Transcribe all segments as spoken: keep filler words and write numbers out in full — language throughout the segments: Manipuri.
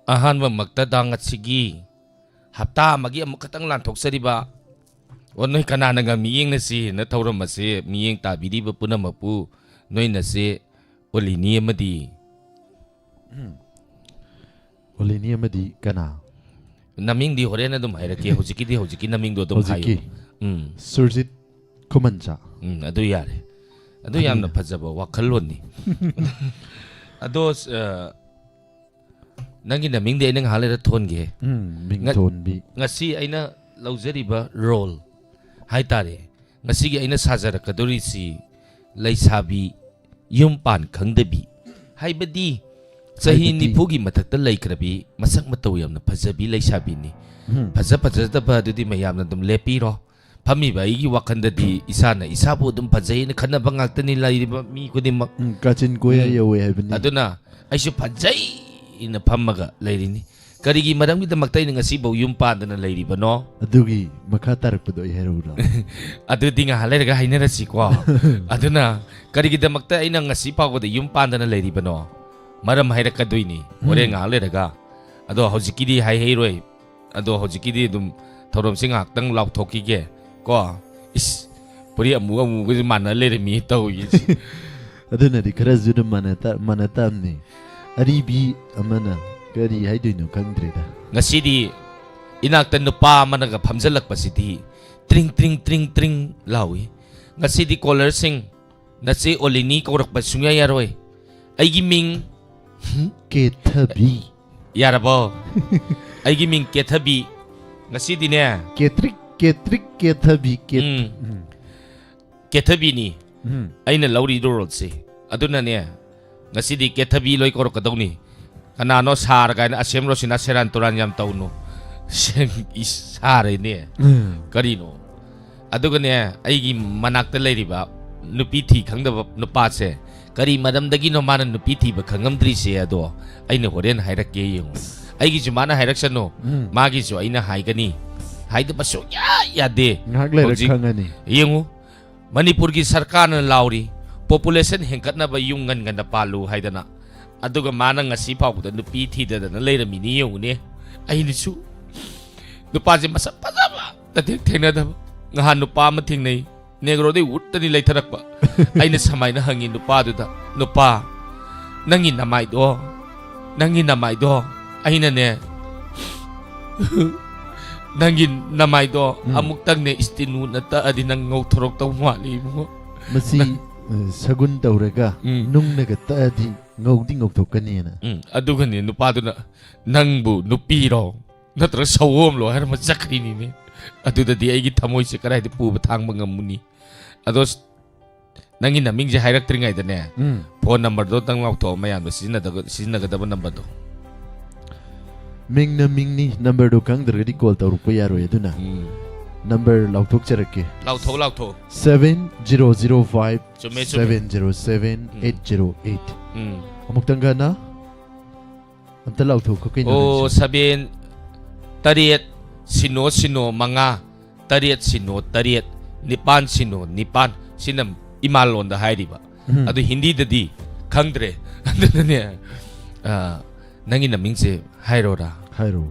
ꯑꯍꯥꯟꯕꯃꯛꯇꯗ ꯉꯁꯤꯒꯤ ꯍꯞꯇꯥ ꯑꯃꯒꯤ ꯑꯃꯨꯛ ꯈꯛꯇꯪ ꯂꯥꯟꯊꯣꯛꯆꯔꯤꯕ, ꯑꯣ, ꯅꯣꯏ ꯀꯅꯥꯅ ꯉꯝꯃꯤ ꯌꯦꯡꯅꯁꯤꯅ ꯊꯧꯔꯝ ꯑꯁꯤ ꯃꯤꯠꯌꯦꯡ ꯇꯥꯕꯤꯔꯤꯕ ꯄꯨꯝꯅꯃꯛꯄꯨ ꯅꯣꯏꯅꯁꯦ ꯑꯣꯂꯤꯅꯤ ꯑꯃꯗꯤ ꯑꯣꯂꯤꯅꯤ ꯑꯃꯗꯤ ꯀꯅꯥ? ꯅꯃꯤꯡꯗꯤ ꯍꯣꯔꯦꯟ ꯑꯗꯨꯝ ꯍꯥꯏꯔꯛꯀꯦ꯫ ꯍꯧꯖꯤꯛꯀꯤꯗꯤ ꯍꯧꯖꯤꯛꯀꯤ ꯅꯃꯤꯡꯗꯣ ꯑꯗꯨꯝ ꯍꯧꯖꯤꯛꯀꯤ? ꯍꯥꯏꯌꯨ꯫ ꯎꯝ, ꯁꯨꯔꯖꯤꯠ ꯈꯨꯃꯟꯆꯥ꯫ ꯎꯝ, ꯑꯗꯨ ꯌꯥꯔꯦ꯫ ꯑꯗꯨ ꯑꯗꯨ ꯌꯥꯝꯅ ꯌꯥꯔꯦ꯫ ꯐꯖꯕ ꯋꯥꯈꯜꯂꯣꯟꯅꯤ꯫ ꯑꯗꯣ, ꯑ, ꯅꯪꯒꯤ ꯅꯃꯤꯡꯗꯤ ꯑꯩꯅ ꯉꯥꯏꯍꯥꯛ ꯂꯩꯔ ꯊꯣꯟꯒꯦ꯫ ꯎꯝ, ꯉ- ꯃꯤꯡꯊꯣꯟꯕꯤ꯫ ꯉꯁꯤ ꯑꯩꯅ ꯂꯧꯖꯔꯤꯕ ꯔꯣꯜ ꯍꯥꯏꯇꯥꯔꯦ, ꯉꯁꯤꯒꯤ ꯑꯩꯅ ꯁꯥꯖꯔꯛꯀꯗꯧꯔꯤꯁꯤ ꯂꯩꯁꯥꯕꯤ ꯌꯨꯝ ꯄꯥꯟ ꯈꯪꯗꯕꯤ, ꯍꯥꯏꯕꯗꯤ ꯆꯍꯤ ꯍꯥꯏꯕꯗꯤ? ꯅꯤꯐꯨꯒꯤ ꯃꯊꯛꯇ ꯂꯩꯈ꯭ꯔꯕꯤ, ꯃꯁꯛ ꯃꯇꯧ ꯌꯥꯝꯅ ꯐꯖꯕꯤ ꯂꯩꯁꯥꯕꯤꯅꯤ꯫ ꯎꯝ꯫ ꯐꯖ ꯐꯖꯗꯕ ꯑꯗꯨꯗꯤ ꯃꯌꯥꯝꯅ ꯑꯗꯨꯝ ꯂꯦꯞꯄꯤꯔꯣ꯫ ꯐꯝꯃꯤꯕ ꯑꯩꯒꯤ ꯋꯥꯈꯜꯗꯗꯤ ꯏꯁꯥꯅ ꯏꯁꯥꯕꯨ ꯑꯗꯨꯝ ꯐꯖꯩꯅ ꯈꯟꯅꯕ ꯉꯥꯛꯇꯅꯤ ꯂꯩꯔꯤꯕ ꯃꯤ ꯈꯨꯗꯤꯡꯃꯛ꯫ ꯎꯝ, ꯀꯥꯆꯤꯟ ꯀꯣꯏꯌꯥ ꯎꯝ꯫ ꯌꯧꯋꯦ ꯍꯥꯏꯕꯅꯤ꯫ ꯑꯗꯨꯅ ꯑꯩꯁꯨ ꯐꯖꯩꯅ ꯐꯝꯃꯒ ꯂꯩꯔꯤꯅꯤ꯫ ꯀꯔꯤꯒꯤ ꯃꯔꯝꯒꯤꯗꯃꯛꯇ ꯑꯩꯅ ꯉꯁꯤꯐꯥꯎ ꯌꯨꯝ ꯄꯥꯟꯗꯅ ꯂꯩꯔꯤꯕꯅꯣ? ꯑꯗꯨꯒꯤ ꯃꯈꯥ ꯇꯥꯔꯛꯄꯗꯣ ꯑꯩ ꯍꯥꯏꯔꯛꯎꯔꯣ? ꯑꯗꯨꯗꯤ ꯉꯥꯏꯍꯥꯛ ꯂꯩꯔꯒ ꯍꯥꯏꯅꯔꯁꯤꯀꯣ꯫ ꯑꯗꯨꯅ ꯀꯔꯤꯒꯤꯗꯃꯛꯇ ꯑꯩꯅ ꯉꯁꯤ ꯐꯥꯎꯕꯗ ꯌꯨꯝ ꯄꯥꯟꯗꯅ ꯂꯩꯔꯤꯕꯅꯣ? ꯃꯔꯝ ꯍꯥꯏꯔꯛꯀꯗꯣꯏꯅꯤ ꯍꯣꯔꯦꯟ ꯎꯝ꯫ ꯉꯥꯏꯍꯥꯛ ꯂꯩꯔꯒ꯫ ꯑꯗꯣ ꯍꯧꯖꯤꯛꯀꯤꯗꯤ ꯍꯥꯏꯍꯩꯔꯣꯏ꯫ ꯑꯗꯣ ꯍꯧꯖꯤꯛꯀꯤꯗꯤ ꯑꯗꯨꯝ ꯊꯧꯔꯝꯁꯤ ꯉꯥꯏꯍꯥꯛꯇꯪ ꯂꯥꯎꯊꯣꯛꯈꯤꯒꯦ ꯀꯣ꯫ ꯏꯁ, ꯐꯨꯔꯤꯠ ꯑꯃꯨ ꯑꯃꯨꯕꯁꯦ ꯃꯥꯟꯅ ꯂꯩꯔꯝꯃꯤ ꯇꯧꯔꯤꯁꯦ꯫ ꯑꯗꯨꯅꯗꯤ ꯈꯔꯁꯨ ꯑꯗꯨꯝ ꯃꯥꯟꯅ ꯇꯥ-, ꯃꯥꯟꯅ ꯇꯥꯕꯅꯤ꯫ ꯑꯔꯤꯕꯤ ꯑꯃꯅ ꯀꯔꯤ ꯍꯥꯏꯗꯣꯏꯅꯣ ꯈꯪꯗ꯭ꯔꯦꯗ꯫ ꯉꯁꯤꯗꯤ ꯏꯅꯥꯛꯇ ꯅꯨꯄꯥ ꯑꯃꯅꯒ ꯐꯝꯖꯜꯂꯛꯄꯁꯤꯗꯤ ꯇ꯭ꯔꯤꯡ ꯇ꯭ꯔꯤꯡ ꯇ꯭ꯔꯤꯡ ꯇ꯭ꯔꯤꯡ ꯂꯥꯎꯏ꯫ ꯉꯁꯤꯗꯤ ꯀꯣꯂꯔꯁꯤꯡ, ꯅꯆꯦ ꯑꯣꯂꯤꯅꯤ ꯀꯧꯔꯛꯄ ꯁꯨꯡꯌꯥ ꯌꯥꯔꯣꯏ꯫ ꯑꯩꯒꯤ ꯃꯤꯡ ꯀꯦꯊꯕꯤ꯫ ꯌꯥꯔꯕꯣ? ꯑꯩꯒꯤ ꯃꯤꯡ ꯀꯦꯊꯕꯤ꯫ ꯉꯁꯤꯗꯤꯅꯦ, ꯀꯦꯇ꯭ꯔꯤꯛ, ꯀꯦꯇ꯭ꯔꯤꯛ, ꯀꯦꯊꯕꯤ, ꯀꯦ-, ꯎꯝ, ꯎꯝ, ꯀꯦꯊꯕꯤꯅꯤ ꯎꯝ꯫ ꯑꯩꯅ ꯂꯧꯔꯤ ꯔꯣꯜꯁꯦ꯫ ꯑꯗꯨꯅꯅꯦ, ꯉꯁꯤꯗꯤ ꯀꯦꯊꯕꯤ ꯂꯣꯏ ꯀꯧꯔꯛꯀꯗꯧꯅꯤ꯫ ꯀꯅꯥꯅꯣ ꯁꯥꯔ ꯀꯥꯏꯅ ꯑꯁꯦꯝ ꯔꯣꯁꯤꯅꯥ ꯁꯦꯔꯥꯟ ꯇꯨꯔꯥꯟ ꯌꯥꯝ ꯇꯧꯅꯨ꯫ ꯁꯦꯡ-, ꯏꯁ, ꯁꯥꯔꯦꯅꯦ꯫ ꯎꯝ꯫ ꯀꯔꯤꯅꯣ? ꯑꯗꯨꯒꯅꯦ, ꯑꯩꯒꯤ ꯃꯅꯥꯛꯇ ꯂꯩꯔꯤꯕ ꯅꯨꯄꯤ ꯊꯤ ꯈꯪꯗꯕ ꯅꯨꯄꯥꯁꯦ, ꯀꯔꯤ ꯃꯔꯝꯗꯒꯤꯅꯣ ꯃꯥꯅ ꯅꯨꯄꯤ ꯊꯤꯕ ꯈꯪꯉꯝꯗ꯭ꯔꯤꯁꯦ? ꯑꯗꯣ ꯑꯩꯅ ꯍꯣꯔꯦꯟ ꯍꯥꯏꯔꯛꯀꯦ, ꯌꯦꯡꯉꯨ꯫ ꯑꯩꯒꯤꯁꯨ ꯃꯥꯅ ꯍꯥꯏꯔꯛꯁꯅꯨ, ꯎꯝ꯫ ꯃꯥꯒꯤꯁꯨ ꯑꯩꯅ ꯍꯥꯏꯒꯅꯤ꯫ ꯍꯥꯏꯗꯕ ꯁꯨꯡꯌꯥ ꯌꯥꯗꯦ꯫ ꯉꯥꯏꯍꯥꯛ ꯂꯩꯔ ꯍꯧꯖꯤꯛ ꯈꯪꯉꯅꯤ꯫ ꯌꯦꯡꯉꯨ, ꯃꯅꯤꯄꯨꯔꯒꯤ ꯁꯔꯀꯥꯔꯅ ꯂꯥꯎꯔꯤ, "ꯄꯣꯄꯨꯂꯦꯁꯟ ꯍꯦꯟꯒꯠꯅꯕ ꯌꯨꯝ ꯉꯟ ꯉꯟꯅ ꯄꯥꯜꯂꯨ" ꯍꯥꯏꯗꯅ꯫ ꯑꯗꯨꯒ ꯃꯥꯅ ꯉꯁꯤ ꯐꯥꯎꯕꯗ ꯅꯨꯄꯤ ꯊꯤꯗꯗꯅ ꯂꯩꯔꯝꯃꯤꯅꯤ ꯌꯦꯡꯉꯨꯅꯦ꯫ ꯑꯩꯅꯁꯨ ꯅꯨꯄꯥꯁꯦ ꯃꯁꯛ ꯐꯖꯕ ꯅꯠꯇꯦ ꯊꯦꯡꯅꯗꯕ꯫ ꯉꯍꯥꯟ ꯅꯨꯄꯥ ꯑꯃ ꯊꯦꯡꯅꯩ, ꯅꯦꯒ꯭ꯔꯣꯗꯩ ꯎꯠꯇꯅꯤ ꯂꯩꯊꯔꯛꯄ꯫ ꯑꯩꯅ ꯁꯨꯃꯥꯏꯅ ꯍꯪꯉꯤ ꯅꯨꯄꯥꯗꯨꯗ, "ꯅꯨꯄꯥ, ꯅꯪꯒꯤ ꯅꯃꯥꯏꯗꯣ, ꯅꯪꯒꯤ ꯅꯃꯥꯏꯗꯣ ꯑꯩꯅꯅꯦ, ꯅꯪꯒꯤ ꯅꯃꯥꯏꯗꯣ ꯎꯝ꯫ ꯑꯃꯨꯛꯇꯪꯅꯦ ꯏꯁꯇꯤꯟ ꯎꯠꯅ ꯇꯛꯑꯗꯤ ꯅꯪ ꯉꯧꯊꯣꯔꯛꯇꯧ ꯃꯥꯜꯂꯤ ꯏꯕꯨꯡꯉꯣ"꯫ ꯃꯁꯤ, ꯅꯪ ꯑ, ꯁꯒꯨꯟ ꯇꯧꯔꯒ ꯎꯝ꯫ ꯅꯨꯡꯅꯒ ꯇꯛꯑꯗꯤ ꯉꯧꯗꯤ ꯉꯧꯊꯣꯛꯀꯅꯤꯅ꯫ ꯎꯝ, ꯑꯗꯨꯒꯅꯦ ꯅꯨꯄꯥꯗꯨꯅ, "ꯅꯪꯕꯨ ꯅꯨꯄꯤꯔꯣ ꯅꯠꯇ꯭ꯔꯒ ꯁꯑꯣꯝꯂꯣ?" ꯍꯥꯏꯔꯝꯃ ꯆꯠꯈ꯭ꯔꯤꯅꯤꯅꯦ꯫ ꯑꯗꯨꯗꯗꯤ ꯑꯩꯒꯤ ꯊꯃꯣꯏꯁꯦ ꯀꯗꯥꯏꯗ ꯄꯨꯕ ꯊꯥꯡꯕ ꯉꯝꯃꯨꯅꯤ? ꯑꯗꯣ ꯁ-, ꯅꯪꯒꯤ ꯅꯃꯤꯡꯁꯦ ꯍꯥꯏꯔꯛꯇ꯭ꯔꯤꯉꯩꯗꯅꯦ, ꯎꯝ꯫ ꯐꯣꯟ ꯅꯝꯕꯔꯗꯣ ꯅꯪ ꯂꯥꯎꯊꯣꯛꯑꯣ, ꯃꯌꯥꯝꯅ ꯁꯤꯖꯤꯟꯅꯗꯕ, ꯁꯤꯖꯤꯟꯅꯒꯗꯕ ꯅꯝꯕꯔꯗꯣ꯫ ꯃꯤꯡꯅ ꯃꯤꯡꯅꯤ, ꯅꯝꯕꯔꯗꯣ ꯈꯪꯗ꯭ꯔꯒꯗꯤ ꯀꯣꯜ ꯇꯧꯔꯛꯄ ꯌꯥꯔꯣꯏ, ꯑꯗꯨꯅ ꯎꯝ꯫ ꯅꯝꯕꯔ ꯂꯥꯎꯊꯣꯛꯆꯔꯛꯀꯦ꯫ ꯂꯥꯎꯊꯣꯛ, ꯂꯥꯎꯊꯣꯛ꯫ ꯁꯚꯦꯟ ꯖꯤꯔꯣ ꯖꯤꯔꯣ ꯐꯥꯏꯚ ꯆꯨꯝꯃꯦ, ꯆꯨꯝꯃꯦ꯫ Seven zero seven eight zero eight. ꯎꯝ꯫ ꯑꯃꯨꯛꯇꯪꯒ ꯅ ꯑꯝꯇ ꯂꯥꯎꯊꯣꯛꯈꯣ ꯀꯩꯅꯣ ꯑꯣ, ꯅꯪꯁꯨ꯫ ꯁꯚꯦꯟ, ꯇꯔꯦꯠ, ꯁꯤꯅꯣ, ꯁꯤꯅꯣ, ꯃꯉꯥ, ꯇꯔꯦꯠ, ꯁꯤꯅꯣ, ꯇꯔꯦꯠ, ꯅꯤꯄꯥꯟ, ꯁꯤꯅꯣ, ꯅꯤꯄꯥꯟ꯫ ꯁꯤꯅ ꯏꯃꯥꯂꯣꯟꯗ ꯍꯥꯏꯔꯤꯕ꯫ ꯎꯝ꯫ ꯑꯗꯨ ꯍꯤꯟꯗꯤꯗꯗꯤ ꯈꯪꯗ꯭ꯔꯦ꯫ ꯑꯗꯨꯅꯅꯦ, ꯑ, ꯅꯪꯒꯤ ꯅꯃꯤꯡꯁꯦ ꯍꯥꯏꯔꯣꯔꯥ? ꯍꯥꯏꯔꯣ꯫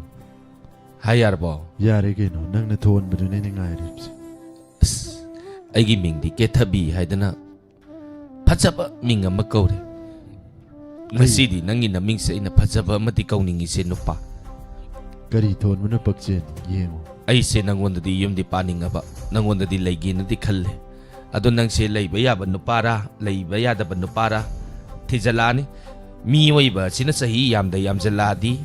ꯍꯥꯏ ꯌꯥꯔꯕꯣ? ꯌꯥꯔꯦ ꯀꯩꯅꯣ, ꯅꯪꯅ ꯊꯣꯟꯕꯗꯨꯅꯦ ꯑꯩꯅ ꯉꯥꯏꯔꯤꯕꯁꯦ꯫ ꯑꯁ, ꯑꯩꯒꯤ ꯃꯤꯡꯗꯤ ꯀꯦꯊꯕꯤ ꯍꯥꯏꯗꯅ ꯐꯖꯕ ꯃꯤꯡ ꯑꯃ ꯀꯧꯔꯦ꯫ ꯀꯔꯤ? ꯉꯁꯤꯗꯤ ꯅꯪꯒꯤ ꯅꯃꯤꯡꯁꯦ ꯑꯩꯅ ꯐꯖꯕ ꯑꯃꯗꯤ ꯀꯧꯅꯤꯡꯉꯤꯁꯦ, ꯅꯨꯄꯥ꯫ ꯀꯔꯤ ꯊꯣꯟꯕꯅ ꯄꯛꯆꯦꯅ ꯌꯦꯡꯉꯣ꯫ ꯑꯩꯁꯦ ꯅꯪꯉꯣꯟꯗꯗꯤ ꯌꯨꯝꯗꯤ ꯄꯥꯅꯤꯡꯉꯕ, ꯅꯪꯉꯣꯟꯗꯗꯤ ꯂꯩꯒꯦꯅꯗꯤ ꯈꯜꯂꯦ꯫ ꯑꯗꯣ ꯅꯪꯁꯦ ꯂꯩꯕ ꯌꯥꯕ ꯅꯨꯄꯥꯔꯥ, ꯂꯩꯕ ꯌꯥꯗꯕ ꯅꯨꯄꯥꯔꯥ ꯊꯤꯖꯤꯜꯂꯛꯑꯅꯤ꯫ ꯃꯤꯑꯣꯏꯕ ꯑꯁꯤꯅ ꯆꯍꯤ ꯌꯥꯝꯗ ꯌꯥꯝꯖꯜꯂꯛꯑꯗꯤ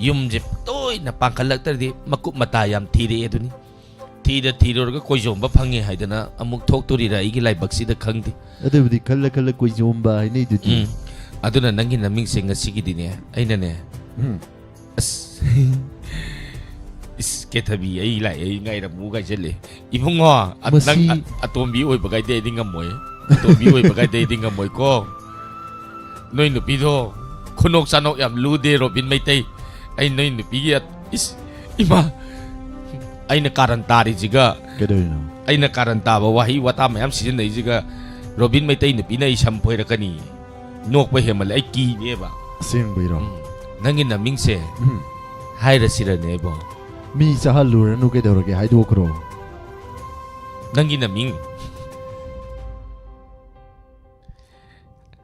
ꯌꯨꯝꯁꯦ ꯇꯣꯏꯅ ꯄꯥꯟꯈꯠꯂꯛꯇ꯭ꯔꯗꯤ ꯃꯀꯨꯞ ꯃꯇꯥ ꯌꯥꯝ ꯊꯤꯔꯛꯑꯦ ꯑꯗꯨꯅꯤ꯫ ꯊꯤꯗ ꯊꯤꯔꯨꯔꯒ ꯀꯣꯏꯖꯣꯝꯕ ꯐꯪꯉꯦ ꯍꯥꯏꯗꯅ ꯑꯃꯨꯛ ꯊꯣꯛꯇꯣꯔꯤꯔꯥ ꯑꯩꯒꯤ ꯂꯥꯏꯕꯛꯁꯤꯗ ꯈꯪꯗꯦ꯫ ꯑꯗꯨꯕꯨꯗꯤ ꯈꯜꯂ ꯈꯜꯂ ꯀꯣꯏꯖꯣꯝꯕ ꯍꯥꯏꯅꯩꯗꯨꯗꯤ꯫ ꯎꯝ꯫ ꯑꯗꯨꯅ ꯅꯪꯒꯤ ꯅꯃꯤꯡꯁꯦ ꯉꯁꯤꯒꯤꯗꯤꯅꯦ, ꯑꯩꯅꯅꯦ, ꯎꯝ꯫ ꯑꯁ꯫ ꯏꯁ, ꯀꯦꯊꯕꯤ, ꯑꯩ ꯂꯥꯛꯑꯦ, ꯑꯩ ꯉꯥꯏꯔꯝꯃꯨ ꯀꯥꯏꯁꯜꯂꯦ꯫ ꯏꯕꯨꯡꯉꯣ, ꯑ-, ꯃꯁꯤ ꯅꯪ ꯑ-, ꯑꯇꯣꯝꯕꯤ ꯑꯣꯏꯕꯒꯥꯏꯗꯤ ꯑꯩꯗꯤ ꯉꯝꯃꯣꯏ꯫ ꯑꯇꯣꯝꯕꯤ ꯑꯣꯏꯕꯒꯥꯏꯗꯤ ꯑꯩꯗꯤ ꯉꯝꯃꯣꯏꯀꯣ꯫ ꯅꯣꯏ ꯅꯨꯄꯤꯗꯣ ꯈꯨꯅꯣꯛ ꯆꯥꯅꯣꯛ ꯌꯥꯝ ꯂꯨꯗꯦ, ꯔꯣꯕꯤꯟ ꯃꯩꯇꯩ꯫ ꯑꯩ ꯅꯣꯏ ꯅꯨꯄꯤꯒꯤ ꯑ-, ꯏꯁ, ꯏꯃꯥ, ꯑꯩꯅ ꯀꯥꯔꯟ ꯇꯥꯔꯤꯁꯤꯒ, ꯀꯩꯗꯧꯔꯤꯅꯣ? ꯑꯩꯅ ꯀꯥꯔꯟ ꯇꯥꯕ ꯋꯥꯍꯩ ꯋꯥꯇꯥ ꯃꯌꯥꯝ ꯁꯤꯖꯤꯟꯅꯩꯁꯤꯒ ꯔꯣꯕꯤꯟ ꯃꯩꯇꯩ ꯅꯨꯄꯤꯅ ꯑꯩ ꯁꯝ ꯐꯣꯏꯔꯛꯀꯅꯤ꯫ ꯅꯣꯛꯄ ꯍꯦꯟꯃꯜꯂꯦ, ꯑꯩ ꯀꯤꯅꯦꯕ꯫ ꯑꯁꯦꯡꯕꯩꯔꯣ? ꯎꯝ. ꯅꯪꯒꯤ ꯅꯃꯤꯡꯁꯦ ꯎꯝ. ꯍꯥꯏꯔꯁꯤꯔꯅꯦ ꯏꯕꯣ? ꯃꯤ ꯆꯥꯍꯜꯂꯨꯔꯅꯨ, ꯀꯩꯗꯧꯔꯒꯦ, ꯍꯥꯏꯗꯣꯛꯈ꯭ꯔꯣ꯫ ꯅꯪꯒꯤ ꯅꯃꯤꯡ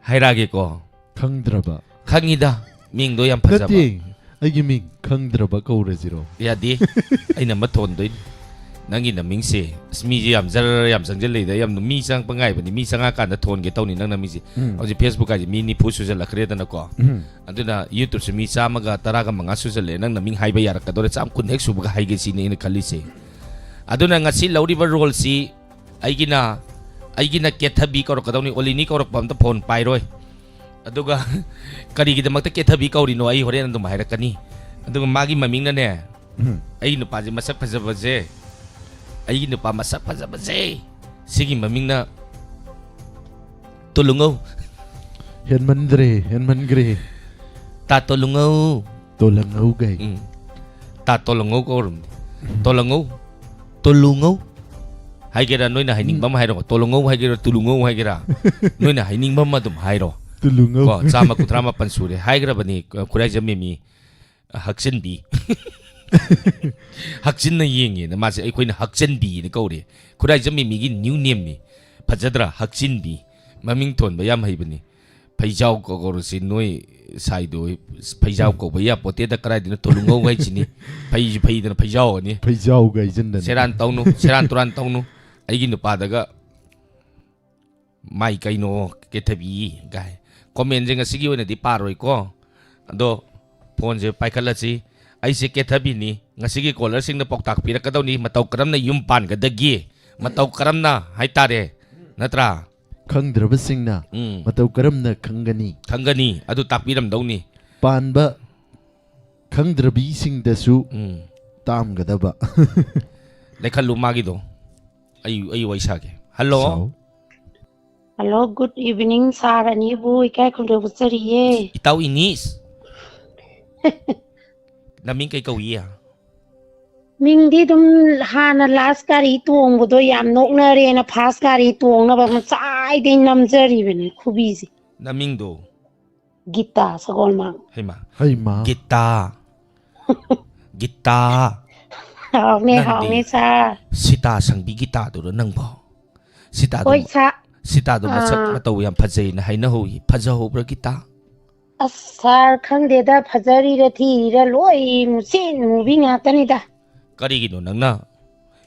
ꯍꯥꯏꯔꯛꯑꯒꯦꯀꯣ꯫ ꯈꯪꯗ꯭ꯔꯕ? ꯈꯪꯉꯤꯗ, ꯃꯤꯡꯗꯣ ꯌꯥꯝ ꯐꯖꯕ꯫ ꯅꯠꯇꯦ, ꯑꯩꯒꯤ ꯃꯤꯡ ꯈꯪꯗ꯭ꯔꯕ ꯀꯧꯔꯁꯤꯔꯣ? ꯌꯥꯗꯦ꯫ ꯑꯩꯅ ꯑꯃ ꯊꯣꯟꯗꯣꯏꯅꯤ꯫ ꯅꯪꯒꯤ ꯅꯃꯤꯡꯁꯦ, ꯑꯁ, ꯃꯤꯁꯦ ꯌꯥꯝ ꯖꯔ ꯌꯥꯝ ꯆꯪꯁꯤꯜꯂꯛꯏꯗ, ꯌꯥꯝ ꯃꯤ ꯆꯪꯉꯛꯄ ꯉꯥꯏꯕꯅꯤ, ꯃꯤ ꯆꯪꯉꯛꯀꯥꯟꯗ ꯊꯣꯟꯒꯦ ꯇꯧꯅꯤ ꯅꯪ ꯅꯃꯤꯡꯁꯦ꯫ ꯎꯝ. ꯍꯧꯖꯤꯛ Facebook ꯍꯥꯏꯁꯦ ꯃꯤ ꯅꯤꯐꯨ ꯁꯨꯖꯜꯂꯛꯈ꯭ꯔꯦꯗꯅꯀꯣ꯫ ꯎꯝ. ꯑꯗꯨꯅ YouTubeꯁꯨ ꯃꯤ ꯆꯥꯝꯃꯒ ꯇꯔꯥꯒ ꯃꯉꯥ ꯁꯨꯖꯜꯂꯛꯑꯦ, ꯅꯪ ꯅꯃꯤꯡ ꯍꯥꯏꯕ ꯌꯥꯔꯛꯀꯗꯧꯔꯦ, ꯆꯥꯝ ꯀꯨꯟ ꯍꯦꯛ ꯁꯨꯕꯒ ꯍꯥꯏꯒꯦ ꯁꯤꯅꯤ ꯑꯩꯅ ꯈꯜꯂꯤꯁꯦ꯫ ꯑꯗꯨꯅ ꯉꯁꯤ ꯂꯧꯔꯤꯕ roleꯁꯤ ꯑꯩꯒꯤꯅ, ꯑꯩꯒꯤꯅ ꯀꯦꯊꯕꯤ ꯀꯧꯔꯛꯀꯗꯧꯅꯤ, ꯑꯣꯂꯤꯅꯤ ꯀꯧꯔꯛꯄ ꯑꯝꯇ ꯐꯣꯟ ꯄꯥꯏꯔꯣꯏ꯫ ꯑꯗꯨꯒ ꯀꯔꯤꯒꯤꯗꯃꯛꯇ ꯀꯦꯊꯕꯤ ꯀꯧꯔꯤꯅꯣ ꯑꯩ ꯍꯣꯔꯦꯟ ꯑꯗꯨꯝ ꯍꯥꯏꯔꯛꯀꯅꯤ꯫ ꯑꯗꯨꯒ ꯃꯥꯒꯤ ꯃꯃꯤꯡꯅꯅꯦ, ꯎꯝ. ꯑꯩ ꯅꯨꯄꯥꯁꯦ ꯃꯁꯛ ꯐꯖꯕꯁꯦ, ꯑꯩꯒꯤ ꯅꯨꯄꯥ ꯃꯁꯛ ꯐꯖꯕꯁꯦ, ꯁꯤꯒꯤ ꯃꯃꯤꯡꯅ ꯇꯣꯂꯨꯉꯧ꯫ ꯍꯦꯟꯃꯟꯗ꯭ꯔꯦ, ꯍꯦꯟꯃꯟꯈ꯭ꯔꯦ꯫ ꯇꯥ ꯇꯣꯂꯨꯉꯧ꯫ ꯇꯣꯂꯉꯧꯒꯩ꯫ ꯎꯝ. ꯇꯥ ꯇꯣꯂꯉꯧ ꯀꯧꯔꯝꯅꯤ꯫ ꯇꯣꯂꯉꯧ꯫ ꯇꯣꯂꯨꯉꯧ ꯍꯥꯏꯒꯦꯔꯥ, ꯅꯣꯏꯅ ꯍꯥꯏꯅꯤꯡꯕ ꯑꯃ ꯍꯥꯏꯔꯣ꯫ ꯇꯣꯂꯉꯧ ꯍꯥꯏꯒꯦꯔꯥ, ꯇꯨꯂꯨꯉꯧ ꯍꯥꯏꯒꯦꯔꯥ, ꯅꯣꯏꯅ ꯍꯥꯏꯅꯤꯡꯕ ꯑꯃ ꯑꯗꯨꯝ ꯍꯥꯏꯔꯣ꯫ ꯇꯨꯂꯨꯉꯧ꯫ ꯀꯣ, ꯆꯥꯝꯃ ꯀꯨꯟꯊ꯭ꯔꯥ ꯃꯥꯄꯟ ꯁꯨꯔꯦ ꯍꯥꯏꯈ꯭ꯔꯕꯅꯤ, ꯈꯨꯔꯥꯏꯖꯝ ꯃꯦꯃꯤ꯫ ꯍꯛꯆꯤꯟꯕꯤ꯫ ꯍꯛꯆꯤꯟꯅ ꯌꯦꯡꯉꯦꯅ ꯃꯥꯁꯦ ꯑꯩꯈꯣꯏꯅ ꯍꯛꯆꯤꯟꯕꯤꯅ ꯀꯧꯔꯦ꯫ ꯈꯨꯔꯥꯏꯖꯝ ꯃꯦꯃꯤꯒꯤ new nameꯅꯤ꯫ ꯐꯖꯗ꯭ꯔꯥ? ꯍꯛꯆꯤꯟꯕꯤ꯫ ꯃꯃꯤꯡ ꯊꯣꯟꯕ ꯌꯥꯝ ꯍꯩꯕꯅꯤ꯫ ꯐꯩꯖꯥꯎ ꯀꯧꯔꯁꯤ ꯅꯣꯏ ꯁꯥꯏꯗꯣ꯫ ꯐꯩꯖꯥꯎ ꯀꯧꯕ ꯌꯥꯄꯣꯠꯇꯦꯗ, ꯀꯗꯥꯏꯗꯅꯣ ꯇꯣꯂꯨꯉꯧ ꯍꯥꯏꯁꯤꯅꯤ꯫ ꯐꯩꯁꯨ ꯐꯩꯗꯅ ꯐꯩꯖꯥꯎ ꯑꯅꯤ꯫ ꯐꯩꯖꯥꯎꯒ ꯍꯥꯏꯖꯤꯟꯗꯅ꯫ ꯁꯦꯔꯥꯟ ꯇꯧꯅꯨ, ꯁꯦꯔꯥꯟ ꯇꯨꯔꯥꯟ ꯇꯧꯅꯨ꯫ ꯑꯩꯒꯤ ꯅꯨꯄꯥꯗꯒ "ꯃꯥꯏ ꯀꯩꯅꯣ ꯀꯦꯊꯕꯤ" ꯀꯥꯏ꯫ Commentꯁꯦ ꯉꯁꯤꯒꯤ ꯑꯣꯏꯅꯗꯤ ꯄꯥꯔꯣꯏꯀꯣ꯫ ꯑꯗꯣ ꯐꯣꯟꯁꯦ ꯄꯥꯏꯈꯠꯂꯁꯤ꯫ ꯑꯩꯁꯦ ꯀꯦꯊꯕꯤꯅꯤ꯫ ꯉꯁꯤꯒꯤ callerꯁꯤꯡꯅ ꯄꯥꯎꯇꯥꯛ ꯄꯤꯔꯛꯀꯗꯧꯅꯤ, ꯃꯇꯧ ꯀꯔꯝꯅ ꯌꯨꯝ ꯄꯥꯟꯒꯗꯒꯦ, ꯃꯇꯧ ꯀꯔꯝꯅ ꯍꯥꯏꯇꯥꯔꯦ, ꯅꯠꯇ꯭ꯔꯥ? ꯈꯪꯗ꯭ꯔꯕꯁꯤꯡꯅ ꯎꯝ. ꯃꯇꯧ ꯀꯔꯝꯅ ꯈꯪꯒꯅꯤ? ꯈꯪꯒꯅꯤ, ꯑꯗꯨ ꯇꯥꯛꯄꯤꯔꯝꯗꯧꯅꯤ꯫ ꯄꯥꯟꯕ ꯈꯪꯗ꯭ꯔꯕꯤꯁꯤꯡꯗꯁꯨ ꯎꯝ. ꯇꯥꯝꯒꯗꯕ꯫ ꯂꯩꯈꯠꯂꯨ ꯃꯥꯒꯤꯗꯣ꯫ ꯑꯩ, ꯑꯩ ꯋꯥꯔꯤ ꯁꯥꯒꯦ꯫ ꯍꯜꯂꯣ꯫ ꯁꯥꯎ꯫ ꯍꯜꯂꯣ, good evening, ꯁꯥꯔ ꯑꯅꯤꯕꯨ ꯏꯀꯥꯏ ꯈꯨꯝꯅꯕ ꯆꯔꯤꯌꯦ꯫ ꯏꯇꯥꯎ ꯏꯅꯤꯁ꯫ ꯅꯃꯤꯡ ꯀꯩ ꯀꯧꯏ? ꯃꯤꯡꯗꯤ ꯑꯗꯨꯝ ꯍꯥꯟꯅ ꯂꯥꯁ ꯒꯥꯔꯤ ꯇꯣꯡꯕꯗꯣ ꯌꯥꯝ ꯅꯣꯛꯅꯔꯦꯅ ꯐꯥꯁ ꯒꯥꯔꯤ ꯇꯣꯡꯅꯕ ꯉꯁꯥꯏꯗꯩ ꯅꯝꯖꯔꯤꯕꯅꯤ ꯈꯨꯕꯤꯁꯦ꯫ ꯅꯃꯤꯡꯗꯣ? ꯒꯤꯇꯥ ꯁꯒꯣꯜꯃꯥꯡ꯫ ꯍꯩꯃ꯫ ꯍꯩꯃ꯫ ꯒꯤꯇꯥ꯫ ꯒꯤꯇꯥ꯫ ꯍꯥꯎꯅꯦ, ꯅꯪꯗꯤ? ꯍꯥꯎꯅꯦ, ꯁꯥꯔ꯫ ꯁꯤꯇꯥ ꯁꯪꯕꯤ ꯒꯤꯇꯥꯗꯨꯔꯣ ꯅꯪꯕꯣ? ꯁꯤꯇꯥꯗꯣ, ꯍꯣꯏ, ꯁꯥ-, ꯁꯤꯇꯥꯗꯣ ꯃꯁꯛ ꯑꯥ꯫ ꯃꯇꯧ ꯌꯥꯝ ꯐꯖꯩꯅ ꯍꯥꯏꯅꯍꯧꯏ꯫ ꯐꯖꯍꯧꯕ꯭ꯔꯥ ꯒꯤꯇꯥ? ꯑꯁ, ꯁꯥꯔ, ꯈꯪꯗꯦꯗ, ꯐꯖꯔꯤꯔ ꯊꯤꯔꯤꯔ ꯂꯣꯏ ꯃꯨꯁꯤꯟ ꯃꯨꯕꯤ ꯉꯥꯛꯇꯅꯤꯗ꯫ ꯀꯔꯤꯒꯤꯅꯣ ꯅꯪꯅ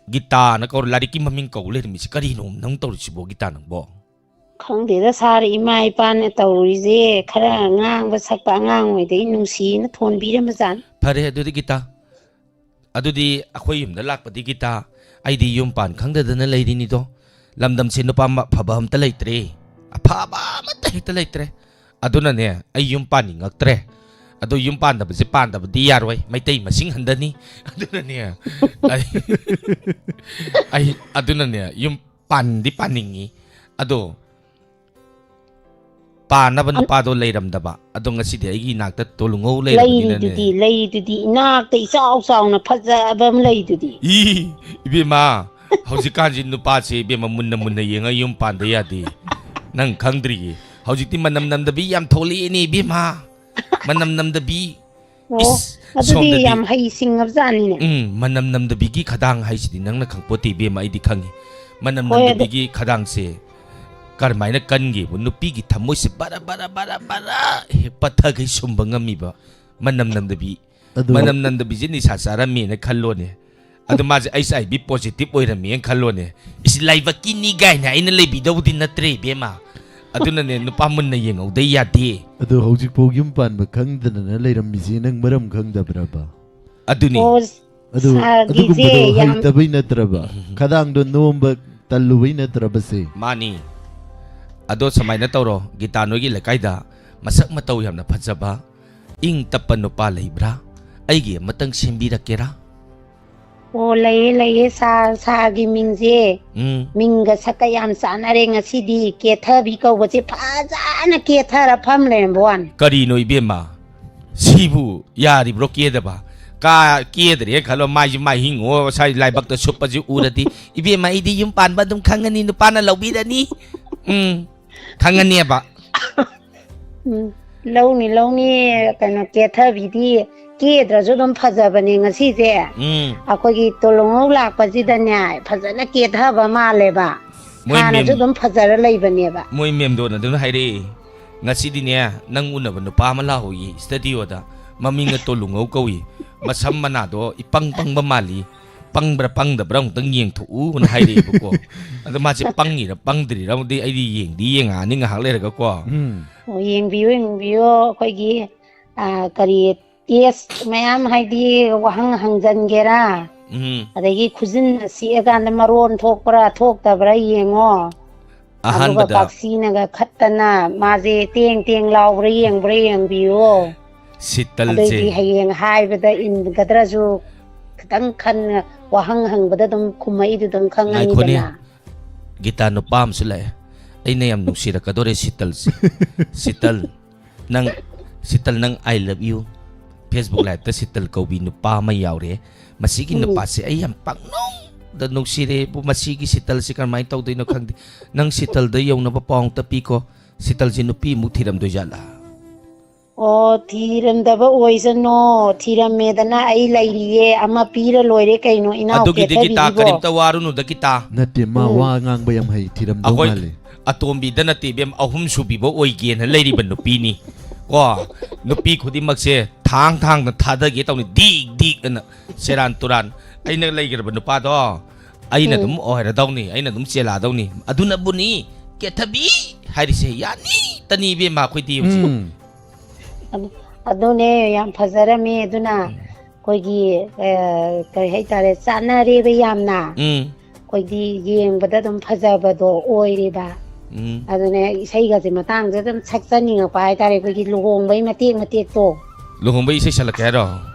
ꯒꯤꯇꯥꯅ ꯀꯧꯔ ꯂꯥꯏꯔꯤꯛꯀꯤ ꯃꯃꯤꯡ ꯀꯧ ꯂꯩꯔꯝꯃꯤꯁꯤ? ꯀꯔꯤꯅꯣ ꯅꯪ ꯇꯧꯔꯤꯁꯤꯕꯣ ꯒꯤꯇꯥ ꯅꯪꯕꯣ? ꯈꯪꯗꯦꯗ, ꯁꯥꯔ, ꯏꯃꯥ ꯏꯄꯥꯅ ꯇꯧꯔꯤꯁꯦ ꯈꯔ ꯉꯥꯡꯕ ꯁꯛꯄ ꯑꯉꯥꯡ ꯑꯣꯏꯗꯒꯤ ꯅꯨꯡꯁꯤꯅ ꯊꯣꯟꯕꯤꯔꯝꯕꯖꯥꯠꯅꯤ꯫ ꯐꯔꯦ ꯑꯗꯨꯗꯤ ꯒꯤꯇꯥ, ꯑꯗꯨꯗꯤ ꯑꯩꯈꯣꯏ ꯌꯨꯝꯗ ꯂꯥꯛꯄꯗꯤ ꯒꯤꯇꯥ, ꯑꯩꯗꯤ ꯌꯨꯝ ꯄꯥꯟ ꯈꯪꯗꯗꯅ ꯂꯩꯔꯤꯅꯤꯗꯣ꯫ ꯂꯝꯗꯝꯁꯦ ꯅꯨꯄꯥ ꯑꯃ ꯑꯐꯕ ꯑꯝꯇ ꯂꯩꯇ꯭ꯔꯦ, ꯑꯐꯕ ꯑꯃꯠꯇ ꯍꯦꯛꯇ ꯂꯩꯇ꯭ꯔꯦ꯫ ꯑꯗꯨꯅꯅꯦ ꯑꯩ ꯌꯨꯝ ꯄꯥꯟꯅꯤꯡꯉꯛꯇ꯭ꯔꯦ꯫ ꯑꯗꯣ ꯌꯨꯝ ꯄꯥꯟꯗꯕꯁꯦ ꯄꯥꯟꯗꯕꯗꯤ ꯌꯥꯔꯣꯏ, ꯃꯩꯇꯩ ꯃꯁꯤꯡ ꯍꯟꯊꯅꯤ꯫ ꯑꯗꯨꯅꯅꯦ ꯑꯩ, ꯑꯩ ꯑꯗꯨꯅꯅꯦ ꯌꯨꯝ ꯄꯥꯟꯗꯤ ꯄꯥꯟꯅꯤꯡꯉꯤ꯫ ꯑꯗꯣ ꯄꯥꯟꯅꯕ ꯅꯨꯄꯥꯗꯣ ꯂꯩꯔꯝꯗꯕ꯫ ꯑꯗꯣ ꯉꯁꯤꯗꯤ ꯑꯩꯒꯤ ꯏꯅꯥꯛꯇ ꯇꯣꯂꯨꯡꯍꯧ ꯂꯩꯔꯕꯅꯤꯅꯅꯦ꯫ ꯂꯩꯔꯤꯗꯨꯗꯤ, ꯂꯩꯔꯤꯗꯨꯗꯤ, ꯏꯅꯥꯛꯇ ꯏꯆꯥꯎ ꯆꯥꯎꯅ ꯐꯖꯕ ꯑꯃ ꯂꯩꯗꯨꯗꯤ꯫ ꯏ, ꯏꯕꯦꯝꯃ, ꯍꯧꯖꯤꯛꯀꯥꯟꯁꯤ ꯅꯨꯄꯥꯁꯦ ꯏꯕꯦꯝꯃ ꯃꯨꯟꯅ ꯃꯨꯟꯅ ꯌꯦꯡꯉ ꯌꯨꯝ ꯄꯥꯟꯗ ꯌꯥꯗꯦ꯫ ꯅꯪ ꯈꯪꯗ꯭ꯔꯤꯌꯦ꯫ ꯍꯧꯖꯤꯛꯇꯤ ꯃꯅꯝ ꯅꯝꯗꯕꯤ ꯌꯥꯝ ꯊꯣꯛꯂꯛꯑꯦꯅꯦ ꯏꯕꯦꯝꯃ꯫ ꯃꯅꯝ ꯅꯝꯗꯕꯤ꯫ ꯑꯣ, ꯏꯁ, ꯑꯗꯨꯗꯤ ꯁꯣꯝꯗꯗꯤ ꯌꯥꯝ ꯍꯩ ꯁꯤꯡꯉꯕꯖꯥꯠꯅꯤꯅꯦ꯫ ꯎꯝ, ꯃꯅꯝ ꯅꯝꯗꯕꯤꯒꯤ ꯈꯗꯥꯡ ꯍꯥꯏꯁꯤꯗꯤ ꯅꯪꯅ ꯈꯪꯄꯣꯠꯇꯦ ꯏꯕꯦꯝꯃ, ꯑꯩꯗꯤ ꯈꯪꯉꯤ꯫ ꯃꯅꯝ ꯍꯣꯏ, ꯑꯗꯨ- ꯅꯝꯗꯕꯤꯒꯤ ꯈꯗꯥꯡꯁꯦ ꯀꯔꯝꯍꯥꯏꯅ ꯀꯟꯒꯦꯕꯨ, ꯅꯨꯄꯤꯒꯤ ꯊꯃꯣꯏꯁꯦ ꯕꯔ ꯕꯔ ꯕꯔ ꯕꯔ ꯍꯦꯛ ꯄꯠꯊꯈꯩ ꯁꯨꯝꯕ ꯉꯝꯃꯤꯕ ꯃꯅꯝ ꯅꯝꯗꯕꯤ꯫ ꯑꯗꯨ ꯃꯅꯝ ꯅꯝꯗꯕꯤꯁꯦ ꯅꯤꯁꯥ ꯆꯥꯔꯝꯃꯦꯅ ꯈꯜꯂꯣꯅꯦ꯫ ꯑꯗꯨ ꯃꯥꯁꯦ H I V positive ꯑꯣꯏꯔꯝꯃꯦꯅ ꯈꯜꯂꯣꯅꯦ꯫ ꯏꯁ, ꯂꯥꯏꯕꯛꯀꯤꯅꯤ ꯀꯥꯏꯅ ꯑꯩꯅ ꯂꯩꯕꯤꯗꯧꯕꯗꯤ ꯅꯠꯇ꯭ꯔꯦ ꯏꯕꯦꯝꯃ꯫ ꯑꯗꯨꯅꯅꯦ ꯅꯨꯄꯥ ꯃꯨꯟꯅ ꯌꯦꯡꯍꯧꯗ ꯌꯥꯗꯦ꯫ ꯑꯗꯨ ꯍꯧꯖꯤꯛꯐꯥꯎ ꯌꯨꯝ ꯄꯥꯟꯕ ꯈꯪꯗꯗꯅ ꯂꯩꯔꯝꯃꯤꯁꯤ ꯅꯪ ꯃꯔꯝ ꯈꯪꯗꯕ꯭ꯔꯕ? ꯑꯗꯨꯅꯤ꯫ ꯑꯣ, ꯑꯗꯨ ꯁꯥꯔꯒꯤꯁꯦ ꯑꯗꯨꯒꯨꯝꯕꯗꯣ ꯌꯥꯝ- ꯍꯩꯇꯕꯩ ꯅꯠꯇ꯭ꯔꯕ? ꯈꯗꯥꯡꯗꯣ ꯅꯣꯝꯕ ꯇꯜꯂꯨꯕꯩ ꯅꯠꯇ꯭ꯔꯕꯁꯦ? ꯃꯥꯅꯤ꯫ ꯑꯗꯣ ꯁꯨꯃꯥꯏꯅ ꯇꯧꯔꯣ, ꯒꯤꯇꯥ, ꯅꯣꯏꯒꯤ ꯂꯩꯀꯥꯏꯗ ꯃꯁꯛ ꯃꯇꯧ ꯌꯥꯝꯅ ꯐꯖꯕ, ꯏꯪ ꯇꯞꯄ ꯅꯨꯄꯥ ꯂꯩꯕ꯭ꯔꯥ? ꯑꯩꯒꯤ ꯑꯃꯇꯪ ꯁꯦꯝꯕꯤꯔꯛꯀꯦꯔꯥ? ꯑꯣ, ꯂꯩꯌꯦ, ꯂꯩꯌꯦ, ꯁꯥꯔ, ꯁꯥꯔꯒꯤ ꯃꯤꯡꯁꯦ ꯎꯝ꯫ ꯃꯤꯡꯒ ꯁꯛꯀ ꯌꯥꯝ ꯆꯥꯟꯅꯔꯦ꯫ ꯉꯁꯤꯗꯤ ꯀꯦꯊꯕꯤ ꯀꯧꯕꯁꯦ ꯐꯖꯅ ꯀꯦꯊꯔ ꯐꯝ ꯂꯩꯔꯝꯕ ꯋꯥꯅꯤ꯫ ꯀꯔꯤꯅꯣ ꯏꯕꯦꯝꯃ? ꯁꯤꯕꯨ ꯌꯥꯔꯤꯕ꯭ꯔꯣ ꯀꯦꯗꯕ? ꯀꯥ ꯀꯦꯗ꯭ꯔꯦ ꯈꯜꯂꯣ, ꯃꯥꯏꯁꯤ ꯃꯥꯏ ꯍꯤꯡꯉꯣ, ꯁꯥꯏ ꯂꯥꯏꯕꯛꯇ ꯁꯨꯞꯄꯁꯤ ꯎꯔꯗꯤ, ꯏꯕꯦꯝꯃ, ꯑꯩꯗꯤ ꯌꯨꯝ ꯄꯥꯟꯕ ꯑꯗꯨꯝ ꯈꯪꯉꯅꯤ, ꯅꯨꯄꯥꯅ ꯂꯧꯕꯤꯔꯅꯤ꯫ ꯎꯝ, ꯈꯪꯉꯅꯦꯕ꯫ ꯎꯝ, ꯂꯧꯅꯤ, ꯂꯧꯅꯤ꯫ ꯀꯩꯅꯣ, ꯀꯦꯊꯕꯤꯗꯤ ꯀꯦꯗ꯭ꯔꯁꯨ ꯑꯗꯨꯝ ꯐꯖꯕꯅꯦ ꯉꯁꯤꯁꯦ꯫ ꯎꯝ ꯑꯩꯈꯣꯏꯒꯤ ꯇꯣꯂꯨꯡꯉꯧ ꯂꯥꯛꯄꯁꯤꯗꯅꯦ, ꯐꯖꯅ ꯀꯦꯊꯕ ꯃꯥꯜꯂꯦꯕ꯫ ꯃꯣꯏ ꯍꯥꯟꯅꯁꯨ ꯃꯦꯝ- ꯑꯗꯨꯝ ꯐꯖꯔ ꯂꯩꯕꯅꯦꯕ꯫ ꯃꯣꯏ ꯃꯦꯝꯗꯣꯟ ꯑꯗꯨꯅ ꯍꯥꯏꯔꯛꯏ, "ꯉꯁꯤꯗꯤꯅꯦ, ꯅꯪ ꯎꯅꯕ ꯅꯨꯄꯥ ꯑꯃ ꯂꯥꯛꯍꯧꯏ ꯁ꯭ꯇꯗꯤꯑꯣꯗ, ꯃꯃꯤꯡꯅ ꯇꯣꯂꯨꯡꯉꯧ ꯀꯧꯏ, ꯃꯁꯝ ꯃꯅꯥꯗꯣ ꯏꯄꯪ ꯄꯪꯕ ꯃꯥꯜꯂꯤ, ꯄꯪꯕ꯭ꯔꯥ ꯄꯪꯗꯕ꯭ꯔꯥ ꯑꯃꯨꯛꯇꯪ ꯌꯦꯡꯊꯣꯛꯎꯅ" ꯍꯥꯏꯔꯛꯑꯦꯕꯀꯣ꯫ ꯑꯗꯣ ꯃꯥꯁꯦ ꯄꯪꯉꯤꯔ ꯄꯪꯗ꯭ꯔꯤꯔ ꯑꯃꯗꯤ ꯑꯩꯗꯤ ꯌꯦꯡꯗꯤ ꯌꯦꯡꯉꯛꯑꯅꯤ ꯉꯥꯏꯍꯥꯛ ꯂꯩꯔꯒꯀꯣ꯫ ꯎꯝ ꯑꯣ, ꯌꯦꯡꯕꯤꯌꯨ, ꯌꯦꯡꯕꯤꯌꯨ꯫ ꯑꯩꯈꯣꯏꯒꯤ, ꯑ, ꯀꯔꯤ, ꯇꯦꯁ ꯃꯌꯥꯝ, ꯍꯥꯏꯗꯤ ꯋꯥꯍꯪ ꯍꯪꯖꯟꯒꯦꯔꯥ, ꯎꯝ ꯑꯗꯒꯤ ꯈꯨꯖꯤꯟꯅ ꯁꯤꯛꯑꯀꯥꯟꯗ ꯃꯔꯣꯟ ꯊꯣꯛꯄ꯭ꯔꯥ ꯊꯣꯛꯇꯕ꯭ꯔꯥ ꯌꯦꯡꯉꯣ꯫ ꯑꯗꯨꯒ ꯑꯍꯥꯟꯕꯗ ꯀꯥꯛꯁꯤꯅꯒ ꯈꯠꯇꯅ ꯃꯥꯁꯦ ꯇꯦꯡ ꯇꯦꯡ ꯂꯥꯎꯕ꯭ꯔꯥ ꯌꯦꯡꯕ꯭ꯔꯥ ꯌꯦꯡꯕꯤꯌꯣ꯫ ꯁꯤꯇꯜꯁꯦ ꯑꯗꯨꯑꯣꯏꯗꯤ ꯍꯌꯦꯡ ꯍꯥꯏꯕꯗ ꯏꯟꯒꯗ꯭ꯔꯁꯨ ꯈꯤꯇꯪ ꯈꯟꯅ, ꯋꯥꯍꯪ ꯍꯪꯕꯗ ꯑꯗꯨꯝ ꯈꯨꯝꯃꯛꯏꯗꯨ ꯑꯗꯨꯝ ꯉꯥꯏꯈꯣꯅꯦ꯫ ꯈꯪꯉꯅꯤꯗꯅ꯫ ꯒꯤꯇꯥ, ꯅꯨꯄꯥ ꯑꯃꯁꯨ ꯂꯥꯛꯑꯦ, ꯑꯩꯅ ꯌꯥꯝ ꯅꯨꯡꯁꯤꯔꯛꯀꯗꯣꯔꯦ ꯁꯤꯇꯜꯁꯦ꯫ ꯁꯤꯇꯜ, ꯅꯪ, ꯁꯤꯇꯜ, ꯅꯪ "I love you", Facebook liveꯇ Sheetal ꯀꯧꯕꯤ ꯅꯨꯄꯥ ꯑꯃ ꯌꯥꯎꯔꯦ꯫ ꯃꯁꯤꯒꯤ ꯎꯝ꯫ ꯅꯨꯄꯥꯁꯦ ꯑꯩ ꯌꯥꯝ ꯄꯥꯛꯅꯨꯡꯗ ꯅꯨꯡꯁꯤꯔꯦꯕꯨ꯫ ꯃꯁꯤꯒꯤ ꯁꯤꯇꯜꯁꯦ ꯀꯔꯝꯍꯥꯏꯅ ꯇꯧꯗꯣꯏꯅꯣ ꯈꯪꯗꯦ꯫ ꯅꯪ ꯁꯤꯇꯜꯗ ꯌꯧꯅꯕ ꯄꯥꯎ ꯑꯝꯇ ꯄꯤꯀꯣ꯫ ꯁꯤꯇꯜꯁꯦ ꯅꯨꯄꯤꯃꯨꯛ ꯊꯤꯔꯝꯗꯣꯏꯖꯥꯠꯂꯥ? ꯑꯣ, ꯊꯤꯔꯝꯗꯕ ꯑꯣꯏꯁꯅꯣ, ꯊꯤꯔꯝꯃꯦꯗꯅ ꯑꯩ ꯂꯩꯔꯤꯌꯦ, ꯑꯃ ꯄꯤꯔ ꯂꯣꯏꯔꯦ ꯀꯩꯅꯣ, ꯏꯅꯥꯎ ꯑꯗꯨꯒꯤꯗꯤ ꯒꯤꯇꯥ ꯀꯦꯊꯕꯤꯁꯤꯕꯣ꯫ ꯀꯔꯤꯝꯇ ꯋꯥꯔꯨꯅꯨꯗ ꯒꯤꯇꯥ꯫ ꯅꯠꯇꯦ, ꯃꯥ ꯎꯝ꯫ ꯋꯥ ꯉꯥꯡꯕ ꯌꯥꯝ ꯍꯩ, ꯊꯤꯔꯝꯗꯧ ꯑꯩꯈꯣꯏ ꯃꯥꯜꯂꯦ꯫ ꯑꯇꯣꯝꯕꯤꯗ ꯅꯠꯇꯦ ꯏꯕꯦꯝ, ꯑꯍꯨꯝ ꯁꯨꯕꯤꯕ ꯑꯣꯏꯒꯦꯅ ꯂꯩꯔꯤꯕ ꯅꯨꯄꯤꯅꯤ ꯀꯣ꯫ ꯅꯨꯄꯤ ꯈꯨꯗꯤꯡꯃꯛꯁꯦ ꯊꯥꯡ ꯊꯥꯡꯗ ꯊꯥꯗꯒꯦ ꯇꯧꯅꯤ, ꯗꯤꯛ ꯗꯤꯛ ꯑꯅ, ꯁꯦꯔꯥꯟ ꯇꯨꯔꯥꯟ꯫ ꯑꯩꯅ ꯂꯩꯈ꯭ꯔꯕ ꯅꯨꯄꯥꯗꯣ ꯑꯩꯅ ꯎꯝ꯫ ꯑꯗꯨꯝ ꯑꯣꯏꯔꯗꯧꯅꯤ, ꯑꯩꯅ ꯑꯗꯨꯝ ꯆꯦꯜꯂꯛꯑꯗꯧꯅꯤ꯫ ꯑꯗꯨꯅꯕꯨꯅꯤ ꯀꯦꯊꯕꯤ ꯍꯥꯏꯔꯤꯁꯦ꯫ ꯌꯥꯅꯤ ꯇꯅꯤ ꯏꯕꯦꯝꯃ ꯑꯩꯈꯣꯏꯗꯤ ꯍꯧꯖꯤꯛ꯫ ꯎꯝ ꯑꯗꯨ-, ꯑꯗꯨꯅꯦ ꯌꯥꯝ ꯐꯖꯔꯝꯃꯦ꯫ ꯑꯗꯨꯅ ꯑꯩꯈꯣꯏꯒꯤ, ꯑ, ꯀꯔꯤ ꯍꯥꯏꯇꯥꯔꯦ, ꯆꯥꯟꯅꯔꯦꯕ ꯌꯥꯝꯅ꯫ ꯎꯝ ꯑꯩꯈꯣꯏꯗꯤ ꯌꯦꯡꯕꯗ ꯑꯗꯨꯝ ꯐꯖꯕꯗꯣ ꯑꯣꯏꯔꯦꯕ꯫ ꯎꯝ ꯑꯗꯨꯅꯦ ꯏꯁꯩꯒꯁꯦ ꯃꯇꯥꯡꯁꯦ ꯑꯗꯨꯝ ꯁꯛꯆꯅꯤꯡꯉꯛꯄ ꯍꯥꯏꯇꯥꯔꯦ, ꯑꯩꯈꯣꯏꯒꯤ ꯂꯨꯍꯣꯡꯕꯩ ꯃꯇꯦꯛ ꯃꯇꯦꯛꯇꯣ꯫ ꯂꯨꯍꯣꯡꯕꯩ ꯏꯁꯩ ꯁꯛꯂꯛꯀꯦ ꯍꯥꯏꯔꯣ?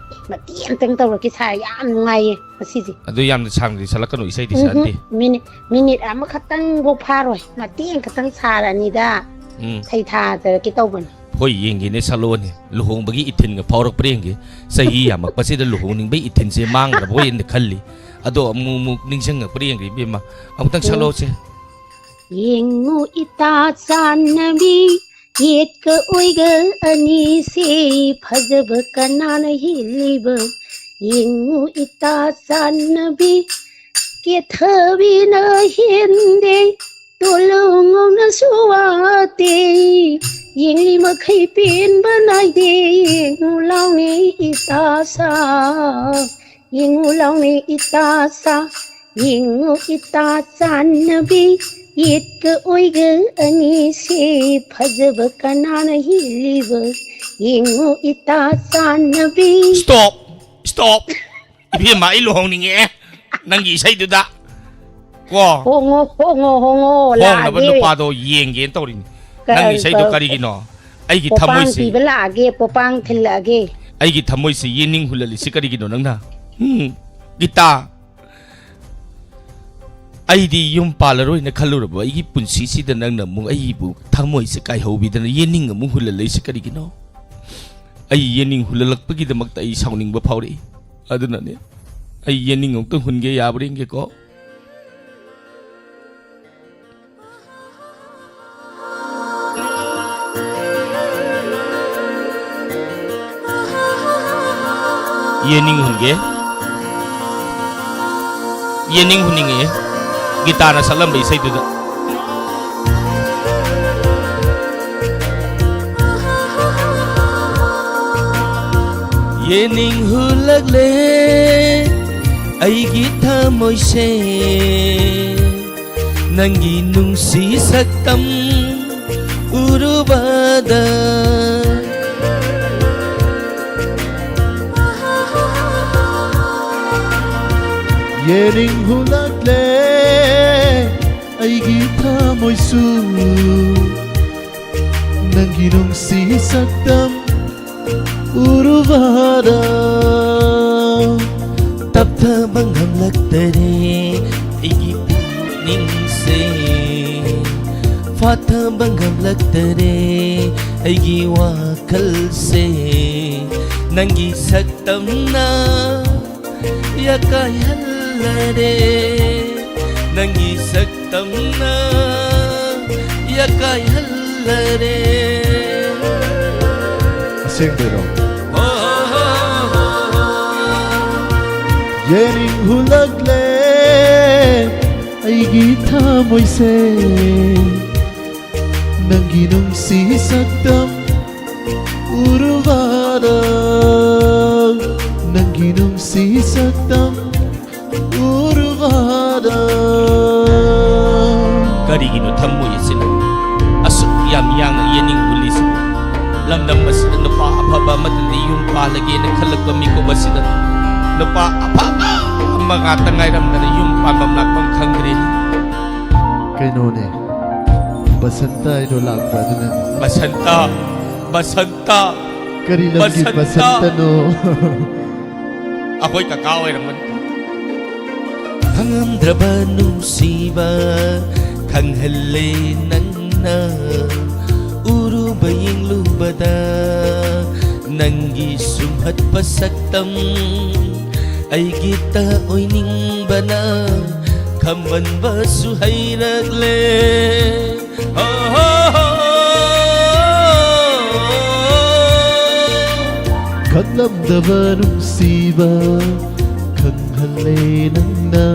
ꯃꯇꯦꯛ ꯑꯃꯇꯪ ꯇꯧꯔꯛꯀꯦ ꯁꯥꯔ, ꯌꯥꯝ ꯅꯨꯡꯉꯥꯏꯌꯦ ꯉꯁꯤꯁꯦ꯫ ꯑꯗꯨ ꯌꯥꯝꯅ ꯁꯥꯡꯗꯤ ꯁꯛꯂꯛꯀꯅꯨ ꯏꯁꯩꯗꯤ ꯎꯝꯍꯨꯝ, ꯁꯛꯍꯟꯗꯦ꯫ ꯃꯤꯅꯤꯠ, ꯃꯤꯅꯤꯠ ꯑꯃꯈꯛꯇꯪꯐꯥꯎ ꯐꯥꯔꯣꯏ, ꯃꯇꯦꯛ ꯑꯃꯈꯛꯇꯪ ꯁꯥꯔ ꯑꯅꯤꯗ ꯎꯝ ꯁꯩꯊꯥꯖꯔꯛꯀꯦ ꯇꯧꯕꯅꯤ꯫ ꯍꯣꯏ, ꯌꯦꯡꯒꯦꯅꯦ, ꯁꯛꯂꯛꯑꯣꯅꯦ꯫ ꯂꯨꯍꯣꯡꯕꯒꯤ ꯏꯊꯤꯟꯒ ꯐꯥꯎꯔꯛꯄ꯭ꯔꯥ ꯌꯦꯡꯒꯦ꯫ ꯆꯍꯤ ꯌꯥꯝꯃꯛꯄꯁꯤꯗ ꯂꯨꯍꯣꯡꯅꯤꯡꯕꯩ ꯏꯊꯤꯟꯁꯦ ꯃꯥꯡꯈ꯭ꯔꯕꯣꯏꯅ ꯈꯜꯂꯤ꯫ ꯑꯗꯣ ꯑꯃꯨꯛ ꯑꯃꯨꯛ ꯅꯤꯡꯁꯤꯡꯉꯛꯄ꯭ꯔꯥ ꯌꯦꯡꯒꯦ ꯏꯕꯦꯝꯃ꯫ ꯑꯃꯨꯛꯇꯪ ꯎꯝ꯫ ꯁꯛꯂꯛꯑꯣꯁꯦ꯫ ꯌꯦꯡꯉꯨ ꯏꯇꯥ ꯆꯥꯟꯅꯕꯤ, ꯌꯦꯠꯀ ꯑꯣꯏꯒ ꯑꯅꯤꯁꯦ ꯐꯖꯕ ꯀꯅꯥꯅ ꯍꯦꯜꯂꯤꯕ? ꯌꯦꯡꯉꯨ ꯏꯇꯥ ꯆꯥꯟꯅꯕꯤ, ꯀꯦꯊꯕꯤꯅ ꯍꯦꯟꯗꯦ, ꯇꯣꯂꯨ ꯉꯧꯅꯁꯨ ꯋꯥꯗꯦ꯫ ꯌꯦꯡꯂꯤ ꯃꯈꯩ ꯄꯦꯟꯕ ꯅꯥꯏꯗꯦ, ꯌꯦꯡꯉꯨ ꯂꯥꯎꯅꯦ ꯏꯇꯥ ꯁꯥ, ꯌꯦꯡꯉꯨ ꯂꯥꯎꯅꯦ ꯏꯇꯥ ꯁꯥ, ꯌꯦꯡꯉꯨ ꯏꯇꯥ ꯆꯥꯟꯅꯕꯤ꯫ ꯌꯦꯠꯀ ꯑꯣꯏꯒ ꯑꯅꯤꯁꯦ ꯐꯖꯕ ꯀꯅꯥꯅ ꯍꯦꯜꯂꯤꯕ? ꯌꯦꯡꯉꯨ ꯏꯇꯥ ꯆꯥꯟꯅꯕꯤ꯫ Stop! Stop! ꯏꯕꯦꯝꯃ, ꯑꯩ ꯂꯨꯍꯣꯡꯅꯤꯡꯉꯦ ꯅꯪꯒꯤ ꯏꯁꯩꯗꯨꯗ꯫ ꯀꯣ? ꯍꯣꯡꯉꯣ, ꯍꯣꯡꯉꯣ, ꯍꯣꯡꯉꯣ, ꯍꯣꯡꯅꯕ ꯂꯥꯛꯑꯒꯦ꯫ ꯅꯨꯄꯥꯗꯣ ꯌꯦꯡꯒꯦꯅ ꯇꯧꯔꯤꯅꯤ꯫ ꯀ-, ꯅꯪꯒꯤ ꯏꯁꯩꯗꯣ ꯀ-, ꯀꯔꯤꯒꯤꯅꯣ? ꯑꯩꯒꯤ ꯄꯣꯄꯥꯡ ꯊꯃꯣꯏꯁꯤ, ꯄꯤꯕ ꯂꯥꯛꯑꯒꯦ, ꯄꯣꯄꯥꯡ ꯊꯤꯜꯂꯛꯑꯒꯦ꯫ ꯑꯩꯒꯤ ꯊꯃꯣꯏꯁꯤ ꯌꯦꯅꯤꯡ ꯍꯨꯜꯍꯜꯂꯤꯁꯤ ꯀꯔꯤꯒꯤꯅꯣ ꯅꯪꯅ? ꯎꯝ, ꯒꯤꯇꯥ, ꯑꯩꯗꯤ ꯌꯨꯝ ꯄꯥꯜꯂꯔꯣꯏꯅ ꯈꯜꯂꯨꯔꯕ ꯑꯩꯒꯤ ꯄꯨꯟꯁꯤꯁꯤꯗ ꯅꯪꯅ ꯑꯃꯨꯛ ꯑꯩꯕꯨ ꯊꯃꯣꯏꯁꯦ ꯀꯥꯏꯍꯧꯕꯤꯗꯅ ꯌꯦꯅꯤꯡ ꯑꯃꯨꯛ ꯍꯨꯜꯍꯜꯂꯛꯏꯁꯤ ꯀꯔꯤꯒꯤꯅꯣ? ꯑꯩ ꯌꯦꯅꯤꯡ ꯍꯨꯜꯍꯜꯂꯛꯄꯒꯤꯗꯃꯛꯇ ꯑꯩ ꯁꯥꯎꯅꯤꯡꯕ ꯐꯥꯎꯔꯛꯏ꯫ ꯑꯗꯨꯅꯅꯦ, ꯑꯩ ꯌꯦꯅꯤꯡ ꯑꯃꯨꯛꯇꯪ ꯍꯨꯟꯒꯦ, ꯌꯥꯕ꯭ꯔꯥ ꯌꯦꯡꯒꯦꯀꯣ꯫ ꯌꯦꯅꯤꯡ ꯍꯨꯟꯒꯦ꯫ ꯌꯦꯅꯤꯡ ꯍꯨꯟꯅꯤꯡꯉꯦ꯫ ꯒꯤꯇꯥꯅ ꯁꯛꯂꯝꯕ ꯏꯁꯩꯗꯨꯗ꯫ ꯌꯦꯅꯤꯡ ꯍꯨꯜꯂꯛꯂꯦ ꯑꯩꯒꯤ ꯊꯃꯣꯏꯁꯦ, ꯅꯪꯒꯤ ꯅꯨꯡꯁꯤ ꯁꯛꯇꯝ ꯎꯔꯨꯕꯗ꯫ ꯌꯦꯅꯤꯡ ꯍꯨꯜꯂꯛꯂꯦ ꯑꯩꯒꯤ ꯊꯃꯣꯏꯁꯨ, ꯅꯪꯒꯤ ꯅꯨꯡꯁꯤ ꯁꯛꯇꯝ ꯎꯔꯨꯕꯗ꯫ ꯇꯞꯊꯕ ꯉꯝꯂꯛꯇꯔꯦ ꯑꯩꯒꯤ ꯄꯨꯛꯅꯤꯡꯁꯦ, ꯐꯥꯊꯕ ꯉꯝꯂꯛꯇꯔꯦ ꯑꯩꯒꯤ ꯋꯥꯈꯜꯁꯦ, ꯅꯪꯒꯤ ꯁꯛꯇꯝꯅ ꯌꯥꯀꯥꯏꯍꯜꯂꯔꯦ, ꯅꯪꯒꯤ ꯁꯛꯇꯝꯅ ꯌꯥꯀꯥꯏꯍꯜꯂꯔꯦ꯫ ꯑꯁꯦꯡꯕꯩꯔꯣ? ꯌꯦꯅꯤꯡ ꯍꯨꯂꯛꯂꯦ ꯑꯩꯒꯤ ꯊꯃꯣꯏꯁꯦ, ꯅꯪꯒꯤ ꯅꯨꯡꯁꯤ ꯁꯛꯇꯝ ꯎꯔꯨꯕꯗ, ꯅꯪꯒꯤ ꯅꯨꯡꯁꯤ ꯁꯛꯇꯝ ꯎꯔꯨꯕꯗ꯫ ꯀꯔꯤꯒꯤꯅꯣ ꯊꯝꯃꯣꯏ ꯑꯁꯤꯅ ꯑꯁꯨꯛ ꯌꯥꯝ ꯌꯥꯡꯅ ꯌꯦꯅꯤꯡ ꯍꯨꯜꯂꯤꯁꯤꯕꯨ? ꯂꯝꯗꯝ ꯑꯁꯤꯗ ꯅꯨꯄꯥ ꯑꯐꯕ ꯑꯃꯗꯗꯤ ꯌꯨꯝ ꯄꯥꯜꯂꯒꯦꯅ ꯈꯜꯂꯛꯄ ꯃꯤꯀꯨꯞ ꯑꯁꯤꯗ ꯅꯨꯄꯥ ꯑꯐꯕ ꯑꯃ ꯉꯥꯛꯇ ꯉꯥꯏꯔꯝꯗꯅ ꯌꯨꯝ ꯄꯥꯟꯐꯝ ꯂꯥꯛꯐꯝ ꯈꯪꯗ꯭ꯔꯦꯅꯦ꯫ ꯀꯩꯅꯣꯅꯦ, ꯕꯁꯟꯇ ꯍꯥꯏꯗꯣ ꯂꯥꯛꯄ ꯑꯗꯨꯅꯅꯦ꯫ ꯕꯁꯟꯇ, ꯕꯁꯟꯇ, ꯀꯔꯤ ꯂꯝꯒꯤ ꯕꯁꯟꯇ꯫ ꯕꯁꯟꯇꯅꯣ? ꯑꯩꯈꯣꯏ ꯀꯀꯥ ꯑꯣꯏꯔꯝꯃꯅꯤ꯫ ꯈꯪꯉꯝꯗ꯭ꯔꯕ ꯅꯨꯡꯁꯤꯕ ꯈꯪꯍꯜꯂꯦ ꯅꯪꯅ꯫ ꯎꯔꯨꯕ ꯌꯦꯡꯂꯨꯕꯗ ꯅꯪꯒꯤ ꯁꯨꯝꯍꯠꯄ ꯁꯛꯇꯝ ꯑꯩꯒꯤꯇ ꯑꯣꯏꯅꯤꯡꯕꯅ ꯈꯝꯕꯟꯕꯁꯨ ꯍꯩꯔꯛꯂꯦ꯫ ꯍꯣ, ꯍꯣ, ꯍꯣ꯫ ꯈꯪꯂꯝꯗꯕ ꯅꯨꯡꯁꯤꯕ ꯈꯪꯍꯜꯂꯦ ꯅꯪꯅ꯫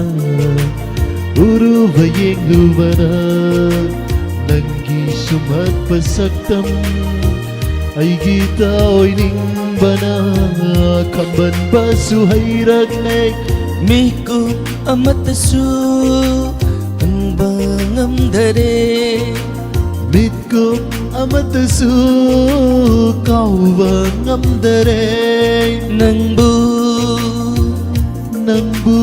ꯎꯔꯨꯕ ꯌꯦꯡꯂꯨꯕꯅ ꯅꯪꯒꯤ ꯁꯨꯝꯍꯠꯄ ꯁꯛꯇꯝ ꯑꯩꯒꯤꯇ ꯑꯣꯏꯅꯤꯡꯕꯅ ꯈꯝꯕꯟꯕꯁꯨ ꯍꯩꯔꯛꯂꯦ꯫ ꯃꯤꯀꯨꯞ ꯑꯃꯠꯇꯁꯨ ꯍꯟꯕ ꯉꯝꯗꯔꯦ꯫ ꯃꯤꯠꯀꯨꯞ ꯑꯃꯠꯇꯁꯨ ꯀꯥꯎꯕ ꯉꯝꯗꯔꯦ꯫ ꯅꯪꯕꯨ, ꯅꯪꯕꯨ꯫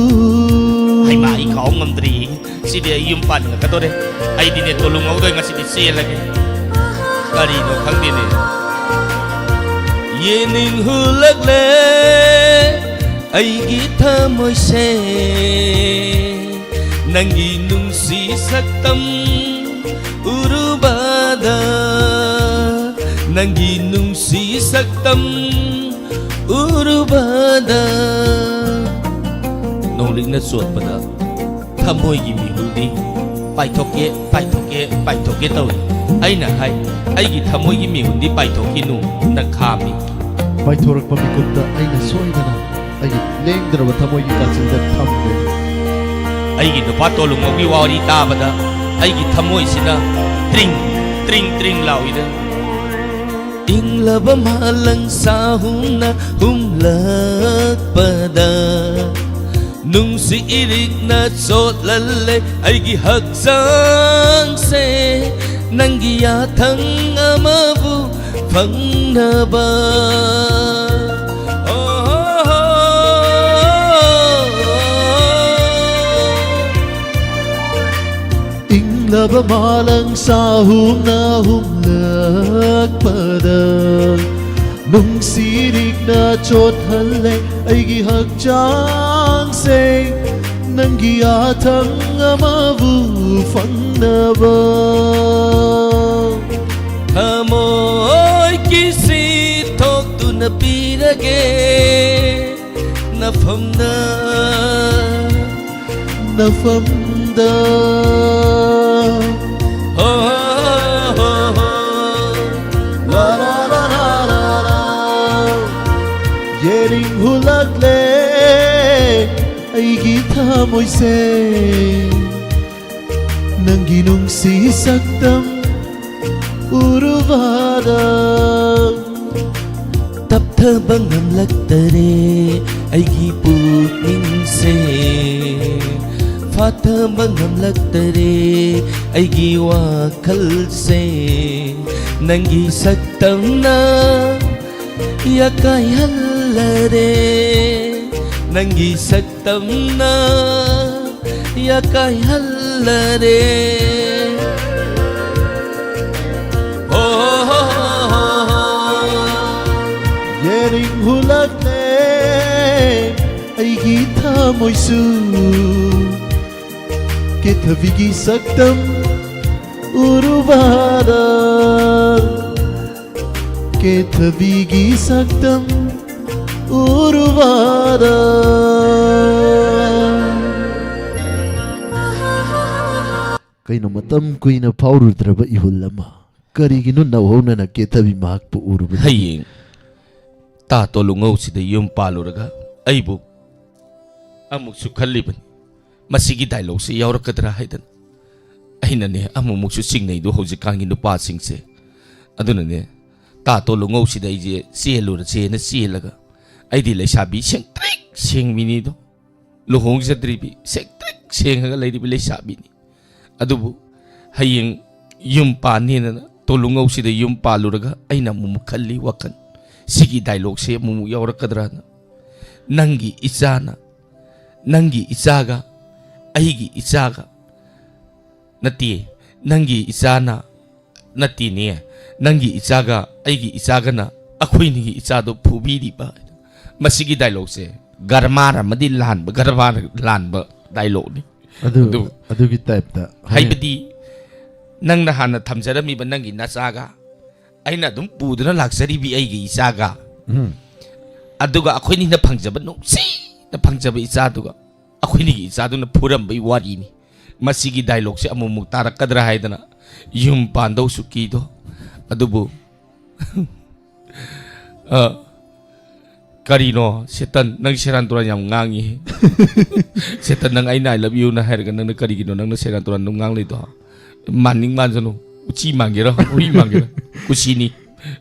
ꯍꯩꯃꯥ, ꯑꯩ ꯀꯥꯎ ꯉꯝꯗ꯭ꯔꯤ꯫ ꯁꯤꯗꯤ ꯑꯩ ꯌꯨꯝ ꯄꯥꯟꯅꯤꯡꯉꯛꯀꯗꯣꯔꯦ꯫ ꯑꯩꯗꯤꯅꯦ ꯇꯣꯂꯨ ꯉꯧꯗꯣꯏ ꯉꯁꯤꯗꯤ ꯆꯦꯜꯂꯒꯦ꯫ ꯀꯔꯤꯅꯣ ꯈꯪꯗꯦꯅꯦ꯫ ꯌꯦꯡꯅꯤꯡ ꯍꯨꯜꯂꯛꯂꯦ ꯑꯩꯒꯤ ꯊꯃꯣꯏꯁꯦ꯫ ꯅꯪꯒꯤ ꯅꯨꯡꯁꯤ ꯁꯛꯇꯝ ꯎꯔꯨꯕꯗ, ꯅꯪꯒꯤ ꯅꯨꯡꯁꯤ ꯁꯛꯇꯝ ꯎꯔꯨꯕꯗ꯫ ꯅꯣꯡꯂꯤꯛꯅ ꯆꯣꯠꯄꯗ ꯊꯃꯣꯏꯒꯤ ꯃꯤꯍꯨꯜꯗꯤ "ꯄꯥꯏꯊꯣꯛꯀꯦ, ꯄꯥꯏꯊꯣꯛꯀꯦ, ꯄꯥꯏꯊꯣꯛꯀꯦ" ꯇꯧꯏ꯫ ꯑꯩꯅ ꯍꯥꯏ, "ꯑꯩꯒꯤ ꯊꯃꯣꯏꯒꯤ ꯃꯤꯍꯨꯟꯗꯤ ꯄꯥꯏꯊꯣꯛꯈꯤꯅꯨ"ꯅ ꯈꯥꯝꯃꯤ꯫ ꯄꯥꯏꯊꯣꯔꯛꯄ ꯃꯤꯀꯨꯞꯇ ꯑꯩꯅ ꯁꯣꯏꯗꯅ ꯑꯩꯒꯤ ꯂꯦꯡꯗ꯭ꯔꯕ ꯊꯃꯣꯏꯒꯤ ꯀꯥꯆꯤꯟꯗ ꯊꯝꯒꯅꯤ꯫ ꯑꯩꯒꯤ ꯅꯨꯄꯥ ꯇꯣꯂꯨꯉꯧꯒꯤ ꯋꯥꯔꯤ ꯇꯥꯕꯗ ꯑꯩꯒꯤ ꯊꯃꯣꯏꯁꯤꯅ ꯇ꯭ꯔꯤꯡ, ꯇ꯭ꯔꯤꯡ, ꯇ꯭ꯔꯤꯡ ꯂꯥꯎꯏꯗ꯫ ꯏꯪꯂꯕ ꯃꯥꯂꯪ ꯁꯥꯍꯨꯝꯅ ꯍꯨꯝꯂꯛꯄꯗ, ꯅꯨꯡꯁꯤ ꯏꯔꯤꯛꯅ ꯆꯣꯠꯍꯜꯂꯦ ꯑꯩꯒꯤ ꯍꯛꯆꯥꯡꯁꯦ, ꯅꯪꯒꯤ ꯌꯥꯊꯪ ꯑꯃꯕꯨ ꯐꯪꯅꯕ꯫ ꯑꯣ, ꯏꯪꯂꯕ ꯃꯥꯂꯪ ꯁꯥꯍꯨꯝꯅ ꯍꯨꯝꯂꯛꯄꯗ, ꯅꯨꯡꯁꯤꯔꯤꯛꯅ ꯆꯣꯠꯍꯜꯂꯦ ꯑꯩꯒꯤ ꯍꯛꯆꯥꯡꯁꯦ, ꯅꯪꯒꯤ ꯌꯥꯊꯪ ꯑꯃꯕꯨ ꯐꯪꯅꯕ꯫ ꯊꯃꯣꯏ ꯀꯤꯁꯤ ꯊꯣꯛꯇꯨꯅ ꯄꯤꯔꯒꯦ ꯅꯐꯝꯗ, ꯅꯐꯝꯗ꯫ ꯍꯣ, ꯍꯣ, ꯍꯣ, ꯍꯣ꯫ ꯂꯥ, ꯂꯥ, ꯂꯥ꯫ ꯌꯦꯅꯤꯡ ꯍꯨꯂꯛꯂꯦ ꯑꯩꯒꯤ ꯊꯃꯣꯏꯁꯦ, ꯅꯪꯒꯤ ꯅꯨꯡꯁꯤ ꯁꯛꯇꯝ ꯎꯔꯨꯕꯗ꯫ ꯇꯞꯊꯕ ꯉꯝꯂꯛꯇꯔꯦ ꯑꯩꯒꯤ ꯄꯨꯛꯅꯤꯡꯁꯦ, ꯐꯥꯊꯕ ꯉꯝꯂꯛꯇꯔꯦ ꯑꯩꯒꯤ ꯋꯥꯈꯜꯁꯦ, ꯅꯪꯒꯤ ꯁꯛꯇꯝꯅ ꯌꯥꯀꯥꯏꯍꯜꯂꯔꯦ, ꯅꯪꯒꯤ ꯁꯛ ꯇꯝꯅ ꯌꯥꯀꯥꯏ ꯍꯜꯂꯔꯦ꯫ ꯍꯣ, ꯍꯣ, ꯍꯣ, ꯍꯣ, ꯍꯣ꯫ ꯌꯦꯅꯤꯡ ꯍꯨꯂꯛꯂꯦ ꯑꯩꯒꯤ ꯊꯃꯣꯏꯁꯨ, ꯀꯦꯊꯕꯤꯒꯤ ꯁꯛꯇꯝ ꯎꯔꯨꯕꯗ꯫ ꯀꯦꯊꯕꯤꯒꯤ ꯁꯛꯇꯝ ꯎꯔꯨꯕꯗ꯫ ꯑꯩꯅ ꯃꯇꯝ ꯀꯨꯏꯅ ꯐꯥꯎꯔꯨꯗ꯭ꯔꯕ ꯏꯍꯨꯜ ꯑꯃ꯫ ꯀꯔꯤꯒꯤꯅꯣ ꯅꯧꯍꯧꯅꯅ ꯀꯦꯊꯕꯤ ꯃꯍꯥꯛꯄꯨ ꯎꯔꯨꯕꯗ? ꯍꯌꯦꯡ ꯇꯥ ꯇꯣꯂꯨꯉꯧꯁꯤꯗ ꯌꯨꯝ ꯄꯥꯜꯂꯨꯔꯒ ꯑꯩꯕꯨ ꯑꯃꯨꯛꯁꯨ ꯈꯜꯂꯤꯕꯅꯤ, ꯃꯁꯤꯒꯤ ꯗꯥꯏꯂꯣꯛꯁꯦ ꯌꯥꯎꯔꯛꯀꯗ꯭ꯔꯥ ꯍꯥꯏꯗꯅ꯫ ꯑꯩꯅꯅꯦ ꯑꯃꯨꯛꯃꯨꯛꯁꯨ ꯆꯤꯡꯅꯩꯗꯣ ꯍꯧꯖꯤꯛꯀꯥꯟꯒꯤ ꯅꯨꯄꯥꯁꯤꯡꯁꯦ꯫ ꯑꯗꯨꯅꯅꯦ ꯇꯥ ꯇꯣꯂꯨꯉꯧꯁꯤꯗ ꯑꯩꯁꯦ ꯆꯦꯜꯂꯨꯔꯁꯦꯅ ꯆꯦꯜꯂꯒ, ꯑꯩꯗꯤ ꯂꯩꯁꯥꯕꯤ ꯁꯦꯡꯇ꯭ꯔꯤꯛ ꯁꯦꯡꯕꯤꯅꯤꯗꯣ, ꯂꯨꯍꯣꯡꯖꯗ꯭ꯔꯤꯕꯤ ꯁꯦꯡꯇ꯭ꯔꯤꯛ ꯁꯦꯡꯉꯒ ꯂꯩꯔꯤꯕꯤ ꯂꯩꯁꯥꯕꯤꯅꯤ꯫ ꯑꯗꯨꯕꯨ ꯍꯌꯦꯡ ꯌꯨꯝ ꯄꯥꯟꯅꯦꯅ ꯇꯣꯂꯨꯉꯧꯁꯤꯗ ꯌꯨꯝ ꯄꯥꯜꯂꯨꯔꯒ ꯑꯩꯅ ꯑꯃꯨꯛꯃꯨꯛ ꯈꯜꯂꯤ ꯋꯥꯈꯜ, ꯁꯤꯒꯤ ꯗꯥꯏꯂꯣꯛꯁꯦ ꯑꯃꯨꯛꯃꯨꯛ ꯌꯥꯎꯔꯛꯀꯗ꯭ꯔꯥꯅ꯫ ꯅꯪꯒꯤ ꯏꯆꯥꯅ, ꯅꯪꯒꯤ ꯏꯆꯥꯒ ꯑꯩꯒꯤ ꯏꯆꯥꯒ, ꯅꯠꯇꯦ, ꯅꯪꯒꯤ ꯏꯆꯥꯅ, ꯅꯠꯇꯦꯅꯦ, ꯅꯪꯒꯤ ꯏꯆꯥꯒ ꯑꯩꯒꯤ ꯏꯆꯥꯒꯅ ꯑꯩꯈꯣꯏꯅꯤꯒꯤ ꯏꯆꯥꯗꯣ ꯐꯨꯕꯤꯔꯤꯕ꯫ ꯃꯁꯤꯒꯤ ꯗꯥꯏꯂꯣꯛꯁꯦ ꯒꯔꯃꯥꯔ ꯑꯃꯗꯤ ꯂꯥꯟꯕ, ꯒꯔꯃꯥꯔ ꯂꯥꯟꯕ ꯗꯥꯏꯂꯣꯛꯅꯤ꯫ ꯑꯗꯨ, ꯑꯗꯨ ꯑꯗꯨꯒꯤ ꯇꯥꯏꯞꯇ ꯍꯣꯔꯦꯟ ꯍꯥꯏꯕꯗꯤ, ꯅꯪꯅ ꯍꯥꯟꯅ ꯊꯝꯖꯔꯝꯃꯤꯕ ꯅꯪꯒꯤ ꯅꯆꯥꯒ, ꯑꯩꯅ ꯑꯗꯨꯝ ꯄꯨꯗꯨꯅ ꯂꯥꯛꯆꯔꯤꯕꯤ ꯑꯩꯒꯤ ꯏꯆꯥꯒ, ꯎꯝ꯫ ꯑꯗꯨꯒ ꯑꯩꯈꯣꯏꯅꯤꯅ ꯐꯪꯖꯕ, ꯅꯨꯡꯁꯤꯅ ꯐꯪꯖꯕ ꯏꯆꯥꯗꯨꯒ ꯑꯩꯈꯣꯏꯅꯤꯒꯤ ꯏꯆꯥꯗꯨꯅ ꯐꯨꯔꯝꯕꯩ ꯋꯥꯔꯤꯅꯤ꯫ ꯃꯁꯤꯒꯤ ꯗꯥꯏꯂꯣꯛꯁꯦ ꯑꯃꯨꯛꯃꯨꯛ ꯇꯥꯔꯛꯀꯗ꯭ꯔꯥ ꯍꯥꯏꯗꯅ ꯌꯨꯝ ꯄꯥꯟꯗꯧꯁꯨ ꯀꯤꯗꯣ꯫ ꯑꯗꯨꯕꯨ ꯑ, ꯀꯔꯤꯅꯣ ꯁꯦꯇꯟ, ꯅꯪ ꯁꯦꯔꯥꯟ ꯇꯨꯔꯥꯟ ꯌꯥꯝ ꯉꯥꯡꯉꯤ꯫ ꯁꯦꯇꯟ, ꯅꯪ "ꯑꯩꯅ I love you"ꯅ ꯍꯥꯏꯔꯒ ꯅꯪꯅ ꯀꯔꯤꯒꯤꯅꯣ ꯅꯪꯅ ꯁꯦꯔꯥꯟ ꯇꯨꯔꯥꯟ ꯑꯗꯨꯝ ꯉꯥꯡ ꯂꯩꯗꯣ? ꯃꯥꯟꯅꯤꯡ ꯃꯥꯟꯖꯅꯨ, ꯎꯆꯤ ꯃꯥꯟꯒꯦꯔꯥ ꯍꯨꯏ ꯃꯥꯟꯒꯦꯔꯥ, ꯀꯨꯁꯤꯅꯤ꯫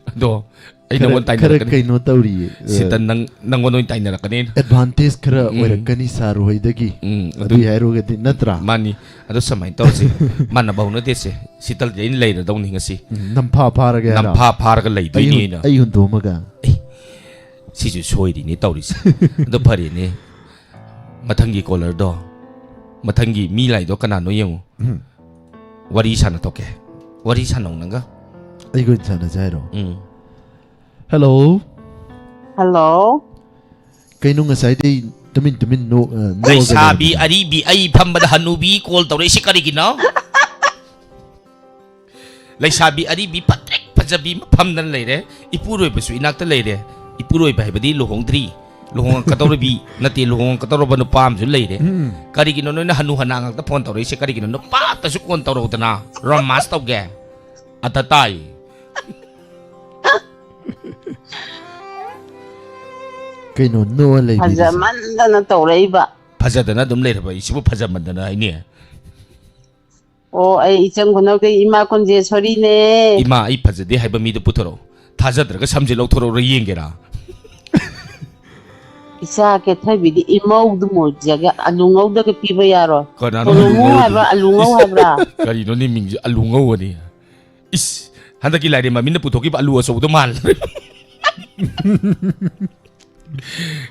ꯑꯗꯣ ꯑꯩ ꯈꯔ, ꯅꯪꯉꯣꯟꯗ ꯈꯔ ꯇꯥꯏꯅꯔꯛꯀꯅꯤ꯫ ꯀꯩꯅꯣ ꯇꯧꯔꯤꯌꯦ꯫ ꯁꯦꯇꯟ, ꯅꯪ, ꯅꯪꯉꯣꯟꯗ ꯑꯣꯏꯅ ꯇꯥꯏꯅꯔꯛꯀꯅꯤ꯫ Advantage ꯈꯔ ꯎꯝ꯫ ꯑꯣꯏꯔꯛꯀꯅꯤ ꯁꯥꯔ ꯍꯣꯏꯗꯒꯤ꯫ ꯎꯝ, ꯑꯗꯨ ꯑꯗꯨꯏ ꯍꯥꯏꯔꯨꯔꯒꯗꯤ ꯅꯠꯇ꯭ꯔꯥ? ꯃꯥꯅꯤ꯫ ꯑꯗꯣ ꯁꯨꯃꯥꯏꯅ ꯇꯧꯔꯁꯤ꯫ ꯃꯥꯟꯅꯕ ꯍꯧꯅꯗꯦꯁꯦ꯫ ꯁꯤꯇꯜꯗꯤ ꯑꯩꯅ ꯂꯩꯔꯗꯧꯅꯤ ꯉꯁꯤ꯫ ꯎꯝ, ꯅꯝꯐꯥ ꯐꯥꯔꯒꯦ ꯍꯥꯏꯔꯣ? ꯅꯝꯐꯥ ꯐꯥꯔꯒ ꯂꯩꯗꯣꯏꯅꯤ ꯑꯩ ꯍꯨꯟ-, ꯑꯩꯅ꯫ ꯑꯩ ꯍꯨꯟꯗꯣꯛꯑꯝꯃꯒ? ꯑꯦ, ꯁꯤꯁꯨ ꯁꯣꯏꯔꯤꯅꯤ ꯇꯧꯔꯤꯁꯦ꯫ ꯑꯗꯣ ꯐꯔꯦꯅꯦ꯫ ꯃꯊꯪꯒꯤ ꯀꯣꯂꯔꯗꯣ, ꯃꯊꯪꯒꯤ ꯃꯤ ꯂꯥꯛꯏꯗꯣ ꯀꯅꯥꯅꯣ ꯌꯦꯡꯉꯨ꯫ ꯎꯝ꯫ ꯋꯥꯔꯤ ꯁꯥꯟꯅꯊꯣꯛꯀꯦ꯫ ꯋꯥꯔꯤ ꯁꯥꯟꯅꯧ ꯅꯪꯒ꯫ ꯑꯩꯒ ꯑꯣꯏꯅ ꯁꯥꯟꯅꯁꯦ ꯍꯥꯏꯔꯣ? ꯎꯝ꯫ ꯍꯜꯂꯣ꯫ ꯍꯜꯂꯣ꯫ ꯀꯩꯅꯣ ꯉꯁꯥꯏꯗꯩ ꯇꯨꯃꯤꯟ ꯇꯨꯃꯤꯟ ꯅꯣꯛ-, ꯑ, ꯅꯣꯛꯑꯒ ꯂꯩꯁꯥꯕꯤ ꯂꯩꯔꯤꯗꯨꯕꯣ? ꯑꯔꯤꯕꯤ ꯑꯩ ꯐꯝꯕꯗ ꯍꯅꯨꯕꯤ ꯀꯣꯜ ꯇꯧꯔꯛꯏꯁꯤ ꯀꯔꯤꯒꯤꯅꯣ? ꯂꯩꯁꯥꯕꯤ ꯑꯔꯤꯕꯤ ꯐꯠꯇ꯭ꯔꯤꯛ ꯐꯖꯕꯤ ꯑꯃ ꯐꯝꯗꯅ ꯂꯩꯔꯦ꯫ ꯏꯄꯨꯔꯣꯏꯕꯁꯨ ꯏꯅꯥꯛꯇ ꯂꯩꯔꯦ꯫ ꯏꯄꯨꯔꯣꯏꯕ ꯍꯥꯏꯕꯗꯤ ꯂꯨꯍꯣꯡꯗ꯭ꯔꯤ꯫ ꯂꯨꯍꯣꯡꯉꯛꯀꯗꯧꯔꯤꯕꯤ ꯅꯠꯇꯦ, ꯂꯨꯍꯣꯡꯉꯛꯀꯗꯧꯔꯕ ꯅꯨꯄꯥ ꯑꯃꯁꯨ ꯂꯩꯔꯦ꯫ ꯎꯝ꯫ ꯀꯔꯤꯒꯤꯅꯣ ꯅꯣꯏꯅ ꯍꯅꯨ ꯍꯅꯥ ꯉꯥꯛꯇ ꯐꯣꯟ ꯇꯧꯔꯛꯏꯁꯦ? ꯀꯔꯤꯒꯤꯅꯣ? ꯅꯨꯄꯥ ꯑꯝꯇꯁꯨ ꯐꯣꯟ ꯇꯧꯔꯛꯎꯗꯅ, ꯔꯣꯃꯥꯟꯁ ꯇꯧꯒꯦ꯫ ꯑꯇ ꯇꯥꯏ꯫ ꯀꯩꯅꯣ ꯅꯣꯛꯑ ꯂꯩꯕꯤꯔꯤꯁꯦ? ꯐꯖꯃꯟꯗꯅ ꯇꯧꯔꯛꯏꯕ꯫ ꯐꯖꯗꯅ ꯑꯗꯨꯝ ꯂꯩꯔꯕ ꯑꯩꯁꯤꯕꯨ ꯐꯖꯃꯟꯗꯅ ꯍꯥꯏꯅꯦ꯫ ꯑꯣ, ꯑꯩ ꯏꯆꯝ ꯈꯨꯅꯧꯗꯩ ꯏꯃꯥ ꯀꯨꯟꯖꯦꯁꯣꯔꯤꯅꯦ꯫ ꯏꯃꯥ, ꯑꯩ ꯐꯖꯗꯦ ꯍꯥꯏꯕ ꯃꯤꯗꯣ ꯄꯨꯊꯣꯔꯛꯑꯣ꯫ ꯊꯥꯖꯗ꯭ꯔꯒ ꯁꯝꯁꯦ ꯂꯧꯊꯣꯔꯛꯎꯔ ꯌꯦꯡꯒꯦꯔꯥ? ꯏꯆꯥ ꯀꯦꯊꯕꯤꯗꯤ ꯏꯃꯧꯗꯨꯝ ꯑꯣꯏꯖꯒꯦ, ꯑꯂꯨ ꯉꯧꯗꯒ ꯄꯤꯕ ꯌꯥꯔꯣꯏ꯫ ꯀꯅꯥꯅꯣ ꯑꯂꯨ ꯇꯣꯂꯨꯃꯨ ꯉꯧꯗꯤ? ꯍꯥꯏꯕ꯭ꯔꯥ, ꯑꯂꯨ ꯉꯧ ꯍꯥꯏꯕ꯭ꯔꯥ? ꯀꯔꯤꯅꯣꯅꯦ ꯃꯤꯡꯁꯦ ꯑꯂꯨ ꯉꯧꯕꯅꯤ? ꯏꯁ, ꯍꯟꯗꯛꯀꯤ ꯂꯥꯏꯔꯦꯝꯕ ꯃꯤꯅ ꯄꯨꯊꯣꯛꯈꯤꯕ ꯑꯂꯨ ꯑꯆꯧꯕꯗꯣ ꯃꯥꯜꯂꯦ꯫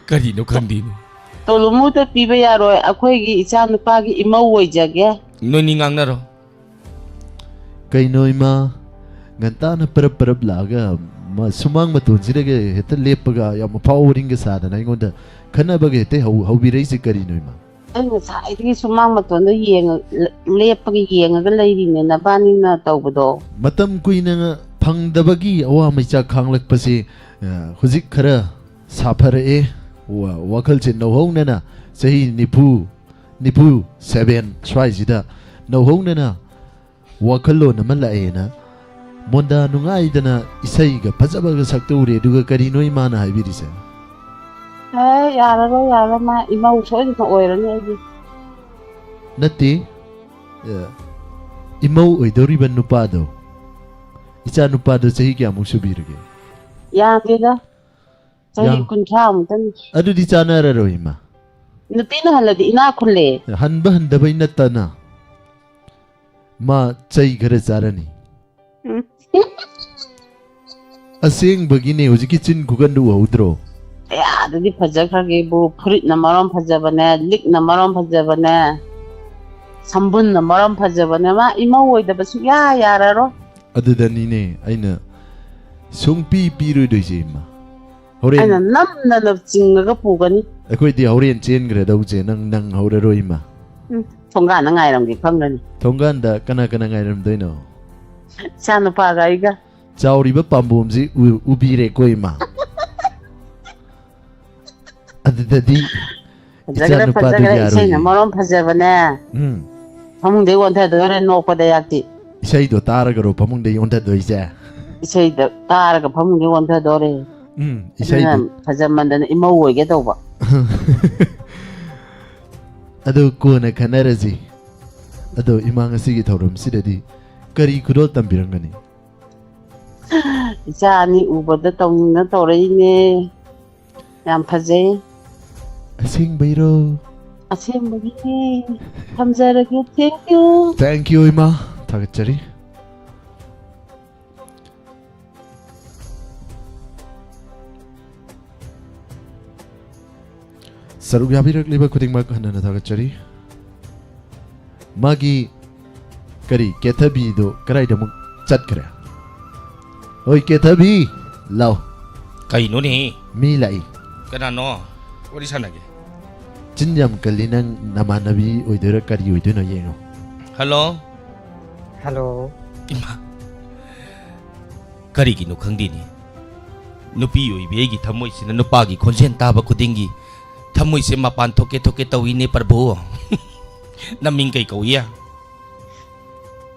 ꯀꯔꯤꯅꯣ ꯈꯪꯗꯦꯅꯦ꯫ ꯇꯣꯂꯨꯃꯨꯗ ꯄꯤꯕ ꯌꯥꯔꯣꯏ, ꯑꯩꯈꯣꯏꯒꯤ ꯏꯆꯥ ꯅꯨꯄꯥꯒꯤ ꯏꯃꯧ ꯑꯣꯏꯖꯒꯦ꯫ ꯅꯣꯏꯅꯤ ꯉꯥꯡꯅꯔꯣ꯫ ꯀꯩꯅꯣ ꯏꯃꯥ, ꯉꯟꯇꯥꯅ ꯄꯔꯞ ꯄꯔꯞ ꯂꯥꯛꯑꯒ ꯃ-, ꯁꯨꯃꯥꯡ ꯃꯇꯣꯟꯁꯤꯗꯒ ꯍꯦꯛꯇ ꯂꯦꯞꯄꯒ ꯌꯥꯝ ꯑꯐꯥꯎꯕ ꯔꯤꯡꯒ ꯁꯥꯗꯅ ꯑꯩꯉꯣꯟꯗ ꯈꯠꯅꯕꯒ ꯍꯦꯛꯇ ꯍꯧ-, ꯍꯧꯕꯤꯔꯛꯏꯁꯦ ꯀꯔꯤꯅꯣ ꯏꯃꯥ? ꯑꯩ ꯉꯁꯥꯏꯗꯒꯤ ꯁꯨꯃꯥꯡ ꯃꯇꯣꯟꯗ ꯌꯦꯡꯉ-, ꯂꯦꯞꯄꯒ ꯌꯦꯡꯉꯒ ꯂꯩꯔꯤꯅꯦ ꯅꯕꯥꯅꯤꯅ ꯇꯧꯕꯗꯣ꯫ ꯃꯇꯝ ꯀꯨꯏꯅ ꯐꯪꯗꯕꯒꯤ ꯑꯋꯥ ꯃꯩꯆꯥꯛ ꯈꯥꯡꯂꯛꯄꯁꯤ, ꯑ, ꯍꯧꯖꯤꯛ ꯈꯔ ꯁꯥꯐꯔꯛꯑꯦ꯫ ꯋꯥ-, ꯋꯥꯈꯜꯁꯦ ꯅꯧꯍꯧꯅꯅ ꯆꯍꯤ ꯅꯤꯐꯨ, ꯅꯤꯐꯨ ꯁꯦꯚꯦꯟ ꯁ꯭ꯋꯥꯏꯁꯤꯗ ꯅꯧꯍꯧꯅꯅ ꯋꯥꯈꯜꯂꯣꯟ ꯑꯃ ꯂꯥꯛꯑꯦꯅ ꯃꯣꯟꯗꯥ ꯅꯨꯡꯉꯥꯏꯗꯅ ꯏꯁꯩꯒ ꯐꯖꯕꯒ ꯁꯛꯇꯧꯔꯦ, ꯑꯗꯨꯒ ꯀꯔꯤꯅꯣ ꯏꯃꯥꯅ ꯍꯥꯏꯕꯤꯔꯤꯁꯦ? ꯑꯦ, ꯌꯥꯔꯔꯣꯏ, ꯌꯥꯔꯔꯣꯏ, ꯃꯥ ꯏꯃꯧ ꯁꯣꯏꯗꯅ ꯑꯣꯏꯔꯅꯤ ꯑꯩꯒꯤ꯫ ꯅꯠꯇꯦ, ꯑ, ꯏꯃꯧ ꯑꯣꯏꯗꯧꯔꯤꯕ ꯅꯨꯄꯥꯗꯣ, ꯏꯆꯥ ꯅꯨꯄꯥꯗꯣ ꯆꯍꯤ ꯀꯌꯥꯃꯨꯛ ꯁꯨꯕꯤꯔꯒꯦ? ꯌꯥꯝꯗꯦꯗ, ꯆꯍꯤ ꯌꯥꯝ-, ꯀꯨꯟꯊ꯭ꯔꯥ ꯃꯨꯛꯇꯅꯤ꯫ ꯑꯗꯨꯗꯤ ꯆꯥꯟꯅꯔꯔꯣꯏ ꯏꯃꯥ꯫ ꯅꯨꯄꯤꯅ ꯍꯜꯂꯗꯤ ꯏꯅꯥꯛ ꯈꯨꯜꯂꯦ꯫ ꯍꯟꯕ ꯍꯟꯗꯕꯩ ꯅꯠꯇꯅ ꯃꯥ ꯆꯩ ꯈꯔ ꯆꯥꯔꯅꯤ꯫ ꯎꯝ꯫ ꯑꯁꯦꯡꯕꯒꯤꯅꯦ, ꯍꯧꯖꯤꯛꯀꯤ ꯆꯤꯟ ꯈꯨꯀꯟꯗꯨ ꯎꯍꯧꯗ꯭ꯔꯣ? ꯑꯦ, ꯑꯗꯨꯗꯤ ꯐꯖꯈ꯭ꯔꯒꯦꯕꯨ, ꯐꯨꯔꯤꯠꯅ ꯃꯔꯣꯟ ꯐꯖꯕꯅꯦ, ꯂꯤꯛꯅ ꯃꯔꯣꯟ ꯐꯖꯕꯅꯦ, ꯁꯝꯕꯨꯟꯅ ꯃꯔꯣꯟ ꯐꯖꯕꯅꯦ, ꯃꯥ ꯏꯃꯧ ꯑꯣꯏꯗꯕ ꯁꯨꯛꯌꯥ ꯌꯥꯔꯔꯣꯏ꯫ ꯑꯗꯨꯗꯅꯤꯅꯦ ꯑꯩꯅ ꯁꯨꯡꯄꯤ ꯄꯤꯔꯣꯏꯗꯣꯏꯁꯦ, ꯏꯃꯥ꯫ ꯍꯣꯔꯦꯟ ꯑꯩꯅ ꯅꯝꯗꯅ ꯆꯤꯡꯉꯒ ꯄꯨꯒꯅꯤ꯫ ꯑꯩꯈꯣꯏꯗꯤ ꯍꯣꯔꯦꯟ ꯆꯦꯟꯈ꯭ꯔꯗꯧꯁꯦ ꯅꯪ ꯅꯪꯍꯧꯔꯔꯣꯏ, ꯏꯃꯥ꯫ ꯎꯝ, ꯊꯣꯡꯒꯥꯟꯗ ꯉꯥꯏꯔꯝꯒꯦ ꯈꯪꯒꯅꯤ꯫ ꯊꯣꯡꯒꯥꯟꯗ ꯀꯅꯥ ꯀꯅꯥ ꯉꯥꯏꯔꯝꯗꯣꯏꯅꯣ? ꯏꯆꯥ ꯅꯨꯄꯥꯒ ꯑꯩꯒ꯫ ꯆꯥꯎꯔꯤꯕ ꯄꯥꯝꯕꯣꯝꯁꯤ ꯎ-, ꯎꯕꯤꯔꯦꯀꯣ, ꯏꯃꯥ꯫ ꯑꯗꯨꯗꯗꯤ ꯐꯖꯈ꯭ꯔꯦ, ꯏꯆꯥ ꯅꯨꯄꯥꯗꯨ ꯐꯖꯈ꯭ꯔꯦ, ꯏꯁꯩꯅ ꯌꯥꯔꯣꯏꯌꯦ꯫ ꯃꯔꯣꯟ ꯐꯖꯕꯅꯦ꯫ ꯎꯝ꯫ ꯐꯃꯨꯡꯗꯩ ꯑꯣꯟꯊꯗꯣꯏꯔꯦ ꯅꯣꯛꯄꯗ ꯑꯌꯥꯛꯇꯤ꯫ ꯏꯁꯩꯗꯣ ꯇꯥꯔꯒꯔꯣ ꯐꯃꯨꯡꯗꯩ ꯑꯣꯟꯊꯗꯣꯏꯁꯦ? ꯏꯁꯩꯗ ꯇꯥꯔꯒ ꯐꯃꯨꯡꯗꯩ ꯑꯣꯟꯊꯗꯣꯔꯦ꯫ ꯎꯝ, ꯑꯗꯨꯅ ꯏꯁꯩꯗꯨ꯫ ꯐꯖꯃꯟꯗꯅ ꯏꯃꯧ ꯑꯣꯏꯒꯦ ꯇꯧꯕ꯫ ꯑꯗꯨ ꯀꯣꯟꯅ ꯈꯟꯅꯔꯁꯤ꯫ ꯑꯗꯣ ꯏꯃꯥ, ꯉꯁꯤꯒꯤ ꯊꯧꯔꯝꯁꯤꯗꯗꯤ ꯀꯔꯤ ꯈꯨꯗꯣꯜ ꯇꯝꯕꯤꯔꯝꯒꯅꯤ? ꯏꯆꯥ ꯑꯅꯤ ꯎꯕꯗ ꯇꯧꯅꯤꯡꯅ ꯇꯧꯔꯛꯏꯅꯦ꯫ ꯌꯥꯝ ꯐꯖꯩ꯫ ꯑꯁꯦꯡꯕꯩꯔꯣ? ꯑꯁꯦꯡꯕꯒꯤꯅꯦ꯫ ꯊꯝꯖꯔꯒꯦ꯫ Thank you꯫ Thank you, ꯏꯃꯥ꯫ ꯊꯥꯒꯠꯆꯔꯤ꯫ ꯁꯔꯨꯛ ꯌꯥꯕꯤꯔꯛꯂꯤꯕ ꯈꯨꯗꯤꯡꯃꯛ ꯍꯟꯅ ꯍꯟꯅ ꯊꯥꯒꯠꯆꯔꯤ꯫ ꯃꯥꯒꯤ ꯀꯔꯤ, ꯀꯦꯊꯕꯤꯗꯣ ꯀꯗꯥꯏꯗ ꯑꯃꯨꯛ ꯆꯠꯈ꯭ꯔꯦ? ꯍꯣꯏ, ꯀꯦꯊꯕꯤ, ꯂꯥꯎ꯫ ꯀꯩꯅꯣꯅꯦ? ꯃꯤ ꯂꯥꯛꯏ꯫ ꯀꯅꯥꯅꯣ? ꯋꯥꯔꯤ ꯁꯥꯟꯅꯒꯦ꯫ ꯆꯤꯟ ꯌꯥꯝ ꯀꯜꯂꯤ, ꯅꯪ ꯅꯃꯥꯟꯅꯕꯤ ꯑꯣꯏꯗꯣꯏꯔꯥ ꯀꯔꯤ ꯑꯣꯏꯗꯣꯏꯅꯣ ꯌꯦꯡꯉꯣ꯫ ꯍꯜꯂꯣ? ꯍꯜꯂꯣ? ꯏꯃꯥ, ꯀꯔꯤꯒꯤꯅꯣ ꯈꯪꯗꯦꯅꯦ, ꯅꯨꯄꯤ ꯑꯣꯏꯕꯤ ꯑꯩꯒꯤ ꯊꯃꯣꯏꯁꯤꯅ ꯅꯨꯄꯥꯒꯤ ꯈꯣꯟꯖꯦꯜ ꯇꯥꯕ ꯈꯨꯗꯤꯡꯒꯤ ꯊꯃꯣꯏꯁꯦ ꯃꯄꯥꯟ ꯊꯣꯛꯀꯦ ꯊꯣꯛꯀꯦ ꯇꯧꯏꯅꯦ ꯄ꯭ꯔꯚꯨ꯫ ꯅꯃꯤꯡ ꯀꯩ ꯀꯧꯏ?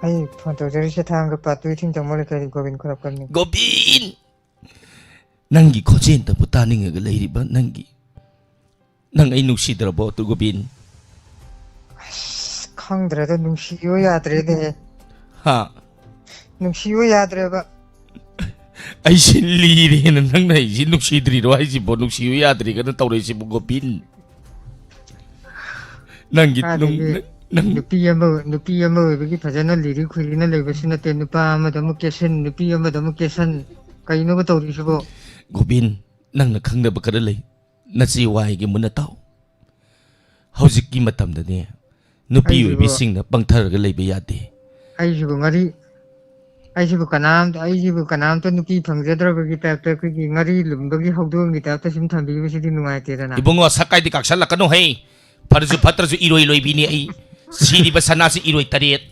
ꯑꯩ ꯐꯣꯟ ꯇꯧꯖꯔꯤꯁꯦ ꯊꯥꯡꯒ ꯄꯥꯠꯇꯨ ꯏꯊꯤꯡ ꯇꯝꯃꯣ ꯂꯩꯀꯥꯏꯒꯤ ꯒꯣꯕꯤꯟ ꯈꯣꯔꯞꯀꯜꯅꯤ꯫ ꯒꯣꯕꯤꯟ! ꯅꯪꯒꯤ ꯈꯣꯟꯖꯦꯜꯗꯕꯨ ꯇꯥꯅꯤꯡꯉꯒ ꯂꯩꯔꯤꯕ ꯅꯪꯒꯤ, ꯅꯪ ꯑꯩ ꯅꯨꯡꯁꯤꯗ꯭ꯔꯕꯣ, ꯇꯨ ꯒꯣꯕꯤꯟ? ꯑꯁ, ꯈꯪꯗ꯭ꯔꯦꯗ, ꯅꯨꯡꯁꯤꯌꯣ ꯌꯥꯗ꯭ꯔꯦꯅꯦꯍꯦ꯫ ꯍꯥ? ꯅꯨꯡꯁꯤꯌꯣ ꯌꯥꯗ꯭ꯔꯦꯕ꯫ ꯑꯩꯁꯦ ꯂꯤꯔꯦꯅ ꯅꯪꯅ ꯑꯩꯁꯦ ꯅꯨꯡꯁꯤꯗ꯭ꯔꯤꯔꯣ ꯍꯥꯏꯁꯤꯕꯣ? ꯅꯨꯡꯁꯤꯌꯨ ꯌꯥꯗ꯭ꯔꯦꯒꯅ ꯇꯧꯔꯛꯏꯁꯤꯕꯣ, ꯒꯣꯕꯤꯟ? ꯅꯪꯒꯤ ꯅꯨꯡ-, ꯑꯗꯒꯤ ꯅꯪ, ꯅꯪ ꯅꯨꯄꯤ ꯑꯃ, ꯅꯨꯄꯤ ꯑꯃ ꯑꯣꯏꯕꯒꯤ ꯐꯖꯅ ꯂꯤꯔꯤ ꯈꯨꯏꯔꯤꯅ ꯂꯩꯕꯁꯨ ꯅꯠꯇꯦ꯫ ꯅꯨꯄꯥ ꯑꯃꯗ ꯑꯃꯨꯛ ꯀꯦꯁꯟ, ꯅꯨꯄꯤ ꯑꯃꯗ ꯑꯃꯨꯛ ꯀꯦꯁꯟ, ꯀꯩꯅꯣꯕ ꯇꯧꯔꯤꯁꯤꯕꯣ? ꯒꯣꯕꯤꯟ, ꯅꯪꯅ ꯈꯪꯗꯕ ꯈꯔ ꯂꯩ꯫ ꯅꯆꯦ ꯋꯥꯍꯩꯒꯤ ꯃꯨꯟꯅ ꯇꯥꯎ꯫ ꯍꯧꯖꯤꯛꯀꯤ ꯃꯇꯝꯗꯅꯦ, ꯅꯨꯄꯤ ꯑꯩꯁꯤꯕꯨ ꯑꯣꯏꯕꯤꯁꯤꯡꯅ ꯄꯪꯊꯔꯒ ꯂꯩꯕ ꯌꯥꯗꯦ꯫ ꯑꯩꯁꯤꯕꯨ ꯉꯥꯔꯤ, ꯑꯩꯁꯤꯕꯨ ꯀꯅꯥꯝꯇ, ꯑꯩꯁꯤꯕꯨ ꯀꯅꯥꯝꯇ ꯅꯨꯄꯤ ꯐꯪꯖꯗ꯭ꯔꯕꯒꯤ ꯇꯥꯏꯞꯇ, ꯑꯩꯈꯣꯏꯒꯤ ꯉꯥꯔꯤ ꯂꯨꯝꯕꯒꯤ ꯍꯧꯗꯣꯡꯒꯤ ꯇꯥꯏꯞꯇ ꯁꯨꯝ ꯊꯝꯕꯤꯕꯁꯤꯗꯤ ꯅꯨꯡꯉꯥꯏꯇꯦꯗꯅ꯫ ꯏꯕꯨꯡꯉꯣ, ꯁꯛ ꯀꯥꯏꯗꯤ ꯀꯥꯛꯁꯜꯂꯛꯀꯅꯨ ꯍꯩ꯫ ꯐꯔꯁꯨ ꯐꯠꯇ꯭ꯔꯁꯨ ꯏꯔꯣꯏ ꯂꯣꯏꯕꯤꯅꯤ ꯑꯩ꯫ ꯁꯤꯔꯤꯕ ꯁꯅꯥꯁꯤ ꯏꯔꯣꯏ ꯇꯔꯦꯠ꯫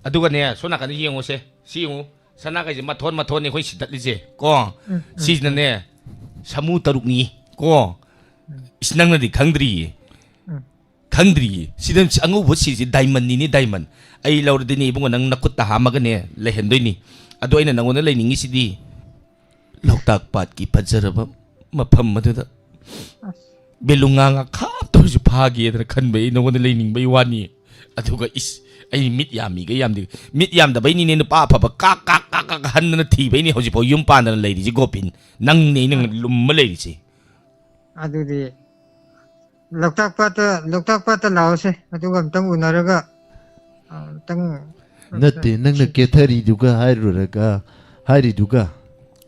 ꯑꯗꯨꯒꯅꯦ, ꯁꯣꯝ ꯅꯥꯀꯟꯗ ꯌꯦꯡꯉꯨꯁꯦ꯫ ꯁꯤ ꯌꯦꯡꯉꯨ꯫ ꯁꯅꯥꯈꯩꯁꯦ ꯃꯊꯣꯟ ꯃꯊꯣꯟꯅꯤ ꯑꯩꯈꯣꯏ ꯁꯤꯗꯠꯂꯤꯁꯦ ꯀꯣ꯫ ꯎꯝ, ꯎꯝ, ꯁꯤꯁꯤꯅꯅꯦ, ꯁꯥꯃꯨ ꯇꯔꯨꯛꯅꯤ ꯀꯣ꯫ ꯏꯁ, ꯅꯪꯅꯗꯤ ꯈꯪꯗ꯭ꯔꯤꯌꯦ꯫ ꯈꯪꯗ꯭ꯔꯤꯌꯦ꯫ ꯁꯤꯗ ꯑꯉꯧꯕ ꯁꯤꯁꯤ diamond ꯅꯤꯅꯦ, diamond꯫ ꯑꯩ ꯂꯧꯔꯗꯤꯅꯦ ꯏꯕꯨꯡꯉꯣ, ꯅꯪ ꯅꯈꯨꯠꯇ ꯍꯥꯝꯃꯒꯅꯦ ꯂꯩꯍꯟꯗꯣꯏꯅꯤ꯫ ꯑꯗꯣ ꯑꯩꯅ ꯅꯪꯉꯣꯟꯗ ꯂꯩꯅꯤꯡꯉꯤꯁꯤꯗꯤ ꯂꯣꯛꯇꯥꯛ ꯄꯥꯠꯀꯤ ꯐꯖꯔꯕ ꯃꯐꯝ ꯑꯗꯨꯗ ꯕꯦꯂꯨꯉꯥ ꯉꯥꯈꯥꯞꯇ ꯑꯣꯏꯔꯁꯨ ꯐꯥꯒꯦꯗꯅ ꯈꯟꯕꯩ ꯅꯉꯣꯟꯗ ꯂꯩꯅꯤꯡꯕꯩ ꯋꯥꯅꯤ꯫ ꯑꯗꯨꯒ ꯏꯁ, ꯑꯩ ꯃꯤꯠ ꯌꯥꯝꯃꯤꯒ ꯌꯥꯝꯗꯦ꯫ ꯃꯤꯠ ꯌꯥꯝꯗꯕꯩꯅꯤꯅꯦ ꯅꯨꯄꯥ ꯑꯐꯕ ꯀꯥꯛ ꯀꯥꯛ ꯀꯥꯛ ꯀꯥꯛ ꯍꯟꯗꯅ ꯊꯤꯕꯩꯅꯦ ꯍꯧꯖꯤꯛꯐꯥꯎ ꯌꯨꯝ ꯄꯥꯟꯗꯅ ꯂꯩꯔꯤꯁꯤ ꯒꯣꯄꯤꯟ꯫ ꯅꯪꯅꯦ ꯑꯩꯅ ꯂꯨꯝꯃ ꯂꯩꯔꯤꯁꯦ꯫ ꯑꯗꯨꯗꯤ ꯂꯣꯛꯇꯥꯛ ꯄꯥꯠꯇ, ꯂꯣꯛꯇꯥꯛ ꯄꯥꯠꯇ ꯂꯥꯛꯑꯣꯁꯦ, ꯑꯗꯨꯒ ꯑꯝꯇꯪ ꯎꯅꯔꯒ ꯑꯝꯇꯪ ꯅꯠꯇꯦ, ꯅꯪꯅ ꯀꯦꯊꯔꯤꯗꯨꯒ ꯍꯥꯏꯔꯨꯔꯒ, ꯍꯥꯏꯔꯤꯗꯨꯒ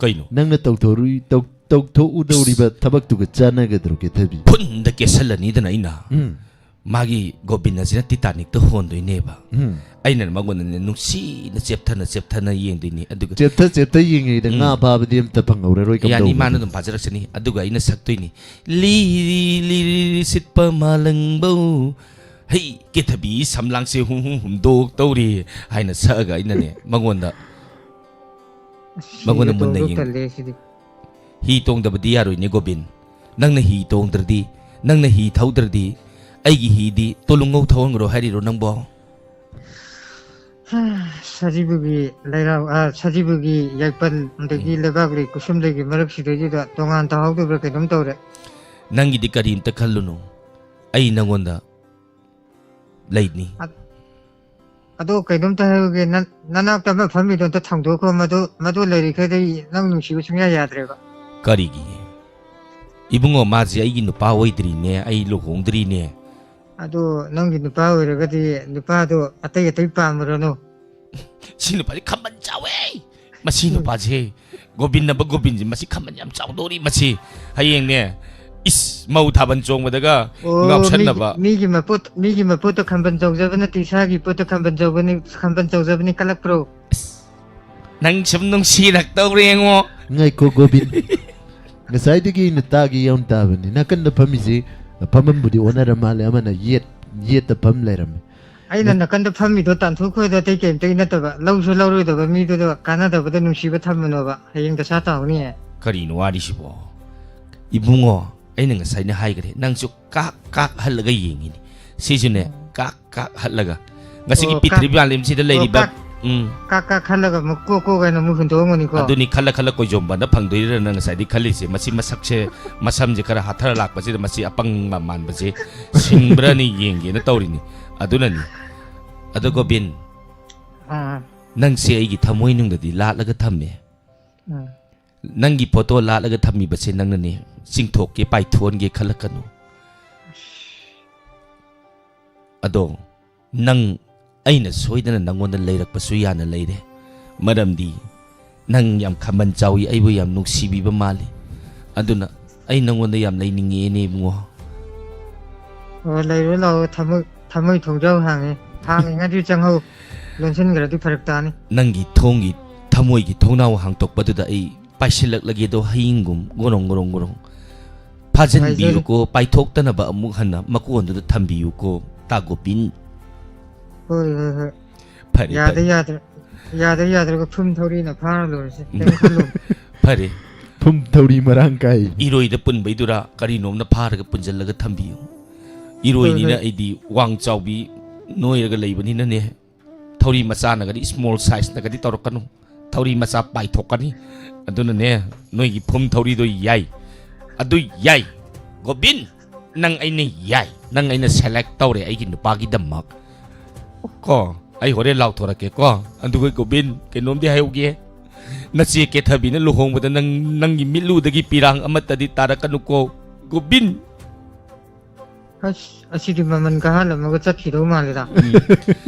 ꯀꯩꯅꯣ? ꯅꯪꯅ ꯇꯧꯊꯣꯔꯨꯏ-, ꯇꯧ-, ꯇꯧꯊꯣꯛꯎꯗꯧꯔꯤꯕ ꯊꯕꯛꯇꯨꯒ ꯆꯥꯟꯅꯒꯗ꯭ꯔꯣ, ꯀꯦꯊꯕꯤ? ꯐꯨꯟꯗ ꯀꯦꯁꯜꯂꯅꯤꯗꯅ ꯑꯩꯅ꯫ ꯎꯝ꯫ ꯃꯥꯒꯤ ꯒꯣꯕꯤꯟ ꯑꯁꯤꯅ ꯇꯤꯇꯥꯅꯤꯛꯇ ꯍꯣꯟꯗꯣꯏꯅꯦꯕ꯫ ꯎꯝ꯫ ꯑꯩꯅ ꯃꯉꯣꯟꯗꯅꯦ ꯅꯨꯡꯁꯤꯅ ꯆꯦꯞꯊꯅ ꯆꯦꯞꯊꯅ ꯌꯦꯡꯗꯣꯏꯅꯤ꯫ ꯑꯗꯨꯒ ꯆꯦꯞꯊ ꯆꯦꯞꯊ ꯌꯦꯡꯉꯤꯉꯩꯗ ꯎꯝ꯫ ꯉꯥ ꯐꯥꯕꯗꯤ ꯑꯝꯇ ꯐꯪꯍꯧꯔꯔꯣꯏ, ꯌꯥꯅꯤ, ꯀꯝꯗꯧꯕꯅꯣ? ꯃꯥꯅ ꯑꯗꯨꯝ ꯐꯥꯖꯔꯛꯁꯅꯤ꯫ ꯑꯗꯨꯒ ꯑꯩꯅ ꯁꯛꯇꯣꯏꯅꯤ, "ꯂꯤꯔꯤ ꯂꯤꯔꯤ ꯁꯤꯠꯄ ꯃꯥꯂꯪꯕꯧ, ꯍꯩ ꯀꯦꯊꯕꯤ ꯁꯝꯂꯥꯡꯁꯦ ꯍꯨꯝ ꯍꯨꯝ ꯍꯨꯝꯗꯣꯛ ꯇꯧꯔꯤ" ꯍꯥꯏꯅ ꯁꯛꯑꯒ ꯑꯩꯅꯅꯦ ꯃꯉꯣꯟꯗ, ꯑꯁ, ꯃꯉꯣꯟꯗ ꯍꯤꯒ ꯃꯨꯟꯅ ꯇꯣꯡꯗꯧ ꯌꯦꯡ-, ꯇꯜꯂꯦ ꯁꯤꯗꯤ꯫ ꯍꯤ ꯇꯣꯡꯗꯕꯗꯤ ꯌꯥꯔꯣꯏꯅꯦ ꯒꯣꯕꯤꯟ꯫ ꯅꯪꯅ ꯍꯤ ꯇꯣꯡꯗ꯭ꯔꯗꯤ, ꯅꯪꯅ ꯍꯤ ꯊꯧꯗ꯭ꯔꯗꯤ ꯑꯩꯒꯤ ꯍꯤꯗꯤ ꯇꯣꯂꯨꯡꯉꯧ ꯊꯧꯍꯟꯈ꯭ꯔꯣ ꯍꯥꯏꯔꯤꯔꯣ ꯅꯪꯕꯣ? ꯁꯖꯤꯕꯨꯒꯤ ꯂꯩꯔꯥꯎ, ꯑ, ꯁꯖꯤꯕꯨꯒꯤ ꯌꯥꯏꯄꯜ, ꯑꯗꯒꯤ ꯎꯝ꯫ ꯂꯩꯕꯥꯛꯂꯩ ꯀꯨꯁꯨꯝꯂꯩꯒꯤ ꯃꯔꯛꯁꯤꯗꯩꯗꯨꯗ ꯇꯣꯉꯥꯟ ꯇꯥꯍꯧꯗꯕ꯭ꯔꯥ ꯀꯩꯅꯣꯝ ꯇꯧꯔꯦ꯫ ꯅꯪꯒꯤꯗꯤ ꯀꯔꯤꯝꯇ ꯈꯜꯂꯨꯅꯨ, ꯑꯩ ꯅꯪꯉꯣꯟꯗ ꯂꯩꯅꯤ꯫ ꯑ-, ꯑꯗꯣ ꯀꯩꯅꯣꯝꯇ ꯍꯥꯏꯍꯧꯒꯦ, ꯅ-, ꯅꯅꯥꯛꯇ ꯑꯃ ꯐꯝꯃꯤꯗꯣ ꯑꯝꯇ ꯊꯥꯡꯗꯣꯛꯈꯣ, ꯃꯗꯨ, ꯃꯗꯨ ꯂꯩꯔꯤꯈꯩꯗꯤ ꯑꯩ ꯅꯪ ꯅꯨꯡꯁꯤꯕ ꯁꯨꯡꯌꯥ ꯌꯥꯗ꯭ꯔꯦꯕ꯫ ꯀꯔꯤꯒꯤ? ꯏꯕꯨꯡꯉꯣ, ꯃꯥꯁꯦ ꯑꯩꯒꯤ ꯅꯨꯄꯥ ꯑꯣꯏꯗ꯭ꯔꯤꯅꯦ, ꯑꯩ ꯂꯨꯍꯣꯡꯗ꯭ꯔꯤꯅꯦ꯫ ꯑꯗꯣ ꯅꯪꯒꯤ ꯅꯨꯄꯥ ꯑꯣꯏꯔꯒꯗꯤ ꯅꯨꯄꯥꯗꯣ ꯑꯇꯩ ꯑꯇꯩ ꯄꯥꯝꯃꯨꯔꯅꯨ꯫ ꯁꯤ ꯅꯨꯄꯥꯁꯤ ꯈꯝꯕꯟ ꯆꯥꯎꯋꯦ꯫ ꯃꯁꯤ ꯎꯝ꯫ ꯅꯨꯄꯥꯁꯦ, ꯒꯣꯕꯤꯟ ꯅꯕ ꯒꯣꯕꯤꯟꯁꯦ, ꯃꯁꯤ ꯈꯝꯕꯟ ꯌꯥꯝ ꯆꯥꯎꯗꯧꯔꯤ꯫ ꯃꯁꯤ ꯍꯌꯦꯡꯅꯦ, ꯏꯁ, ꯃꯧ ꯊꯥꯕꯜ ꯆꯣꯡꯕꯗꯒ ꯑꯣ, ꯉꯥꯎꯁꯟꯅꯕ꯫ ꯃꯤꯒꯤ, ꯃꯤꯒꯤ ꯃꯄꯣꯠ, ꯃꯤꯒꯤ ꯃꯄꯣꯠꯇ ꯈꯝꯕꯟ ꯆꯥꯎꯖꯕ ꯅꯠꯇꯦ, ꯏꯁꯥꯒꯤ ꯄꯣꯠꯇ ꯈꯝꯕꯟ ꯆꯥꯎꯕꯅꯤ, ꯈꯝꯕꯟ ꯆꯥꯎꯖꯕꯅꯤ ꯀꯜꯂꯛꯄ꯭ꯔꯣ? ꯅꯪ ꯁꯨꯝ ꯅꯨꯡꯁꯤꯔꯛꯇꯧꯔꯦꯉꯣ꯫ ꯉꯥꯏꯈꯣ ꯒꯣꯕꯤꯟ, ꯉꯁꯥꯏꯗꯒꯤ ꯑꯩꯅ ꯇꯥꯒꯦ ꯌꯥꯎꯅ ꯇꯥꯕꯅꯤ꯫ ꯅꯥꯀꯟꯗ ꯐꯝꯃꯤꯁꯤ ꯐꯝꯐꯝꯕꯨꯗꯤ ꯑꯣꯟꯅꯔ ꯃꯥꯜꯂꯦ, ꯑꯃꯅ ꯌꯦꯠ, ꯌꯦꯠꯇ ꯐꯝ ꯂꯩꯔꯝꯃꯦ꯫ ꯑꯩꯅ ꯅꯥꯀꯟꯗ ꯐꯝꯃꯤꯗꯣ ꯇꯥꯟꯊꯣꯛꯈꯣꯏꯗꯣ ꯑꯇꯩ ꯀꯩꯝꯇꯒꯤ ꯅꯠꯇꯕ, ꯂꯧꯁꯨ ꯂꯧꯔꯣꯏꯗꯕ ꯃꯤꯗꯨꯗ ꯀꯥꯟꯅꯗꯕꯗ ꯅꯨꯡꯁꯤꯕ ꯊꯝꯃꯅꯣꯕ, ꯍꯌꯦꯡ ꯗꯁꯥ ꯇꯥꯍꯧꯅꯤꯌꯦ꯫ ꯀꯔꯤꯅꯣ ꯋꯥꯔꯤꯁꯤꯕꯣ? ꯏꯕꯨꯡꯉꯣ, ꯑꯩꯅ ꯉꯁꯥꯏꯅ ꯍꯥꯏꯈ꯭ꯔꯦ, ꯅꯪꯁꯨ ꯀꯥꯛ ꯀꯥꯛ ꯍꯜꯂꯒ ꯌꯦꯡꯉꯤꯅꯤ꯫ ꯁꯤꯁꯨꯅꯦ, ꯎꯝ꯫ ꯀꯥꯛ ꯀꯥꯛ ꯍꯜꯂꯒ꯫ ꯉꯁꯤꯒꯤ ꯑꯣ, ꯄꯤꯇ꯭ꯔꯤꯕꯤ ꯀꯥꯛ-, ꯃꯥꯂꯦꯝꯁꯤꯗ ꯑꯣ, ꯂꯩꯔꯤꯕ, ꯀꯥꯛ-, ꯎꯝ꯫ ꯀꯥꯛ ꯀꯥꯛ ꯍꯜꯂꯒ ꯑꯃꯨꯛ ꯀꯣꯛ ꯀꯣꯛ ꯍꯥꯏꯅ ꯑꯃꯨꯛ ꯍꯨꯟꯗꯣꯛꯑꯝꯒꯅꯤꯀꯣ꯫ ꯑꯗꯨꯅꯤ, ꯈꯜꯂ ꯈꯜꯂ ꯀꯣꯏꯖꯣꯝꯕꯅ ꯐꯪꯗꯣꯏꯔꯅ ꯉꯁꯥꯏꯗꯤ ꯈꯜꯂꯤꯁꯦ꯫ ꯃꯁꯤ ꯃꯁꯛꯁꯦ, ꯃꯁꯝꯁꯦ ꯈꯔ ꯍꯥꯊꯔ ꯂꯥꯛꯄꯁꯤꯗ ꯃꯁꯤ ꯑꯄꯪ ꯃꯥꯟꯕꯁꯦ ꯁꯤꯡꯕ꯭ꯔꯥꯅ ꯌꯦꯡꯒꯦꯅ ꯇꯧꯔꯤꯅꯤ꯫ ꯑꯗꯨꯅꯅꯤ꯫ ꯑꯗꯣ ꯒꯣꯕꯤꯟ, ꯑꯥ꯫ ꯅꯪꯁꯦ ꯑꯩꯒꯤ ꯊꯃꯣꯏꯅꯨꯡꯗꯗꯤ ꯂꯥꯠꯂꯒ ꯊꯝꯃꯦ꯫ ꯎꯝ꯫ ꯅꯪꯒꯤ ꯐꯣꯇꯣ ꯂꯥꯠꯂꯒ ꯊꯝꯃꯤꯕꯁꯦ ꯅꯪꯅꯅꯦ, ꯆꯤꯡꯊꯣꯛꯀꯦ, ꯄꯥꯏꯊꯣꯛꯍꯟꯒꯦ ꯈꯜꯂꯛꯀꯅꯨ꯫ ꯑꯗꯣ ꯅꯪ, ꯑꯩꯅ ꯁꯣꯏꯗꯅ ꯅꯪꯉꯣꯟꯗ ꯂꯩꯔꯛꯄꯁꯨ ꯌꯥꯅ ꯂꯩꯔꯦ, ꯃꯔꯝꯗꯤ ꯅꯪ ꯌꯥꯝ ꯈꯝꯕꯟ ꯆꯥꯎꯏ, ꯑꯩꯕꯨ ꯌꯥꯝ ꯅꯨꯡꯁꯤꯕꯤꯕ ꯃꯥꯜꯂꯤ꯫ ꯑꯗꯨꯅ ꯑꯩ ꯅꯪꯉꯣꯟꯗ ꯌꯥꯝ ꯂꯩꯅꯤꯡꯉꯦꯅꯦ, ꯏꯕꯨꯡꯉꯣ꯫ ꯑꯣ, ꯂꯩꯔꯣ ꯂꯥꯛꯑꯣ, ꯊꯃꯣꯏ, ꯊꯃꯣꯏ ꯊꯣꯡꯖꯥꯎ ꯍꯥꯡꯉꯦ, ꯍꯥꯡꯉꯤꯉꯩꯗꯨ ꯆꯪꯍꯧ, ꯂꯣꯟꯁꯤꯟꯈ꯭ꯔꯗꯤ ꯐꯔꯛ ꯇꯥꯅꯤ꯫ ꯅꯪꯒꯤ ꯊꯣꯡꯒꯤ, ꯊꯃꯣꯏꯒꯤ ꯊꯣꯡꯅꯥꯎ ꯍꯥꯡꯇꯣꯛꯄꯗꯨꯗ ꯑꯩ ꯄꯥꯏꯁꯤꯜꯂꯛꯂꯒꯦꯗꯣ, ꯍꯌꯤꯡꯒꯨꯝ ꯒꯣꯔꯣꯡ ꯒꯣꯔꯣꯡ ꯒꯣꯔꯣꯡ꯫ ꯐꯥꯖꯤꯟꯕꯤꯌꯨꯀꯣ, ꯄꯥꯏꯊꯣꯛꯇꯅꯕ ꯑꯃꯨꯛ ꯍꯟꯅ ꯃꯀꯣꯟꯗꯨꯗ ꯊꯝꯕꯤꯌꯨꯀꯣ, ꯇꯥ ꯒꯣꯕꯤꯟ꯫ ꯍꯣꯏ, ꯍꯣꯏ, ꯍꯣꯏ꯫ ꯐꯔꯦ, ꯌꯥꯗ ꯐꯔꯦ꯫ ꯌꯥꯗ꯭ꯔ-, ꯌꯥꯗ ꯌꯥꯗ꯭ꯔꯒ ꯐꯨꯝ ꯊꯧꯔꯤꯅ ꯐꯥꯔ ꯂꯣꯏꯔꯦꯁꯦ, ꯀꯩꯝ ꯈꯜꯂꯨꯅꯨ꯫ ꯐꯔꯦ꯫ ꯐꯨꯝ ꯊꯧꯔꯤ ꯃꯔꯥꯡ ꯀꯥꯏ꯫ ꯏꯔꯣꯏꯗ ꯄꯨꯟꯕꯩꯗꯨꯔꯥ ꯀꯔꯤꯅꯣꯝꯅ ꯐꯥꯔꯒ ꯄꯨꯟꯁꯤꯜꯂꯒ ꯊꯝꯕꯤꯌꯨ꯫ ꯏꯔꯣꯏꯅꯤꯅ ꯍꯣꯏ, ꯍꯣꯏ꯫ ꯑꯩꯗꯤ ꯋꯥꯡ ꯆꯥꯎꯕꯤ, ꯅꯣꯏꯔꯒ ꯂꯩꯕꯅꯤꯅꯅꯦ, ꯊꯧꯔꯤ ꯃꯆꯥꯅꯒꯗꯤ, small size ꯅꯒꯗꯤ ꯇꯧꯔꯛꯀꯅꯨ꯫ ꯊꯧꯔꯤ ꯃꯆꯥ ꯄꯥꯏꯊꯣꯛꯀꯅꯤ꯫ ꯑꯗꯨꯅꯅꯦ, ꯅꯣꯏꯒꯤ ꯐꯨꯝ ꯊꯧꯔꯤꯗꯣ ꯌꯥꯏ꯫ ꯑꯗꯨ ꯌꯥꯏ꯫ ꯒꯣꯕꯤꯟ, ꯅꯪ ꯑꯩꯅ ꯌꯥꯏ꯫ ꯅꯪ ꯑꯩꯅ select ꯇꯧꯔꯦ ꯑꯩꯒꯤ ꯅꯨꯄꯥꯒꯤꯗꯃꯛ꯫ ꯀꯣ, ꯑꯩ ꯍꯣꯔꯦꯟ ꯂꯥꯎꯊꯣꯔꯛꯀꯦ ꯀꯣ꯫ ꯑꯗꯨꯒ ꯒꯣꯕꯤꯟ, ꯀꯩꯅꯣꯝꯗꯤ ꯍꯥꯏꯍꯧꯒꯦ꯫ ꯅꯆꯦ ꯀꯦꯊꯕꯤꯅ ꯂꯨꯍꯣꯡꯕꯗ ꯅꯪ, ꯅꯪꯒꯤ ꯃꯤꯠꯂꯨꯗꯒꯤ ꯄꯤꯔꯥꯡ ꯑꯃꯠꯇꯗꯤ ꯇꯥꯔꯛꯀꯅꯨꯀꯣ, ꯒꯣꯕꯤꯟ꯫ ꯑꯁ, ꯑꯁꯤꯗꯤ ꯃꯃꯜ ꯀꯥꯍꯜꯂꯝꯃꯒ ꯆꯠꯈꯤꯗꯧ ꯃꯥꯜꯂꯦꯗ꯫ ꯎꯝ꯫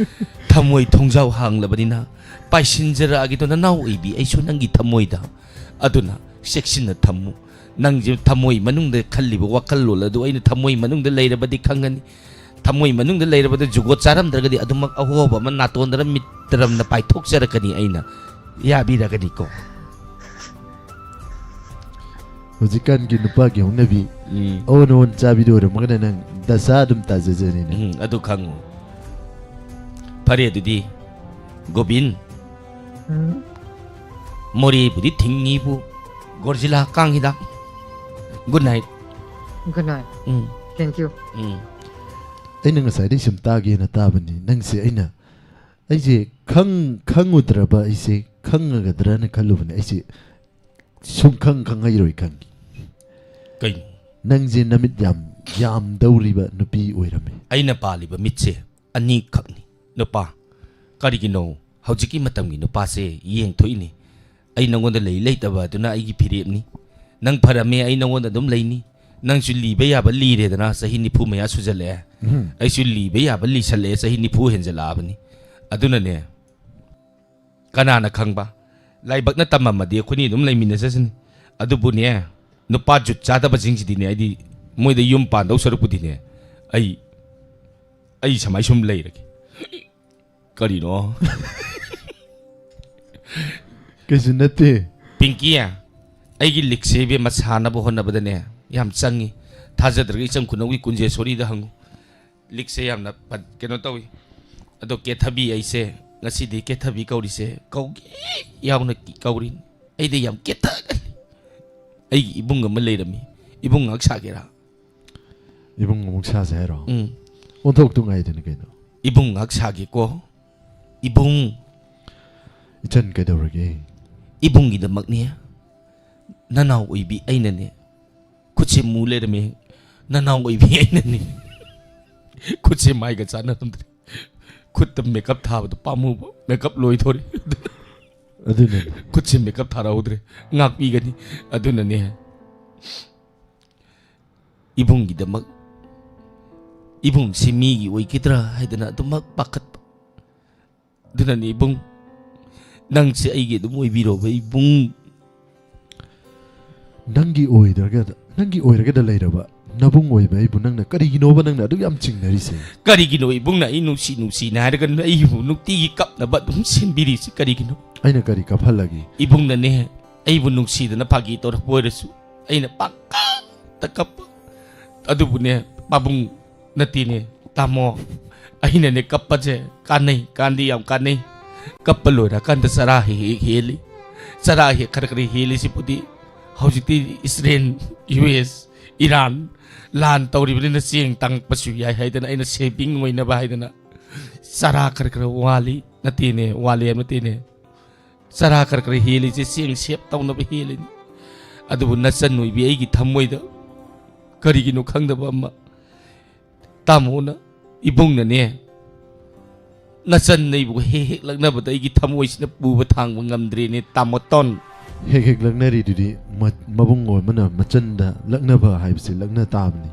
ꯊꯃꯣꯏ ꯊꯣꯡꯖꯥꯎ ꯍꯥꯡꯂꯕꯅꯤꯅ ꯄꯥꯏꯁꯤꯟꯖꯔꯛꯑꯒꯦꯗꯣ, ꯅꯅꯥꯎ ꯑꯣꯏꯕꯤ, ꯑꯩꯁꯨ ꯅꯪꯒꯤ ꯊꯃꯣꯏꯗ꯫ ꯑꯗꯨꯅ ꯆꯦꯛꯁꯤꯟꯅ ꯊꯝꯃꯨ꯫ ꯅꯪꯁꯦ ꯊꯃꯣꯏ ꯃꯅꯨꯡꯗ ꯈꯜꯂꯤꯕ ꯋꯥꯈꯜꯂꯣꯟ ꯑꯗꯨ ꯑꯩꯅ ꯊꯃꯣꯏ ꯃꯅꯨꯡꯗ ꯂꯩꯔꯕꯗꯤ ꯈꯪꯒꯅꯤ꯫ ꯊꯃꯣꯏ ꯃꯅꯨꯡꯗ ꯂꯩꯔꯕꯗ ꯖꯨꯒꯣꯠ ꯆꯥꯔꯝꯗ꯭ꯔꯒꯗꯤ ꯑꯗꯨꯃꯛ ꯑꯍꯣꯕ ꯑꯃ ꯅꯥꯇꯣꯟꯗꯔ ꯃꯤꯠꯇꯔꯝꯅ ꯄꯥꯏꯊꯣꯛꯆꯔꯛꯀꯅꯤ ꯑꯩꯅ꯫ ꯌꯥꯕꯤꯔꯒꯅꯤꯀꯣ꯫ ꯍꯧꯖꯤꯛꯀꯥꯟꯒꯤ ꯅꯨꯄꯥꯒꯤ ꯍꯧꯅꯕꯤ, ꯎꯝ꯫ ꯑꯑꯣꯟ ꯑꯑꯣꯟ ꯆꯥꯕꯤꯗꯣ ꯑꯣꯏꯔꯝꯃꯒꯅ ꯅꯪ ꯗꯁꯥ ꯑꯗꯨꯝ ꯇꯥꯖꯖꯅꯤꯅꯦ꯫ ꯎꯝ, ꯑꯗꯨ ꯈꯪꯉꯨ꯫ ꯐꯔꯦ ꯑꯗꯨꯗꯤ, ꯒꯣꯕꯤꯟ꯫ ꯎꯝ꯫ ꯃꯣꯔꯦꯕꯨꯗꯤ ꯊꯤꯡꯉꯤꯕꯨ, ꯒꯣꯔꯖꯤꯂꯥ ꯀꯥꯡ ꯍꯤꯗꯥꯛ꯫ Good night꯫ Good night. Um Thank you. ꯎꯝ ꯑꯩꯅ ꯉꯁꯥꯏꯗꯩ ꯁꯨꯝ ꯇꯥꯒꯦꯅ ꯇꯥꯕꯅꯤ ꯅꯪꯁꯦ꯫ ꯑꯩꯅ ꯑꯩꯁꯦ ꯈꯪ ꯈꯪꯉꯨꯗ꯭ꯔꯕ, ꯑꯩꯁꯦ ꯈꯪꯉꯒꯗ꯭ꯔꯅ ꯈꯜꯂꯨꯕꯅꯦ꯫ ꯑꯩꯁꯦ ꯁꯨꯝ ꯈꯪ ꯈꯪꯉꯩꯔꯣꯏ ꯈꯪꯉꯤ꯫ ꯀꯩꯅꯣ? ꯅꯪꯁꯦ ꯅꯃꯤꯠ ꯌꯥꯝ ꯌꯥꯝꯗꯧꯔꯤꯕ ꯅꯨꯄꯤ ꯑꯣꯏꯔꯝꯃꯦ꯫ ꯑꯩꯅ ꯄꯥꯜꯂꯤꯕ ꯃꯤꯠꯁꯦ ꯑꯅꯤꯈꯛꯅꯤ ꯅꯨꯄꯥ꯫ ꯀꯔꯤꯒꯤꯅꯣ? ꯍꯧꯖꯤꯛꯀꯤ ꯃꯇꯝꯒꯤ ꯅꯨꯄꯥꯁꯦ ꯌꯦꯡꯊꯣꯛꯏꯅꯤ꯫ ꯑꯩ ꯅꯉꯣꯟꯗ ꯂꯩ ꯂꯩꯇꯕ ꯑꯗꯨꯅ ꯑꯩꯒꯤ ꯐꯤꯔꯦꯞꯅꯤ꯫ ꯅꯪ ꯐꯔꯝꯃꯦ, ꯑꯩ ꯅꯉꯣꯟꯗ ꯑꯗꯨꯝ ꯂꯩꯅꯤ꯫ ꯅꯪꯁꯨ ꯂꯤꯕ ꯌꯥꯕ ꯂꯤꯔꯦꯗꯅ, ꯆꯍꯤ ꯅꯤꯐꯨ ꯃꯌꯥ ꯁꯨꯖꯜꯂꯛꯑꯦ꯫ ꯎꯝ꯫ ꯑꯩꯁꯨ ꯂꯤꯕ ꯌꯥꯕ ꯂꯤꯁꯜꯂꯛꯑꯦ, ꯆꯍꯤ ꯅꯤꯐꯨ ꯍꯦꯟꯖꯜꯂꯛꯑꯕꯅꯤ꯫ ꯑꯗꯨꯅꯅꯦ, ꯀꯅꯥꯅ ꯈꯪꯕ? ꯂꯥꯏꯕꯛꯅ ꯇꯝꯃꯝꯃꯗꯤ ꯑꯩꯈꯣꯏꯅꯤ ꯑꯗꯨꯝ ꯂꯩꯃꯤꯟꯅꯖꯁꯅꯤ꯫ ꯑꯗꯨꯕꯨꯅꯦ, ꯅꯨꯄꯥ ꯖꯨꯠ ꯆꯥꯗꯕꯁꯤꯡꯁꯤꯗꯤꯅꯦ, ꯑꯩꯗꯤ ꯃꯣꯏꯗ ꯌꯨꯝ ꯄꯥꯟꯗꯧ ꯁꯔꯨꯛꯄꯨꯗꯤꯅꯦ, ꯑꯩ ꯑꯩ ꯁꯨꯃꯥꯏ ꯁꯨꯝ ꯂꯩꯔꯒꯦ꯫ ꯀꯔꯤꯅꯣ? ꯀꯩꯁꯨ ꯅꯠꯇꯦ꯫ ꯄꯤꯡꯀꯤ, ꯑꯩꯒꯤ ꯂꯤꯛꯁꯦ ꯏꯕꯦꯝꯃ ꯁꯥꯅꯕ ꯍꯣꯠꯅꯕꯗꯅꯦ ꯌꯥꯝ ꯆꯪꯉꯤ꯫ ꯊꯥꯖꯗ꯭ꯔꯒ ꯏꯆꯝ ꯈꯨꯅꯧꯒꯤ ꯀꯨꯟꯖꯦꯁꯣꯔꯤꯗ ꯍꯪꯉꯨ꯫ ꯂꯤꯛꯁꯦ ꯌꯥꯝꯅ ꯄꯠ-, ꯀꯩꯅꯣ ꯇꯧꯏ꯫ ꯑꯗꯣ ꯀꯦꯊꯕꯤ ꯑꯩꯁꯦ ꯉꯁꯤꯗꯤ ꯀꯦꯊꯕꯤ ꯀꯧꯔꯤꯁꯦ ꯀꯧꯒꯦ ꯌꯥꯎꯅ ꯀꯤ-, ꯀꯧꯔꯤꯅꯤ꯫ ꯑꯩꯗꯤ ꯌꯥꯝ ꯀꯦꯊꯒꯜꯂꯤ꯫ ꯑꯩꯒꯤ ꯏꯕꯨꯡ ꯑꯃ ꯂꯩꯔꯝꯃꯤ꯫ ꯏꯕꯨꯡ ꯉꯥꯏꯍꯥꯛ ꯁꯥꯒꯦꯔꯥ? ꯏꯕꯨꯡ ꯑꯃꯨꯛ ꯁꯥꯁꯦ ꯍꯥꯏꯔꯣ? ꯎꯝ꯫ ꯑꯣꯟꯊꯣꯛꯇꯨ ꯉꯥꯏꯗꯨꯅꯤ ꯀꯩꯅꯣ꯫ ꯏꯕꯨꯡ ꯉꯥꯏꯍꯥꯛ ꯁꯥꯒꯦꯀꯣ꯫ ꯏꯕꯨꯡ꯫ ꯏꯆꯟ ꯀꯩꯗꯧꯔꯒꯦ? ꯏꯕꯨꯡꯒꯤꯗꯃꯛꯅꯦ꯫ ꯅꯅꯥꯎ ꯑꯣꯏꯕꯤ ꯑꯩꯅꯅꯦ꯫ ꯈꯨꯠꯁꯦ ꯃꯨ ꯂꯩꯔꯝꯃꯦ꯫ ꯅꯅꯥꯎ ꯑꯣꯏꯕꯤ ꯑꯩꯅꯅꯦ꯫ ꯈꯨꯠꯁꯦ ꯃꯥꯏꯒ ꯆꯥꯟꯅꯔꯝꯗ꯭ꯔꯦ꯫ ꯈꯨꯠꯇ ꯃꯦꯀꯞ ꯊꯥꯕꯗꯣ ꯄꯥꯝꯃꯨꯕ꯫ ꯃꯦꯀꯞ ꯂꯣꯏꯊꯣꯔꯦ꯫ ꯑꯗꯨꯅꯅꯦ꯫ ꯈꯨꯠꯁꯦ ꯃꯦꯀꯞ ꯊꯥꯔꯛꯍꯧꯗ꯭ꯔꯦ꯫ ꯉꯥꯛꯄꯤꯒꯅꯤ꯫ ꯑꯗꯨꯅꯅꯦ꯫ ꯏꯕꯨꯡꯒꯤꯗꯃꯛ, ꯏꯕꯨꯡꯁꯤ ꯃꯤꯒꯤ ꯑꯣꯏꯒꯗ꯭ꯔꯥ ꯍꯥꯏꯗꯅ ꯑꯗꯨꯃꯛ ꯄꯥꯈꯠꯄ꯫ ꯑꯗꯨꯅꯅꯤ ꯏꯕꯨꯡ, ꯅꯪꯁꯦ ꯑꯩꯒꯤ ꯑꯗꯨꯝ ꯑꯣꯏꯕꯤꯔꯣꯕ ꯏꯕꯨꯡ꯫ ꯅꯪꯒꯤ ꯑꯣꯏꯗ꯭ꯔꯒ, ꯅꯪꯒꯤ ꯑꯣꯏꯔꯒꯗ ꯂꯩꯔꯕ ꯅꯕꯨꯡ ꯑꯣꯏꯕ ꯑꯩꯕꯨ ꯅꯪꯅ ꯀꯔꯤꯒꯤꯅꯣꯕ ꯅꯪꯅ ꯑꯗꯨꯛ ꯌꯥꯝ ꯆꯤꯡꯅꯔꯤꯁꯦ? ꯀꯔꯤꯒꯤꯅꯣ ꯏꯕꯨꯡꯅ ꯑꯩ ꯅꯨꯡꯁꯤ ꯅꯨꯡꯁꯤꯅ ꯍꯥꯏꯔꯒ ꯑꯩꯕꯨ ꯅꯨꯡꯇꯤꯒꯤ ꯀꯞꯅꯕ ꯑꯗꯨꯝ ꯁꯤꯟꯕꯤꯔꯤꯁꯤ ꯀꯔꯤꯒꯤꯅꯣ? ꯑꯩꯅ ꯀꯔꯤ ꯀꯞꯍꯜꯂꯒꯦ? ꯏꯕꯨꯡꯅꯅꯦ, ꯑꯩꯕꯨ ꯅꯨꯡꯁꯤꯗꯅ ꯐꯥꯒꯤ ꯇꯧꯔꯛꯄ ꯑꯣꯏꯔꯁꯨ ꯑꯩꯅ ꯄꯪꯀꯞꯇ ꯀꯞꯄ꯫ ꯑꯗꯨꯕꯨꯅꯦ, ꯄꯥꯕꯨꯡ ꯅꯠꯇꯦꯅꯦ, ꯇꯥꯃꯣ, ꯑꯩꯅꯅꯦ ꯀꯞꯄꯁꯦ ꯀꯥꯟꯅꯩ, ꯀꯥꯟꯗꯤ ꯌꯥꯝ ꯀꯥꯟꯅꯩ꯫ ꯀꯞꯄ ꯂꯣꯏꯔꯀꯥꯟꯗ ꯆꯔꯥ ꯍꯦꯛ ꯍꯦꯛ ꯍꯦꯜꯂꯤ꯫ ꯆꯔꯥ ꯍꯦꯛ ꯈꯔ ꯈꯔ ꯍꯦꯜꯂꯤꯁꯤꯕꯨꯗꯤ ꯍꯧꯖꯤꯛꯇꯤ ꯏꯁꯔꯦꯟ, ꯌꯨ ꯑꯦꯁ, ꯏꯔꯥꯟ, ꯂꯥꯟ ꯇꯧꯔꯤꯕꯅꯤꯅ ꯆꯦꯡ ꯇꯥꯡꯉꯛꯄꯁꯨ ꯌꯥꯏ ꯍꯥꯏꯗꯅ ꯑꯩꯅ ꯁꯦꯚꯤꯡ ꯑꯣꯏꯅꯕ ꯍꯥꯏꯗꯅ ꯆꯔꯥ ꯈꯔ ꯈꯔ ꯋꯥꯜꯂꯤ꯫ ꯅꯠꯇꯦꯅꯦ, ꯋꯥꯜꯂꯤ ꯍꯥꯏꯕ ꯅꯠꯇꯦꯅꯦ, ꯆꯔꯥ ꯈꯔ ꯈꯔ ꯍꯦꯜꯂꯤꯁꯦ ꯆꯦꯡ ꯁꯦꯞ ꯇꯧꯅꯕ ꯍꯦꯜꯂꯤꯅꯤ꯫ ꯑꯗꯨꯕꯨ ꯅꯆꯟ ꯑꯣꯏꯕꯤ ꯑꯩꯒꯤ ꯊꯃꯣꯏꯗ ꯀꯔꯤꯒꯤꯅꯣ ꯈꯪꯗꯕ ꯑꯃ, ꯇꯥꯃꯣꯅ, ꯏꯕꯨꯡꯅꯅꯦ, ꯅꯆꯟ ꯅꯩꯕꯨ ꯍꯦꯛ ꯍꯦꯛ ꯂꯛꯅꯕꯗ ꯑꯩꯒꯤ ꯊꯃꯣꯏꯁꯤꯅ ꯄꯨꯕ ꯊꯥꯡꯕ ꯉꯝꯗ꯭ꯔꯦꯅꯦ, ꯇꯥꯃꯣꯇꯣꯟ꯫ ꯍꯦꯛ ꯍꯦꯛ ꯂꯛꯅꯔꯤꯗꯨꯗꯤ ꯃ-, ꯃꯕꯨꯡ ꯑꯣꯏꯕꯅ ꯃꯆꯟꯗ ꯂꯛꯅꯕ ꯍꯥꯏꯕꯁꯤ ꯂꯛꯅ ꯇꯥꯕꯅꯤ꯫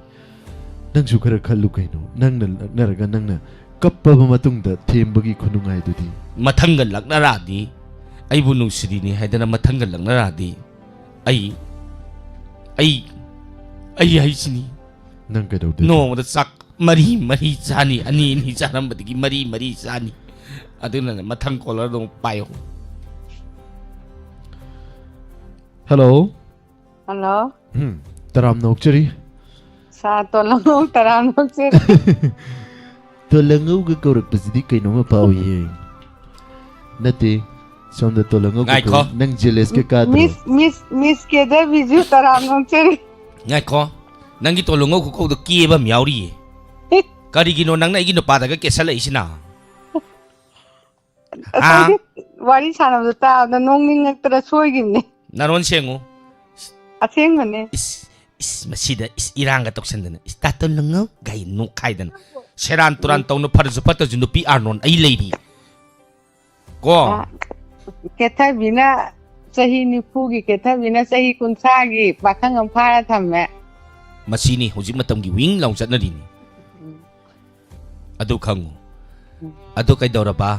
ꯅꯪꯁꯨ ꯈꯔ ꯈꯜꯂꯨ ꯀꯩꯅꯣ, ꯅꯪꯅ ꯂꯛꯅꯔꯒ ꯅꯪꯅ ꯀꯞꯄꯕ ꯃꯇꯨꯡꯗ ꯊꯦꯝꯕꯒꯤ ꯈꯨꯅꯨꯡꯉꯥꯏꯗꯨꯗꯤ꯫ ꯃꯊꯪꯒ ꯂꯛꯅꯔꯛꯑꯗꯤ, ꯑꯩꯕꯨ ꯅꯨꯡꯁꯤꯔꯤꯅꯤ ꯍꯥꯏꯗꯅ ꯃꯊꯪꯒ ꯂꯛꯅꯔꯛꯑꯗꯤ, ꯑꯩ, ꯑꯩ, ꯑꯩ ꯍꯥꯏꯁꯤꯅꯤ꯫ ꯅꯪ ꯀꯩꯗꯧꯗꯣꯏꯕ? ꯅꯣꯡꯃꯗ ꯆꯥꯛ ꯃꯔꯤ ꯃꯔꯤ ꯆꯥꯅꯤ, ꯑꯅꯤ ꯑꯅꯤ ꯆꯥꯔꯝꯕꯗꯒꯤ ꯃꯔꯤ ꯃꯔꯤ ꯆꯥꯅꯤ꯫ ꯑꯗꯨꯅꯅꯦ, ꯃꯊꯪ ꯀꯣꯂꯔꯗꯣ ꯑꯃꯨꯛ ꯄꯥꯏꯌꯣ꯫ ꯍꯜꯂꯣ꯫ ꯍꯜꯂꯣ꯫ ꯎꯝ, ꯇꯔꯥꯝꯅ ꯑꯣꯛꯆꯔꯤ꯫ ꯁꯥ ꯇꯣꯂꯝꯃꯣ, ꯇꯔꯥꯝꯅ ꯑꯣꯛꯆꯔꯤ꯫ ꯇꯣꯂꯉꯧꯒ ꯀꯧꯔꯛꯄꯁꯤꯗꯤ ꯀꯩꯅꯣꯝꯃ ꯐꯥꯎꯏꯍꯦ꯫ ꯅꯠꯇꯦ, ꯁꯣꯝꯗ ꯇꯣꯂꯉꯧꯒ ꯉꯥꯏꯈꯣ꯫ ꯀꯧꯔꯛ-, ꯅꯪ ꯖꯦꯂꯦꯁꯀ ꯀꯥꯗ꯭ꯔꯣ? ꯃꯤꯁ, ꯃꯤꯁ, ꯃꯤꯁ ꯀꯦꯗꯕꯤꯁꯨ ꯇꯔꯥꯝꯅ ꯑꯣꯛꯆꯔꯤ꯫ ꯉꯥꯏꯈꯣ, ꯅꯪꯒꯤ ꯇꯣꯂꯉꯧ ꯈꯨꯀꯧꯗꯣ ꯀꯦꯕ ꯑꯃ ꯌꯥꯎꯔꯤꯌꯦ꯫ ꯀꯔꯤꯒꯤꯅꯣ ꯅꯪꯅ ꯑꯩꯒꯤ ꯅꯨꯄꯥꯗꯒ ꯀꯦꯁꯜꯂꯛꯏꯁꯤꯅ? ꯑꯥ? ꯑꯩꯈꯣꯏꯗꯤ ꯋꯥꯔꯤ ꯁꯥꯟꯅꯕꯗꯣ ꯇꯥꯕꯗ ꯅꯣꯛꯅꯤꯡꯉꯛꯇꯅ ꯁꯣꯏꯈꯤꯕꯅꯦ꯫ ꯅꯔꯣꯟ ꯁꯦꯡꯉꯨ꯫ ꯑꯁꯦꯡꯕꯅꯦ꯫ ꯏꯁ, ꯏꯁ, ꯃꯁꯤꯗ, ꯏꯁ, ꯏꯔꯥꯡꯒ ꯇꯧꯁꯟꯗꯅ, ꯏꯁ, ꯇꯥꯇꯣꯟ ꯂꯪꯉꯧ ꯒꯥꯏ ꯅꯣꯛꯈꯥꯏꯗꯅ꯫ ꯁꯦꯔꯥꯟ ꯇꯨꯔꯥꯟ ꯇꯧꯅꯨ, ꯐꯔꯁꯨ ꯐꯠꯇ꯭ꯔꯁꯨ ꯅꯨꯄꯤ ꯑꯥꯔꯅꯣꯟ ꯑꯩ ꯂꯩꯔꯤ꯫ ꯀꯣ? ꯑ, ꯀꯦꯊꯕꯤꯅ ꯆꯍꯤ ꯅꯤꯐꯨꯒꯤ, ꯀꯦꯊꯕꯤꯅ ꯆꯍꯤ ꯀꯨꯟꯊ꯭ꯔꯥꯒꯤ ꯄꯥꯈꯪ ꯑꯃ ꯐꯥꯔ ꯊꯝꯃꯦ꯫ ꯃꯁꯤꯅꯤ ꯍꯧꯖꯤꯛ ꯃꯇꯝꯒꯤ ꯋꯤꯡ ꯂꯥꯎ ꯆꯠꯅꯔꯤꯅꯤ꯫ ꯎꯝ꯫ ꯑꯗꯨ ꯈꯪꯉꯨ꯫ ꯎꯝ꯫ ꯑꯗꯨ ꯀꯩꯗꯧꯔꯕ?